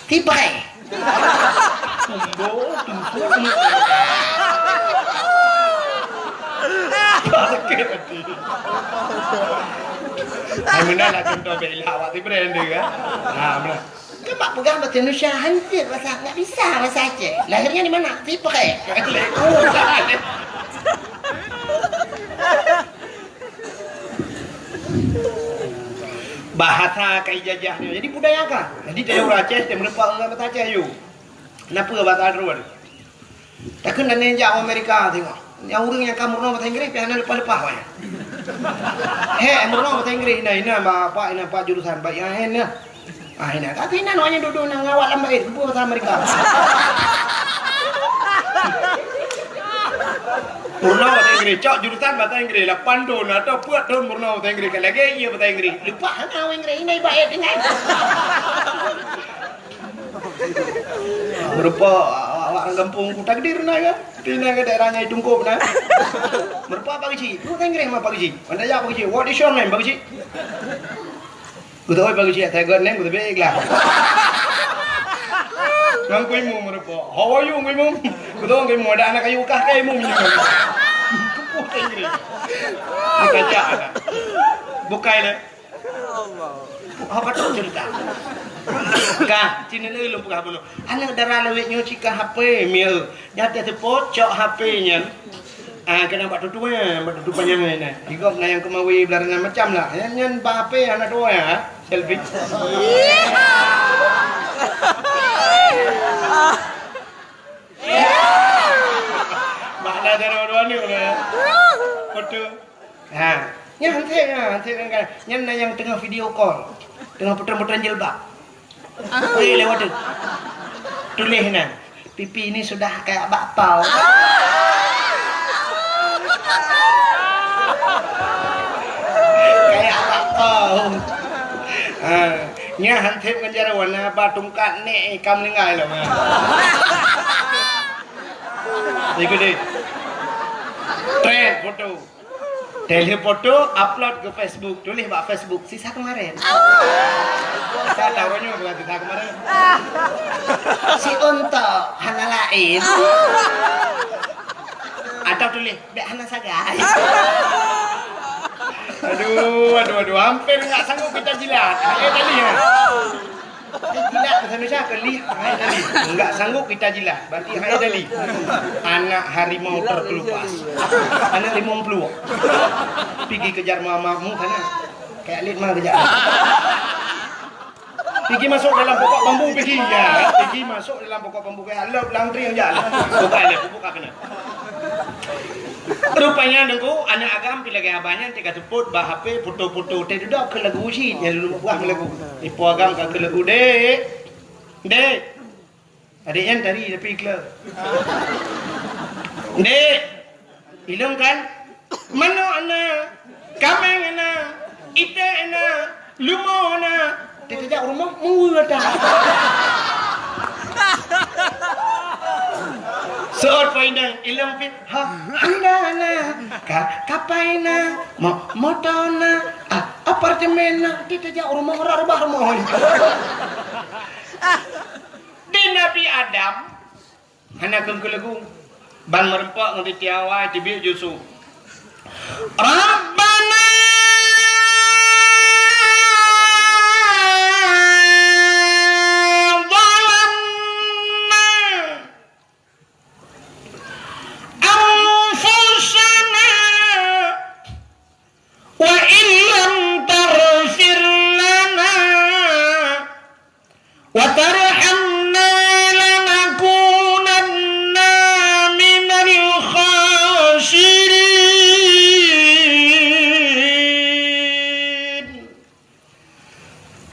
Tipai. Tumbo, tumbo, tumbo. Sakit hati. Hai, meunan lah contoh bela awak tipe dia, kan? Ha, meunan. Kan bak peugah bahasa Indonesia, hancur bahasa, enggak bisa bahasa Aceh. Lahirnya di mana? Tipe. Bahasa ka ijajah nyoe. Jadi budaya ka. Jadi tanyoe ureuëng Aceh, teumeureupak ngon bahasa Aceh yue. Kenapa bahasa droe? Takheun dan jak u Amerika tengok. Nyang ureuëng nyang ka meurunoe bahasa Inggréh pih hana leupah-leupah wayah. Hé, meurunoe bahasa Inggréh, ina, ina, bapak, ina, pak jurusan, baik, ya, ina. Ah, ina. Tapi ina, awaknyan dudoe na ngawat lam bait, keupeue bahasa Amerika. Meurunoe bahasa Inggréh, cok jurusan bahasa Inggréh, lapan thon atau peuet thon meurunoe bahasa Inggréh, ka lagée iya bahasa Inggréh. Leupah hana awak Inggréh, ina ibaét tinggai. Meurupa awak-awak ureuëng gampông ku takdir na ya. Di na ke daerah nyai Tungkop na. Meurupa Pak Geuchik. Lu Inggris mah Pak Geuchik. Anda ya Pak Geuchik. What is your name, Pak Geuchik? Ku tahu Pak Geuchik, saya got name, ku tahu ikhlas. Nang ku imu meurupa. How are you, ku imu? Ku tahu ku imu, ada anak kayu kah, kayu imu minyak. Kupuh Inggris. Bukan cak. Bukai le. Haba tu cerita. Ka, sini lagi lom peugah bunoe. Aneuk dara lawét nyoe cika H P, mieu. Nyata teupot cok H P nyan. Ah, kena bak tutu, eh, bak tutu panyang ni. Igok na nyang keumawi belarangan macam lah. Nyan, nyan bak H P aneuk dua ya. Selfie. Bak na dara dua ni. Foto. Ha, nyan hanse, ha, hanse kan, kan. Nyan na nyang teungoh video call. Teungoh putang-putang jilbab. Weh, lewat tu. Tuléh na, "Pipi ini sudah kayak bakpao." Kayak bakpao. Ha, nyan hanse ngon jaroe na ba tungkat nek ka meuninggai lom. Ha. Ikut deh. Trend foto. Teuh lheueh foto, upload keu Facebook, tuléh bak Facebook, "Sisa keumarén." Sa tahu nyoe bukan sisa keumarén. Si untok hana laén. Atau tuléh, "Bèk hana sagai." Aduh, aduh, aduh, hampir nggak sanggup kita jilat. Hai tadi, ya. Eh, jilat bahasa Indonesia ke lih? Hai tadi. Nggak sanggup kita jilat. Berarti hai tadi. Anak harimau terkelupas. Anak limong puluh. Pigi kejar mamamu sana. Kayak lit mah kejar. Pigi masuk dalam pokok bambu, pigi. Ya, pigi masuk dalam pokok bambu, kayak lop langtring jak. Buka lé, buka kena. Rupanya Teungku, aneuk agam pi lagèe abah nyan teuka seupôt bak H P foto-foto teuh dudoe keu lagu cit, nyan lôn buah lagu. Ipo agam ka keu lagu, "Dek. Dek." Adék nyan tari tapi kleu. "Dek. Ilong kan? Manok na, kaméng na, iték na, leumo na." Teuh tajak u rumoh, meuweue that. Seuôt po inong, ilong pih, ha, honda na, ka, kapai na, mo-, moto na, a, apartemen na. Teuh tajak u rumoh, rot reubah rumoh. Di Nabi Adam, hana keuneuk keu lagu. Ban meureumpok ngon Siti Hawa, teubiet ju su. Rabbana zalamna anfusana wa illam taghfir lana wa tarhamna lanakunanna minal khasirin.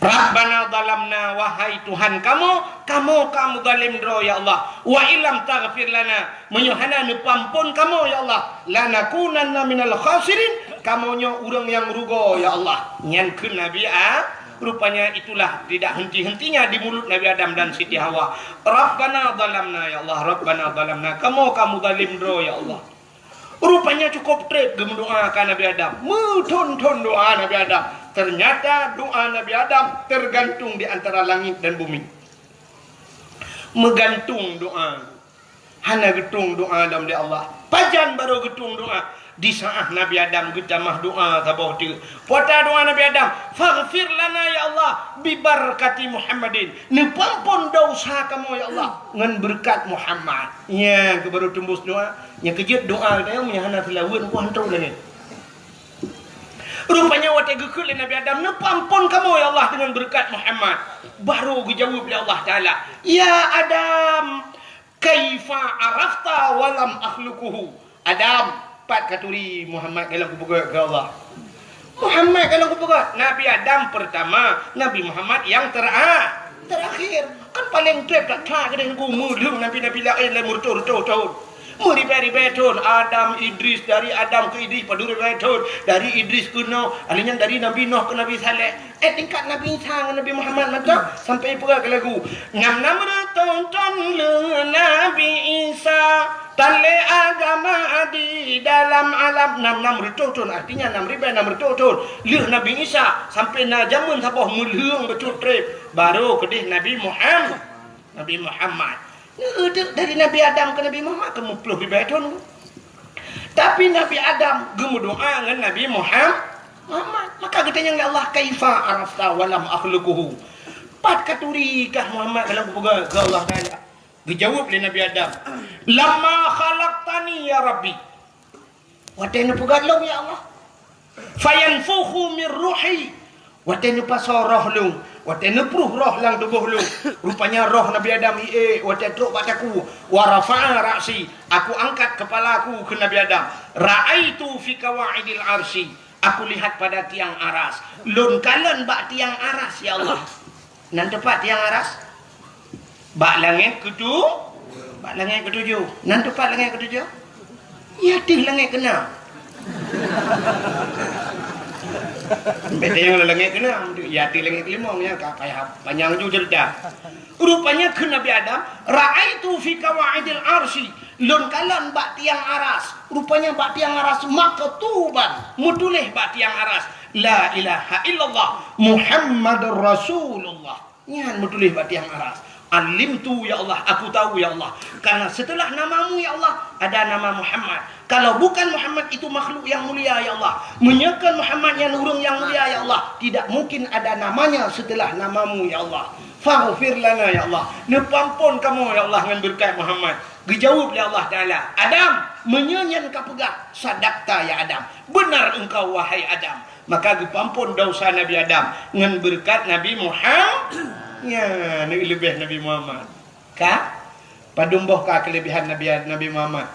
Rabbana zalamna, wahai Tuhan kamoe, kamoe ka meuzalim droe, ya Allah. Wa illam taghfir lana, meunyoe hana neupeuamphon kamoe, ya Allah, lanakunanna minal khasirin, kamoe nyoe ureuëng nyang rugoe, ya Allah. Nyan kheun Nabi A-, rupanya itulah tidak henti-hentinya di mulut Nabi Adam dan Siti Hawa. Rabbana zalamna, ya Allah, Rabbana zalamna, kamoe ka meuzalim droe, ya Allah. Rupanya cukôp trép geumeudoá ka Nabi Adam. Meuthôn-thôn doá Nabi Adam. Ternyata doá Nabi Adam tergantung di antara langit dan bumi. Meugantung doá. Hana geutueng doá lom lé Allah. Pajan barô geutueng doá? Di saát Nabi Adam geutamah doá saboh teuk. Peue doá Nabi Adam? "Faghfir lana ya Allah, bi barakati Muhammadin." Neupeuamphon desya kamoe ya Allah ngon beureukat Muhammad. Nyan keuh barô teumbus doá. Nyang keujeuet doá geutanyoe meunyo hana seulaweuet, nyan hantom lagée. Rupanya watée geukheun lé Nabi Adam, "Neupeuamphon kamoe ya Allah deungon beureukat Muhammad." Barô geujaweueb lé Allah Taala, "Ya Adam, kaifa arafta wa lam akhluquhu?" Adam, pat katuri Muhammad ka lôn kupeugét keu Allah? Muhammad ka lôn kupeugét. Nabi Adam peurtama, Nabi Muhammad nyang tera-, terakhir. Kan paleng treb that-that keudeh Teungku, meulheueng nabi-nabi laén lé meureutoh-reutoh thon. Meuribée-ribée thon. Adam, Idris, dari Adam keu Idris padum ribée thon. Dari Idris keu Noh, alheuh nyan dari Nabi Noh keu Nabi Saleh. Eh, tingkat Nabi Isa ngon Nabi Muhammad mantong sampai peugah keu lagu. Nam-nam reutôh thon lheueh Nabi Isa, tan lé agama di dalam alam. Nam-nam reutôh thon, artinya nam ribée nam reutôh thon lheueh Nabi Isa, sampai na jameun saboh meulheueng bacut treb, barô keudeh Nabi Muham-, Nabi Muhammad. Neudeuk dari Nabi Adam keu Nabi Muhammad keu meuploh ribée thon. Tapi Nabi Adam geumeudoá ngon Nabi Muham-, Muhammad. Maka geutanyong lé Allah, "Kaifa arafta wa lam akhluquhu?" Pat katuri kah Muhammad ka lôn kupeugét keu Allah Taala? Geujaweueb lé Nabi Adam, "Lamma khalaqtani ya Rabbi." Watée neupeugét lôn, ya Allah. "Fayanfukhu min ruhi." Watée neupasoe roh lôn, watée neupruh roh lam tuboh lôn, rupanya roh Nabi Adam iék watée trok bak takue. "Wa rafa'a ra'si," aku angkat keupala aku keu Nabi Adam. "Ra'aitu fi qawaidil arsy," aku lihat pada tiang aras. Lôn kalon bak tiang aras, ya Allah. Nan teupat tiang aras? Bak langét keutu-, bak langét keutujoh. Nan teupat langét keutujoh? Ya, teuh langét keunam. Bèk tanyong lam langèt keunan, ya di langèt keulimong, ya ka payah panyang ju cerita. Rupanya kheun Nabi Adam, "Ra'aitu fi qawaidil arsy." Lôn kalon bak tiang aras. Rupanya bak tiang aras maktuban, meutuléh bak tiang aras, "La ilaha illallah Muhammadur Rasulullah." Nyan meutuléh bak tiang aras. "Alimtu, ya Allah, aku tahu, ya Allah. Karena setelah namamu, ya Allah, ada nama Muhammad. Kalau bukan Muhammad, itu makhluk yang mulia, ya Allah. Meunyoe kon Muhammad nyan ureueng nyang mulia, ya Allah, tidak mungkin ada namanya setelah namamu, ya Allah. Faghfir lana, ya Allah. Neupeuampon kamoe, ya Allah, ngon beureukat Muhammad." Geujaweueb lé Allah Taala, "Adam, meunyoe nyan kapeugah, sadaqta ya Adam. Benar engkau, wahai Adam." Maka geupeuampon desya Nabi Adam ngon beureukat Nabi Muhammad. Nyan, leubeh Nabi Muhammad. Ka? Padum boh ka keuleubehan Nabi, Nabi Muhammad?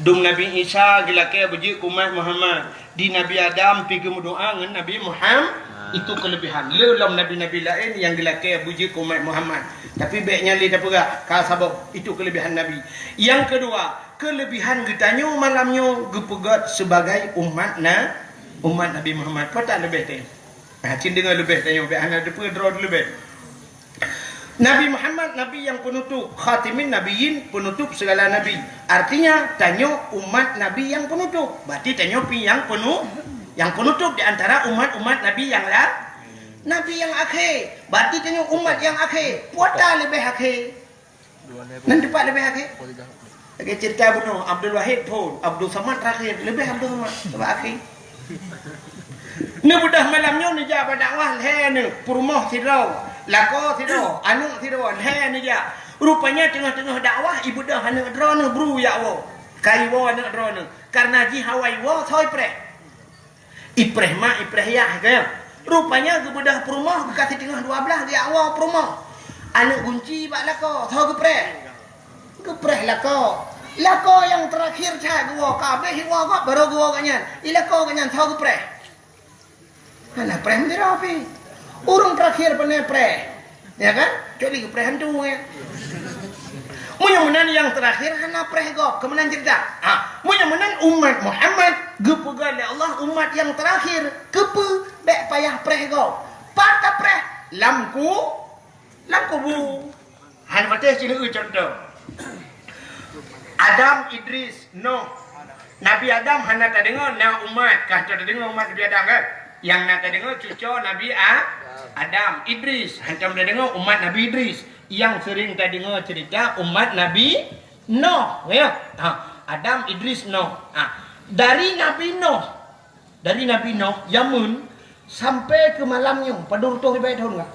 Dum Nabi Isa geulakèe beujeuet keu umat Muhammad. Di Nabi Adam pi geumeudoa ngon Nabi Muhammad, itu keuleubehan. Le lom nabi-nabi laén nyang geulakèe beujeuet keu umat Muhammad. Tapi bèk nyan lé tapeugah, ka saboh, itu keuleubehan Nabi. Nyang keudua, keuleubehan geutanyoe malam nyoe geupeugèt sibagai umat na-, umat Nabi Muhammad. Peue that leubeh teuh? Nah, cit deungö leubeh tanyoe, bèk hana teupeue droe leubeh. Nabi Muhammad, Nabi nyang peunutôp, khatimin nabiyyin, peunutôp segala nabi. Artinya, tanyoe umat Nabi nyang peunutôp. Berarti tanyoe pi nyang peunu-, nyang peunutôp di antara umat-umat Nabi nyang la-, Nabi nyang akhé. Berarti tanyoe umat nyang akhé. Peue that leubeh akhé? Nan teumpat leubeh akhé? Lagèe cerita bunoe, Abdul Wahid phôn, Abdul Samad terakhir, leubeh Abdul Samad, sabab akhé. Neubeudôh malam nyoe neujak bak dakwah lhèe neuh, peurumoh sidroe, lakoe sidroe, aneuk sidroe, lhèe neujak. Rupanya teungoh-teungoh dakwah, ibeudôh aneuk droeneuh bru jak woe. Ka iwoe aneuk droeneuh. Karena jih awai woe, soe ipreh? Ipreh mak, ipreh yah, kan? Rupanya geubeudôh peurumoh, geukasih teungoh dua blaih, geujak woe peurumoh. Aneuk gunci bak lakoe, soe geupreh? Geupreh lakoe. Lakoe nyang terakhir that geuwoe, ka abéh iwoe gob, barô geuwoe gobnyan. I lakoe gobnyan, soe geupreh? Hana preh meudroe pih. Ureueng terakhir pane preh. Ya kan? Kecuali geupreh hantu, ya. Meunyoe meunan nyang terakhir hana preh gob, keu meunan cerita. Ha, meunyoe meunan umat Muhammad geupeugah lé Allah umat nyang terakhir, keupeue bèk payah preh gob? Pat tapreh? Lam ku-, lam kubu. Hana patéh sineuk contoh. Adam, Idris, Noh. Nabi Adam hana tadeungoe na umat, ka tadeungoe umat Nabi Adam kan? Nyang na tadeungoe cuco Nabi A-, Adam, Idris, hantom tadeungoe umat Nabi Idris. Nyang sering tadeungoe cerita umat Nabi Noh, ya. Ha, Adam, Idris, Noh. Ha, dari Nabi Noh Dari Nabi Noh jameun sampai keu malam nyoe, padum reutôh ribèe thôn ka?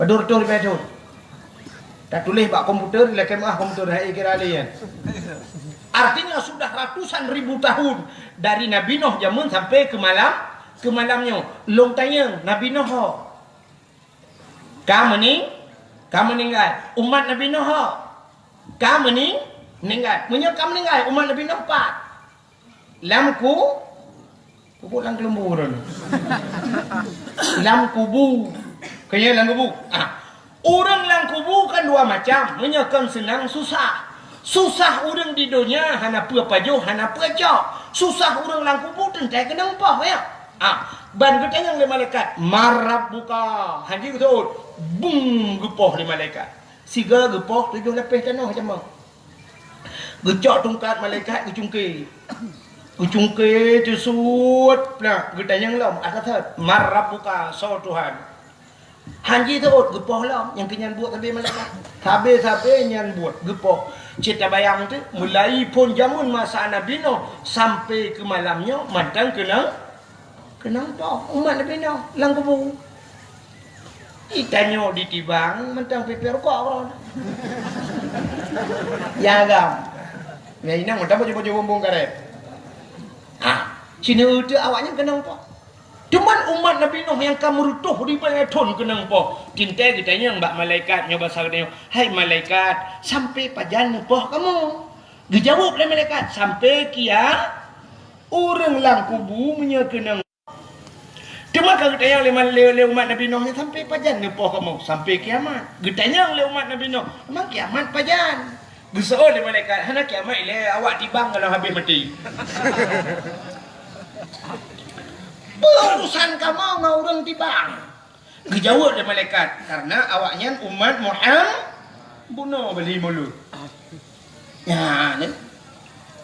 Padum reutôh ribèe thôn? Tatuléh bak komputer, lakèe meu'ah komputer, hai kira lé nyan. Artinya sudah ratusan ribu tahun dari Nabi Noh jameun sampai keu malam, keu malam nyoe. Lôn tanyong, Nabi Noh ho? Ka meuning-, ka meuninggai. Umat Nabi Noh ho? Ka meuning-, meuninggai. Meunyoe ka meuninggai, umat Nabi Noh pat? Lam ku-, kubu lam keulumbu ureueng. Lam kubu. Keu nyan lam kubu. Ah. Ureueng lam kubu kan dua macam. Meunyoe kon seunang susah. Susah ureueng di donya hana peue pajoh, hana peue cok. Susah ureueng lam kubu teuntèe keunong poh, ya. Ah, ban geutanyong lé malaikat, "Man rabbuka?" Hana geuseuôt. Bum, geupoh lé malaikat. Sigoe geupoh tujoh lapéh tanoh jameun. Geucok tungkat malaikat geucungké. Geucungké teusuet, nah, geutanyong lom, ata that, "Man rabbuka, soe Tuhan?" Hana jiseuôt, geupoh lom, nyang keu nyan buet sabe malaikat. Sabe-sabe nyan buet, geupoh. Cit tabayang teuh, mulai phôn jameun masa Nabi Noh sampai keu malam nyoe mantong keunong, keunong poh umat Nabi Noh lam kubu. Itanyoe ditibang mantong pipée rukok keudroe. Ya agam. Ya inong mantong baju-baju bumbong karet. Ha, sineuk teuh awaknyan keunong poh. Cuman umat Nabi Nuh nyang ka meureutôh ribèe thôn keunong poh. Teuntèe geutanyong bak malaikat nyoe basa geutanyoe, "Hai malaikat, sampoe pajan neupoh kamoe?" Geujaweueb lé malaikat, "Sampoe kia-, ureueng lam kubu meunyoe keunong." Teuma ka geutanyong lé mal-, lé, lé umat Nabi Nuh nyan, "Sampoe pajan neupoh kamoe?" "Sampoe kiamat." Geutanyong lé umat Nabi Nuh, "Memang kiamat pajan?" Geuseuôt lé malaikat, "Hana kiamat ilèe, awak tibang ka lheueh habéh maté." Peue urusan kamoe ngon ureuëng tibang? Geujaweueb lé malaikat, "Karena awaknyan umat Muhammad." Bunoe beli mulut. Nyan,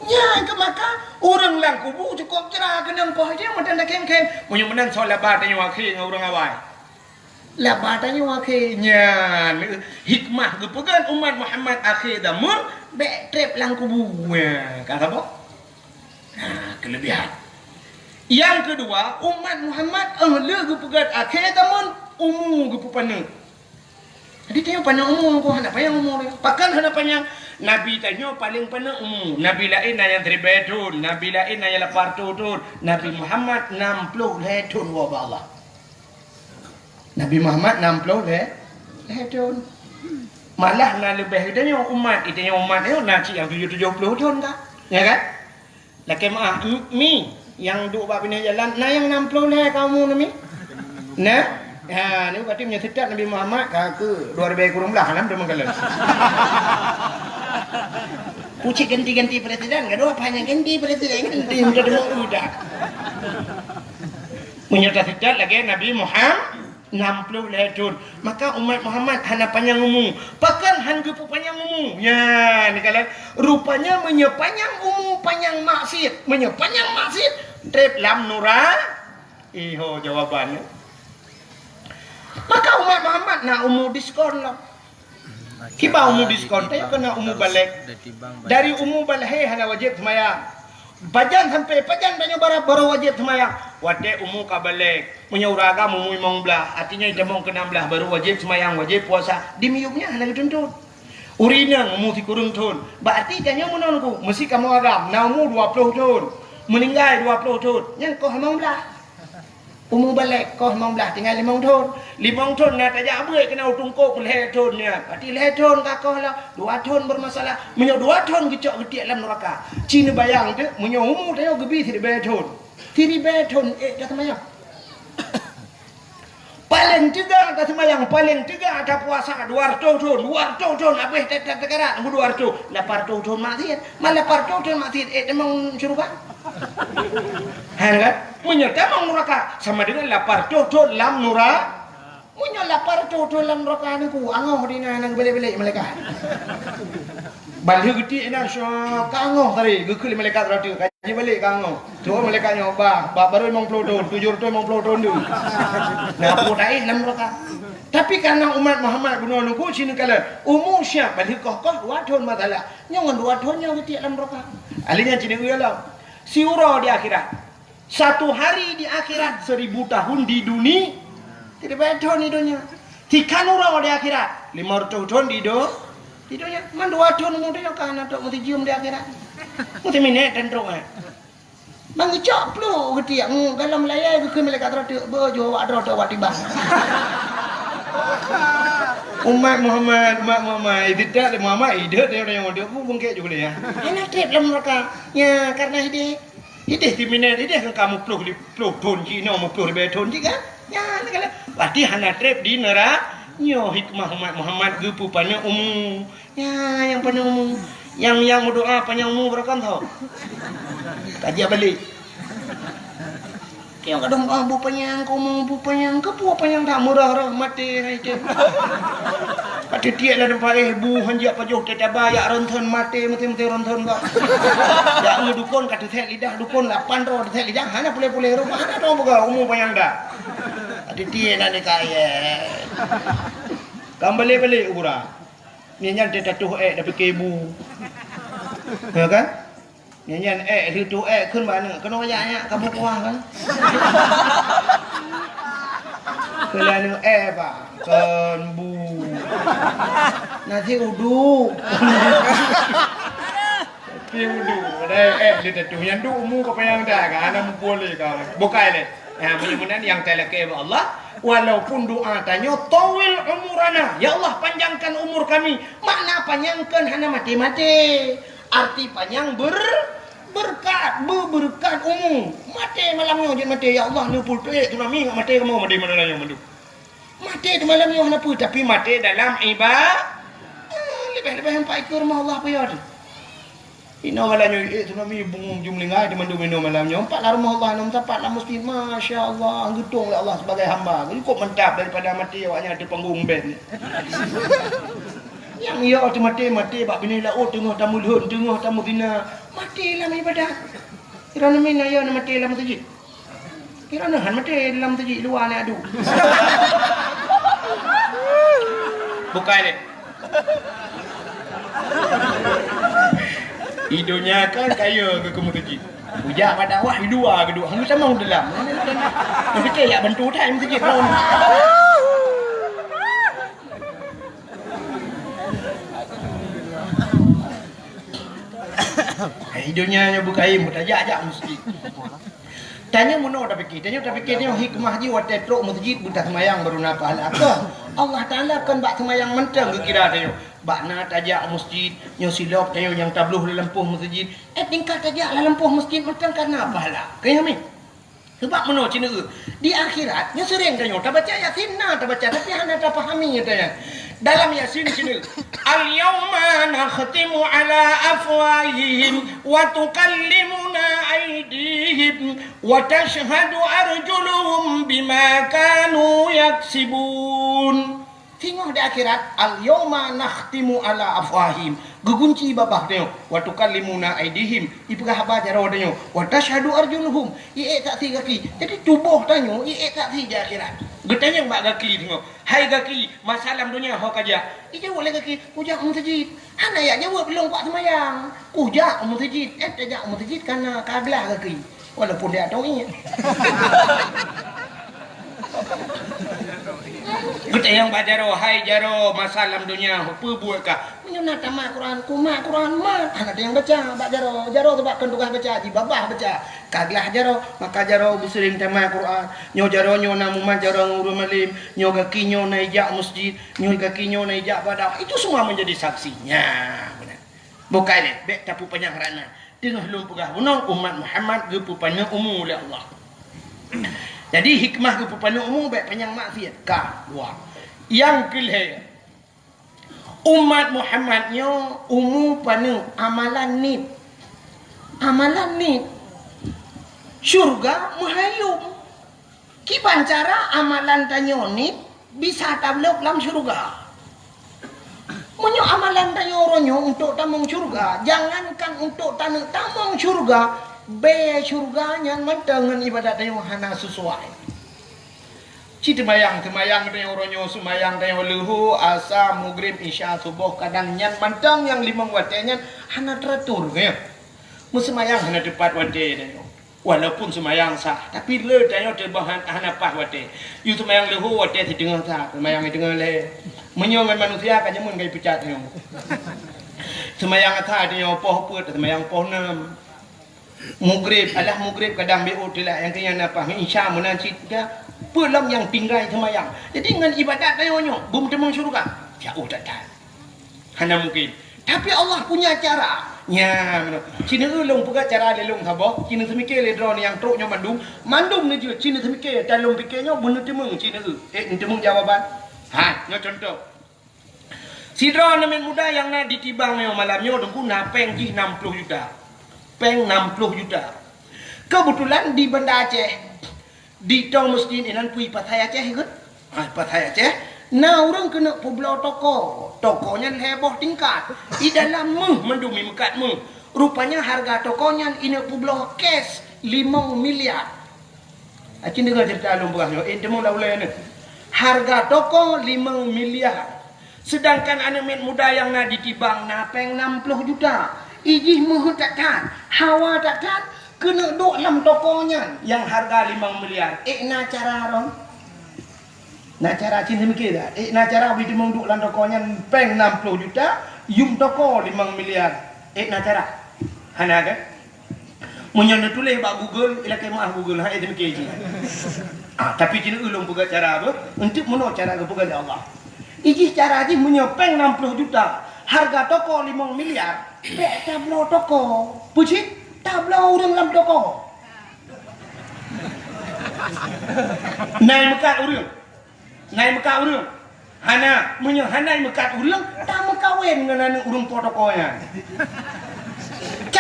nyan keu maka ureuëng lam kubu cukôp jra keunong poh jih meunan dakeng-keng. Meunyoe meunan soe laba tanyoe akhé ngon ureuëng awai. Laba tanyoe akhé nyan hikmah geupeugét umat Muhammad akhé zaman bék treb lam kubu. Nyan, ka saboh. Nah, keulebihan. Nyang keudua, umat Muhammad, eh, le geupeugét akhé zaman umu geupeupaneuk. Jadi tanyoe paneuk umu, hana panyang umu. Pakon hana panyang? Nabi tanyoe paleng paneuk umu. Nabi laén na nyang siribée thon, nabi laén na nyang lapan reutôh thon, Nabi Muhammad nam ploh lhée thon woe bak Allah. Nabi Muhammad nam ploh lhée, lhée thon. Malah na leubeh geutanyoe umat, geutanyoe umat nyoe na cit nyang tujoh, tujoh ploh thon ka. Ya kan? Lakée meuah, mi, nyang duek bak binéh jalan, na nyang nam ploh lhée ka umu nyoe mi? Na? Ha, nyoe berarti meunyoe seutôt Nabi Muhammad ka keu dua ribée kureueng blaih lam teuma kalon. Kucik ganti-ganti presiden, gadoh apa nyang ganti presiden, ganti udah dua udah. Meunyoe taseutôt lagée Nabi Muhammad, nam ploh lhée thon. Maka umat Muhammad hana panyang umu. Pakon han geupeupanyang umu? Nyan, kalon. Rupanya meunyoe panyang umu, panyang maksiet. Meunyoe panyang maksiet, treb lam nura-, iho jawabannya. Maka umat Muhammad na umu diskon lah. Kiban umu diskon, tanyoe keuneuk umu balek. Dari umu balek hana wajéb seumayang. Pajan sampai pajan tanyoe bara-, baru wajéb seumayang? Watée umu ka balek. Meunyoe ureuëng agam umu limong blaih, artinya jitamong keu nam blaih, baru wajéb seumayang, wajéb puasa. Di miyueb nyan hana geutuntut. Ureuëng inong umu sikureueng thon. Berarti tanyoe meunan ku, meusi kamoe agam, na umu dua ploh thon. Meuninggai dua ploh thon. Nyan koh limong blaih. Umu balek koh limong blaih tinggai limong thon. Limong thon na tajak beuet keunan u teungku peuet lhée thon nyan. Berarti lhée thon ka koh lah, dua thon bermasalah. Meunyoe dua thon geucok geutiek lam neuraka. Ci neubayang teuk, meunyoe umu tanyoe geubi siribée thon. Siribée thon ék taseumayang. Paleng teuga taseumayang, paleng teuga tapuasa dua reutôh thon, dua reutôh thon habéh ta-, ta-, takarat ngon dua reutôh, lapan reutôh thon maksiet. Man lapan reutôh thon maksiet ék tamong syeuruga? Hana kan? Meunyoe tamong nuraka, sama dengan lapan reutôh thon lam nura-, meunyoe lapan reutôh thon lam nuraka nyoe ku, angoh di na, na geubalek-balek malaikat. Ban lheueh geutiek inan, syok, ka angoh tadi, geukheun lé malaikat rot, ka jibalek ka angoh. Troh malaikat nyoe, bah, bah, baru limong ploh thon, tujoh reutôh limong ploh thon deuh. Na peue taéh lam nuraka. Tapi karena umat Muhammad bunoe nungku sineukala, umu siap ban lheueh koh-koh dua thon masalah. Nyoe ngon dua thon nyoe geutiek lam nuraka. Ahli nyan sineuk lom. Siuroe di akhirat. Satu hari di akhirat, seribu tahun di duni-, siribée thon di donya. Tikan uroe di akhirat, lima reutôh thon di do-, di donya. Man dua thon umu tanyoe ka hana trok meusijeuem di akhirat. Meusi minét tan trok, eh. Ban geucok pluek geutiek, ngu, galom layai geukheun malaikat rot teuk, beuh, jeuet awak droe teuh awak tibang. Umat Muhammad, umat Muhammad, ideh lé Muhammad, ideh lé ureuëng nyang udeb, bu bungkek ju kuliah. Hana treb lam nuraka. Nya, karena ideh. Ideh timinét, ideh kan ka meuploh li-, ploh thon cit, inoe meuploh ribée thon cit kan? Nyan kan. Berarti hana treb di neura-, nyoe hikmah umat Muhammad geupeupaneuk umu. Nyan nyang paneuk umu. Nyang, nyang meudoa panyang umu beureukan tho. Ka jiak balek. Nyang kadang, "Ah, bu panyang, keu umu bu panyang, keu peue panyang that meurah-rah maté hai teuh." Ka teutiek lam teumpat éh, bu han jiak pajoh teuh taba, jak ronthon maté, maté-maté ronthon bah. Jak ngon dukon ka teuthek lidah, dukon lapan droe teuthek lidah, hana puléh-puléh rupa, hana droe buka umu panyang dah. Ka teutiek nan dikayèe. Kan balek-balek u gura. Nyan nyan teuh tatuh ék dah pike bu. Ya kan? Nyan nyan ék, lheueh tuh ék kheun bak aneuk, keunoe jak nyak ka bu kuah kan? Keulah aneuk ék bak, kon bu. Nasi uduk. Tapi uduk, padahai ék lheueh tatuh. Nyan duek umu ka panyang dah kan, hana muphom lé ka. Bukai lé. Ha, meunyoe meunan nyang talakée bak Allah, walaupun doa tanyoe, "Tawwil umurana," "Ya Allah, panjangkan umur kami." Makna panyang kon hana maté-maté. Arti panyang ber-, berkat, beubeureukat umu. Maté malam nyoe jeuet maté, "Ya Allah, neupeutuek tsunami ngat maté kamoe," maté malam nyoe mandum. Maté teuh malam nyoe hana peue, tapi maté dalam iba-, ah, leubeh-leubeh empat ikeu rumoh Allah peue ya teuh. Inoe malam nyoe, eh, tsunami bungong jumlinggai teumandum inoe malam nyoe. Empat lam rumoh Allah, inoe meusapat lam meuseujid. Masya Allah, geutong lé Allah sebagai hamba. Cukup mantap daripada maté awak nyan di panggung band. Nyang yo teumaté, maté bak binéh laôt, teungoh tameulhon, teungoh tameuzina. Maté lam ibadat. Droeneuh min ayo na maté lam meuseujid. Kira neuhan maté dalam meuseujid luwa na adu. Bukai deh. Idonya kan kaya ke ke meuseujid. Ujak pada awak di luwa ke duk. Hang sama dalam. Mungkin yak bantu dah meuseujid lawan. Hai, donya nyoe beukaim, tajak-jak meuseujid. Tanyoe meunoe tapike, tanyoe tapike nyoe hikmah jih watée trok meuseujid beutaseumayang baru na pahala. Keu Allah Taala kon bak seumayang mantong geukira tanyoe. Bak na tajak meuseujid, nyoe silop tanyoe nyang tabloh lam lampôh meuseujid. Eh, tingkat tajak lam lampôh meuseujid mantong ka na pahala. Keu nyoe mi. Sabab meunoe ceuneuk di akhirat, nyoe seuring tanyoe tabaca Yasin na tabaca, tapi hana tapahami nyata nyan. Dalam Yasin ceuneuk, "Al-yauma nakhtimu ala afwahihim wa tukallimuna aidihim wa tashhadu arjuluhum bima kanu yaksibun." Singoh di akhirat, "Al-yauma nakhtimu ala afwahihim." Geugunci babah tanyoe, "Wa tukallimuna aidihim." Ipeugah haba jaroe tanyoe, "Wa tashhadu arjuluhum." Iék saksi gaki. Jadi tuboh tanyoe iék saksi di akhirat. Geutanyong bak gaki singoh, "Hai gaki, masa lam donya ho kajak?" Ijaweueb lé gaki, "Kujak u meuseujid." Hana yak jaweueb lôn kuat seumayang. "Kujak u meuseujid." Eh, tajak u meuseujid kana ka glah gaki. Walaupun dia atong iék. Geutanyong bak jaroe, "Hai jaroe, masa lam donya peue buet kah?" "Meunyoe na tamat Quran, kumat Quran mat." Hana teunyang baca bak jaroe. Jaroe sabab kon tugaih baca, jibabah baca. Ka glah jaroe, maka jaroe beuseuring tamat Quran. Nyoe jaroe nyoe na mumat jaroe ngon ureuëng malém. Nyoe gaki nyoe na ijak meuseujid. Nyoe gaki nyoe na ijak bak dakwah. Itu semua menjadi saksi. Nya, beuna. Bukai lé, bék tapeupanyang rana. Teungoh lôn peugah bunoe, umat Muhammad geupeupaneuk umu lé Allah. Jadi hikmah geupeupaneuk umu bék panyang maksiat. Ka, dua. Nyang keulhée, umat Muhammad nyoe umu paneuk amalan niet. Amalan niet. Syurga meuhayom. Kiban cara amalan tanyoe niet bisa tabloe lam syeuruga. Meunyoe amalan tanyoe uroe nyoe untuk tamong syeuruga, jangankan untuk taneuk tamong syeuruga, bée syeuruga nyan mantong ngon ibadat tanyoe hana sesuai. Ci teumayang, teumayang tanyoe uroe nyoe, seumayang tanyoe leuhô, asa, mugrib, isya, suboh, kadang nyan mantong nyang limong watée nyan hana teratur, ya. Meuseumayang hana teupat watée tanyoe. Walaupun seumayang sah, tapi le tanyoe teuboh han-, hana paih watée. Yue seumayang leuhô watée siteungoh sah, seumayang siteungoh lhée. Meunyoe ngon manusia ka jameun ka ipeucat nyoe. Seumayang asa tanyoe poh peuet, seumayang poh nam. Mugrib, alah mugrib kadang B O telat, nyang keu nyan na paih, isya meunan cit dah. Peue lom nyang tinggai seumayang. Jadi ngon ibadat tanyoe nyoe, beumeuteumong syeuruga. Jauh that-that. Hana mungkin. Tapi Allah punya cara. Nya, meunan. Ci neueu lôn peugah cara lé lôn saboh, ci neuseumiké lé droeneuh nyang trok nyoe mandum, mandum neujeuet ci neuseumiké, dan lôn piké nyoe beuneuteumong ci neueu. Eh, neuteumong jawaban. Ha, nyoe contoh. Sidroe aneuk muda nyang na di Tibang nyoe malam nyoe, Teungku, na péng jih nam ploh juta. Péng nam ploh juta. Keubeutulan di Banda Aceh, di tong meuseujid inan peue pasai Aceh ikot. Ha, pasai Aceh, na ureuëng keuneuk peubloe toko. Toko nyan lhée boh tingkat. Di dalam méuh mandum imeukat méuh. Rupanya hareuga toko nyan ineuk peubloe cash limong miliar. Acin deungoe ceurita lôn peugah nyoe, eh, teumong lam ulée nyoe. Hareuga toko limong miliar. Seudangkan aneuk miet muda nyang na di Tibang na péng nam ploh juta. Ijih meuheuet that-that, hawa that-that, keuneuk duek lam toko nyan nyang hareuga limong miliar. Ék na cara ron? Na cara cit seumiké dak? Ék na cara beuteumong duek lam toko nyan péng nam ploh juta, yum toko limong miliar. Ék na cara? Hana kan? Meunyoe neutuléh bak Google, ilakée meuah Google, hai seumiké jih. Ah, tapi cit ulôn peugah cara apa? Untuk meunoe cara geupeugah lé Allah. Ijih cara jih meunyoe péng nam ploh juta, hareuga toko limong miliar, bék tabloe toko. Peue cit? Tabloe ureuëng lam toko. Na imeukat ureuëng. Na imeukat ureuëng. Hana, meunyoe hana imeukat ureuëng, tameukawen ngon aneuk ureuëng po toko nyan.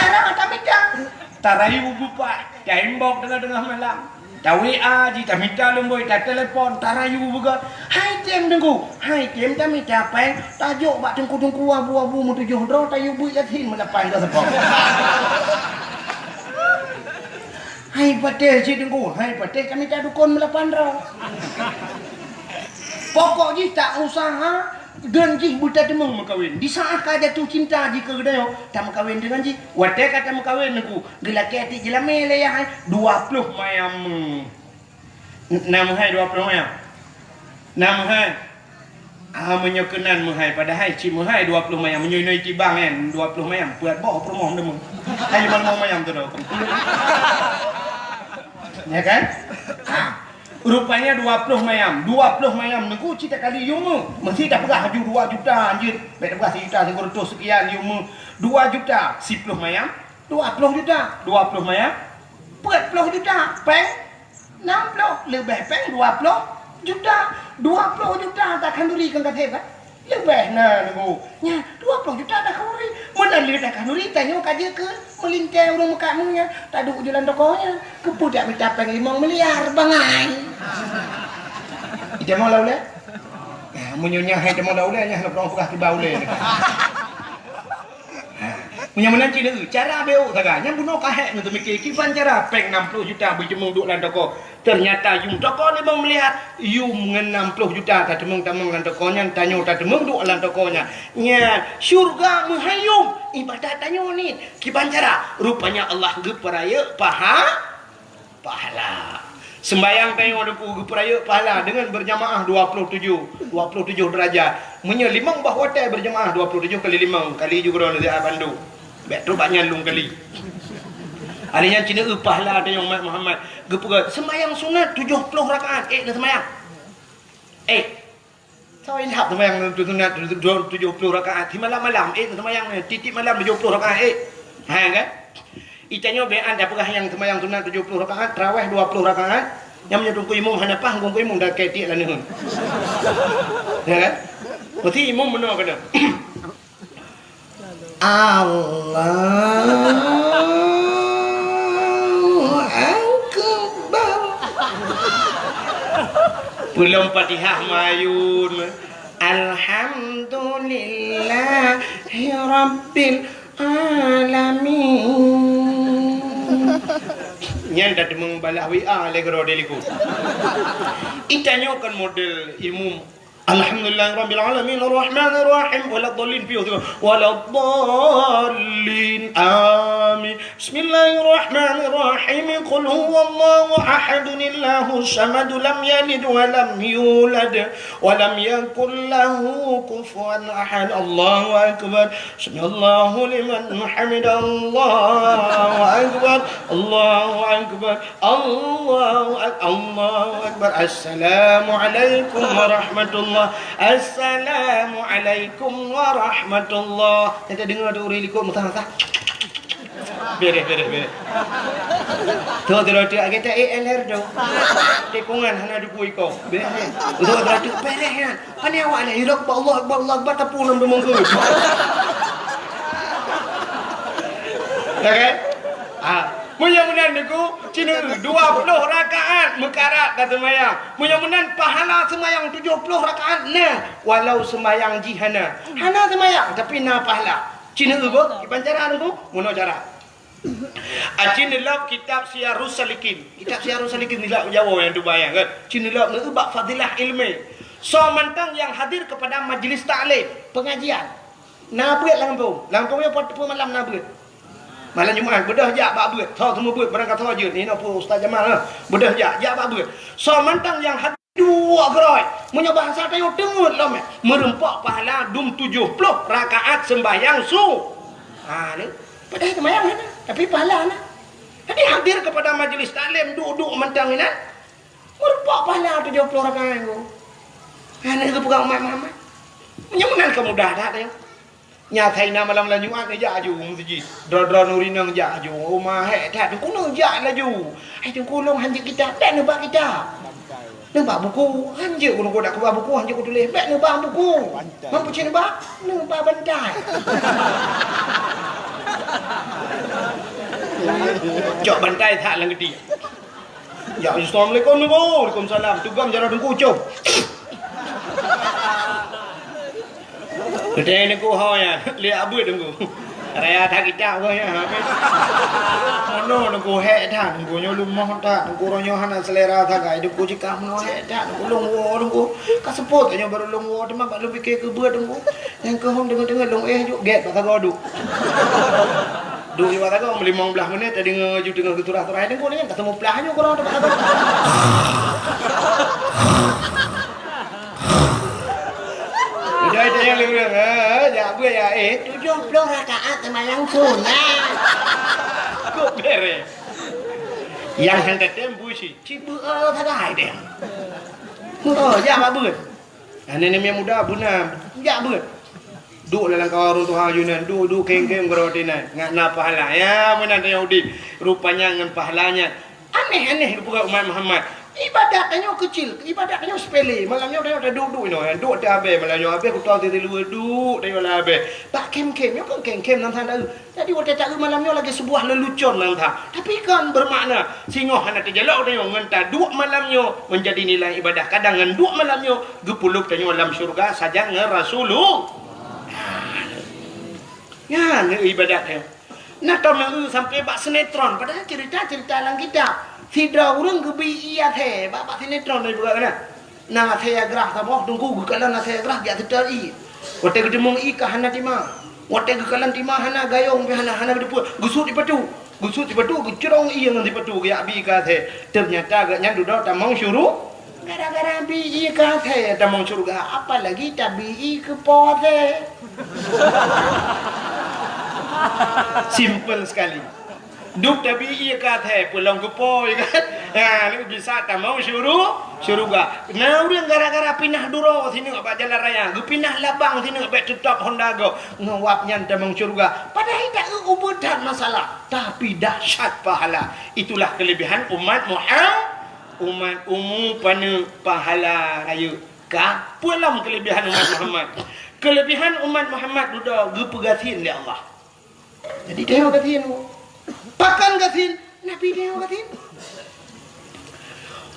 Cara tamita. Tarayu bupat, taimbok teungoh-teungoh malam. Ta-W A jih, tamita lumboi, tatelepon, tarayu beugöt. Hai tem Teungku, hai tem tamita péng, tajok bak teungku-teungku abu-abu meutujoh droe, tayue beuet Yasin meulapan droe seupôt. Hai patéh cit Teungku, hai patéh tamita dukon meulapan droe. Pokok jih ta usaha, dan jih beutateumeung meukawen. Di saat ka jatuh cinta jih keu geutanyoe, tameukawen deungon jih. Watèe ka tameukawen Teungku, geulakèe tiep jeulamé lé yah hai, dua ploh mayam. Na meuhai dua ploh mayam? Na meuhai? Ah, meunyoe keunan meuhai, padahai cit meuhai dua ploh mayam. Meunyoe inoe itibang kan, dua ploh mayam, peuet boh peurumoh deungon. Hai lima mayam tu dah. Ya kan? Ha. Rupanya dua ploh mayam. Dua ploh mayam Teungku cit takali yum meu. Meusti tapeugah laju dua juta anjeut. Bèk tapeugah sijuta sikureueng reutôh seukian yum meu. Dua juta, siploh mayam, dua ploh juta. Dua ploh mayam, peuet ploh juta. Péng nam ploh, leubeh péng dua ploh juta. Dua ploh juta takhanduri kon ka sép kan? Leubeh na Teungku. Nyan, dua ploh juta takhanduri. Meunan lé takhanduri, tanyoe ka jeuet keu meulintèe ureueng meukat meunan. Taduek ju lam toko nyan. Keupeue dak mita péng limong miliar, bangai. Itamong lam ulèe? Nah, meunyoe nyan hai tamong lam ulèe, nyan hana peurong peugah kiban ulèe. Ha, meunyoe meunan cit neu, cara beuh sagai. Nyan bunoe ka hék ngon teumiké kiban cara péng nam ploh juta beujeumeung duek lam toko. Teunyata yum toko limong miliar, yum ngon nam ploh juta tateumeung-tamong lam toko nyan, tanyoe tateumeung duek lam toko nyan. Nyan, syeuruga meuhai yum, ibadat tanyoe niet. Kiban cara? Rupanya Allah geupeurayeuk paha- Pahala. Seumbahyang tanyoe Teungku geupeurayeuk pahala deungon beurjamaah dua ploh tujoh, dua ploh tujoh deurajat. Meunyoe limong boh watèe beurjamaah dua ploh tujoh kali limong, kali ju keudroe neusiat bandum. Bèk trok bak nyan lôn kali. Ari nyan cit neu pahala tanyoe umat Muhammad. Geupeugah seumbahyang sunat tujoh ploh rakaat, ék neuseumbahyang. Ék. Soe ilham seumayang sunat tujoh ploh rakaat, simalam-malam, ék seumayang tiep-tiep malam tujoh ploh rakaat, ék. Ha, kan? Itanyoe bèk an tapeugah nyang seumayang sunat tujoh ploh rakaat, tarawèh dua ploh rakaat, nyang meunyoe teungku imum hana paih, teungku imum dak kèe tiek laneuen. Ya, kan? Meusti imum meunoe keunoe. Allahu Akbar. Peulom Fatihah mayun. Alhamdulillahi Rabbil Alamin. Nyan dak teumeubalah W A lé keudroe di likot. Itanyoe kan model imum. Alhamdulillahirabbil alamin, arrahmanirrahim, waladdallin, piôh tu. Waladdallin, amin. Bismillahirrahmanirrahim. Qul huwallahu ahad, Allahus samad, lam yalid wa lam yulad, wa lam yakul lahu kufuwan ahad. Allahu akbar. Sami'allahu liman hamidah. Allahu akbar. Allahu akbar. Allahu ak-, Allahu Akbar. Assalamualaikum warahmatullah. Assalamualaikum warahmatullah. Teudeungoe tu ureueng likot meusaha-saha. Bereh, bereh, bereh. Tu, tu, tu, kita E L R tu. Tikungan hana duku iko. Bereh. Tu, tu, tu, bereh kan. Pane awak nyan, "Allahu Akbar, Allahu Akbar, Allahu Akbar," tapue lom deungon geuh. Ya kan? Ah, meunyoe meunan Teungku, cit neu dua ploh rakaat meukarat ka seumayang. Meunyoe meunan pahala seumayang tujoh ploh rakaat na, walau seumayang jih hana. Hana seumayang, tapi na pahala. Cit neu beuh, kiban cara Teungku, meunoe cara. Aci neulok kitab Siyarus Salikin. Kitab Siyarus Salikin nilak Jawa nyang tubai nyan kan. Ci neulok neu bak fadilah ilmu. Soe mantong nyang hadir kepada majlis taklim, pengajian. Na beuet lam gampông. Lam gampông nyoe pat peue malam na beuet. Malam Jumat beudôh jak bak beuet. Soe seumeubeuet barangkasoe jeuet. Inoe peue Ustaz Jamal, ha. Beudôh jak, jak bak beuet. Soe mantong nyang hadir Duek keudroe. Meunyoe bahasa tanyoe teungeut lom, eh. Meurumpok pahala dum tujoh ploh rakaat seumbahyang su-, ha, ni. Padahai seumbahyang hana, tapi pahala na. Jadi hadir kepada majlis taklim, duek-duek mantong inan. Meurumpok pahala tujoh ploh rakaat nyoe. Ha, ni geupeugah umat Muhammad. Meunyoe meunan ka mudah that tanyoe. Nyan asai na malam lam Jumat neujak aju u meuseujid. Droe-droe nuri nang jak aju. Uma hék that, Teungku neujak laju. Hai Teungku, lôn hanjeuet kitab, bèk neubak kitab. Neubak buku, hanjeuet ku, Teungku, dak kubah buku, hanjeuet kutuléh, bèk neubak buku. Bantai. Mampu cit neubak? Neubak bantai. Cok bantai that lam geuti. Ya, assalamualaikum Teungku. Waalaikumsalam. Tugam jaroe Teungku, com. Geutanyoe Teungku ho nyan, lé abeuet Teungku. Raya that kitab keuh nyan, habéh. Meunoe Teungku, hék that Teungku, nyoe leumoh that Teungku, uroe nyoe hana seulera sagai Teungku, jikah meunoe hék that Teungku, lôn woe Teungku. Ka seupôt tanyoe barô lôn woe, teuma bak lôn pike keu beuet Teungku. Nyang keuh hom deungon-deungon lôn éh juk gét bak sagoe duek. Duek bak sagoe limong blaih menit, tadeungoe ju teungoh geuturah-turah Teungku, nyan ka seumeuplah nyoe keudroe bak sagoe. Udah itu yang lurus, ha, jak beuet ya, eh, tujuh puluh rakaat sembahyang sunat. Kok beres? Yang hana tem busi, ci beuet sagai deh. Oh, jak bak beuet. Aneuk-aneuk muda beuna, jak beuet. Duek lam kawan ureueng tuha yunan, duek-duek kém-kém keudroe tinan, ngat na pahala. Ya, meunan tanyoe udép, rupanya ngon pahala nyan. Aneh-aneh geupeugah umat Muhammad. Ibadat tanyoe keucil, ibadat tanyoe sepele. Malam nyoe tanyoe taduek-duek inoe, duek teuhabéh. Malam nyoe habéh kutoe teuh siluweue duek tanyoe lam habéh. Bak kém-kém, nyoe kon kém-kém nan hana eu. Jadi watée taeu malam nyoe lagée seubuah leulucon nan that. Tapi kon beumakna singoh hana teujalok tanyoe ngon taduek malam nyoe meunjadi nilai ibadah. Kadang ngon duek malam nyoe geupeuleueb tanyoe lam syeuruga sajan ngon Rasulullah. Nyan ibadat nyoe. Na tom nyang eu sampoe bak sinetron, padahai ceurita-ceurita lam kitab. Sidroe ureuëng geubi ié athée bak, bak sinetron lagée peugah keunan. Na athée grah saboh, teungku geukalon athée grah jak seutôt ié. Watée geuteumeung ié ka hana tima. Watée geukalon tima hana, gayong pih hana, hana geuteupeue. Geusut sipatu. Geusut sipatu, geucrong ié ngon sipatu geujak bi keu athée. Teunyata gobnyan dudoe tamong syuru-, gara-gara bi ié keu athée tamong syeuruga, apalagi tabi ié keu po athée. Simple sekali. Duek tabi ié keu athée, peulom keu po, ya kan? Ha, nyoe bisa tamong syuru-, syeuruga. Na ureuëng gara-gara pinah duroe sineuk bak jalan raya, geupinah labang sineuk bék teutap Honda gob, ngon wab nyan tamong syeuruga. Padahai taeu ubeut that masalah, tapi dahsyat pahala. Itulah kelebihan umat Muhammad. Umat umu paneuk pahala rayeuk ka. Peue lom kelebihan umat Muhammad? Kelebihan umat Muhammad dudoe geupeugasien lé Allah. Jadi tanyoe gasien. Pakon gasien? Nabi tanyoe gasien.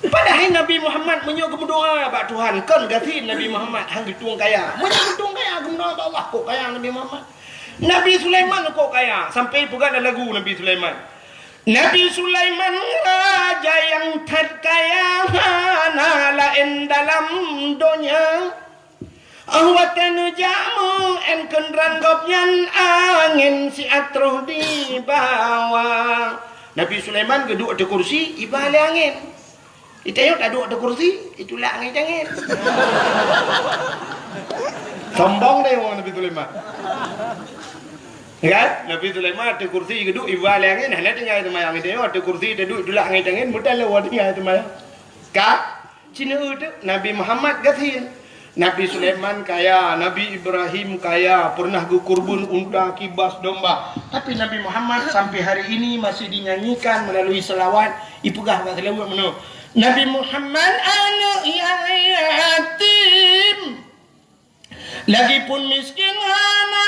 Padahai Nabi Muhammad meunyoe geumeudoá bak Tuhan, kon gasien Nabi Muhammad han geutueng kaya. Meunyoe geutueng kaya geumeudoá bak Allah, kok kaya Nabi Muhammad. Nabi Sulaiman kok kaya, sampai peugah lam lagu Nabi Sulaiman. Nabi Sulaiman raja nyang that kaya, hana laén dalam donya. Óh watée neujak meu'én keudroe gobnyan, angén siat troh dibawa. Nabi Sulaiman geuduek ateueh kursi, iba lé angén. Di tanyoe taduek ateueh kursi, itulak angén-angén. Sombong deh wong Nabi Sulaiman. Kan? Nabi Sulaiman ateueh kursi geuduek, iba lé angén, hana tinggai seumayang. Di tanyoe ateueh kursi taduek, itulak angén-angén, meuteuleu tinggai seumayang. Ka? Cina teuk Nabi Muhammad gasien. Nabi Sulaiman kaya, Nabi Ibrahim kaya, pernah geukurban unta, kibas, domba. Tapi Nabi Muhammad sampai hari ini masih dinyanyikan melalui selawat. Ipeugah bak selawat meunoe, "Nabi Muhammad aneuk nyang yatim, lagipun miskin hana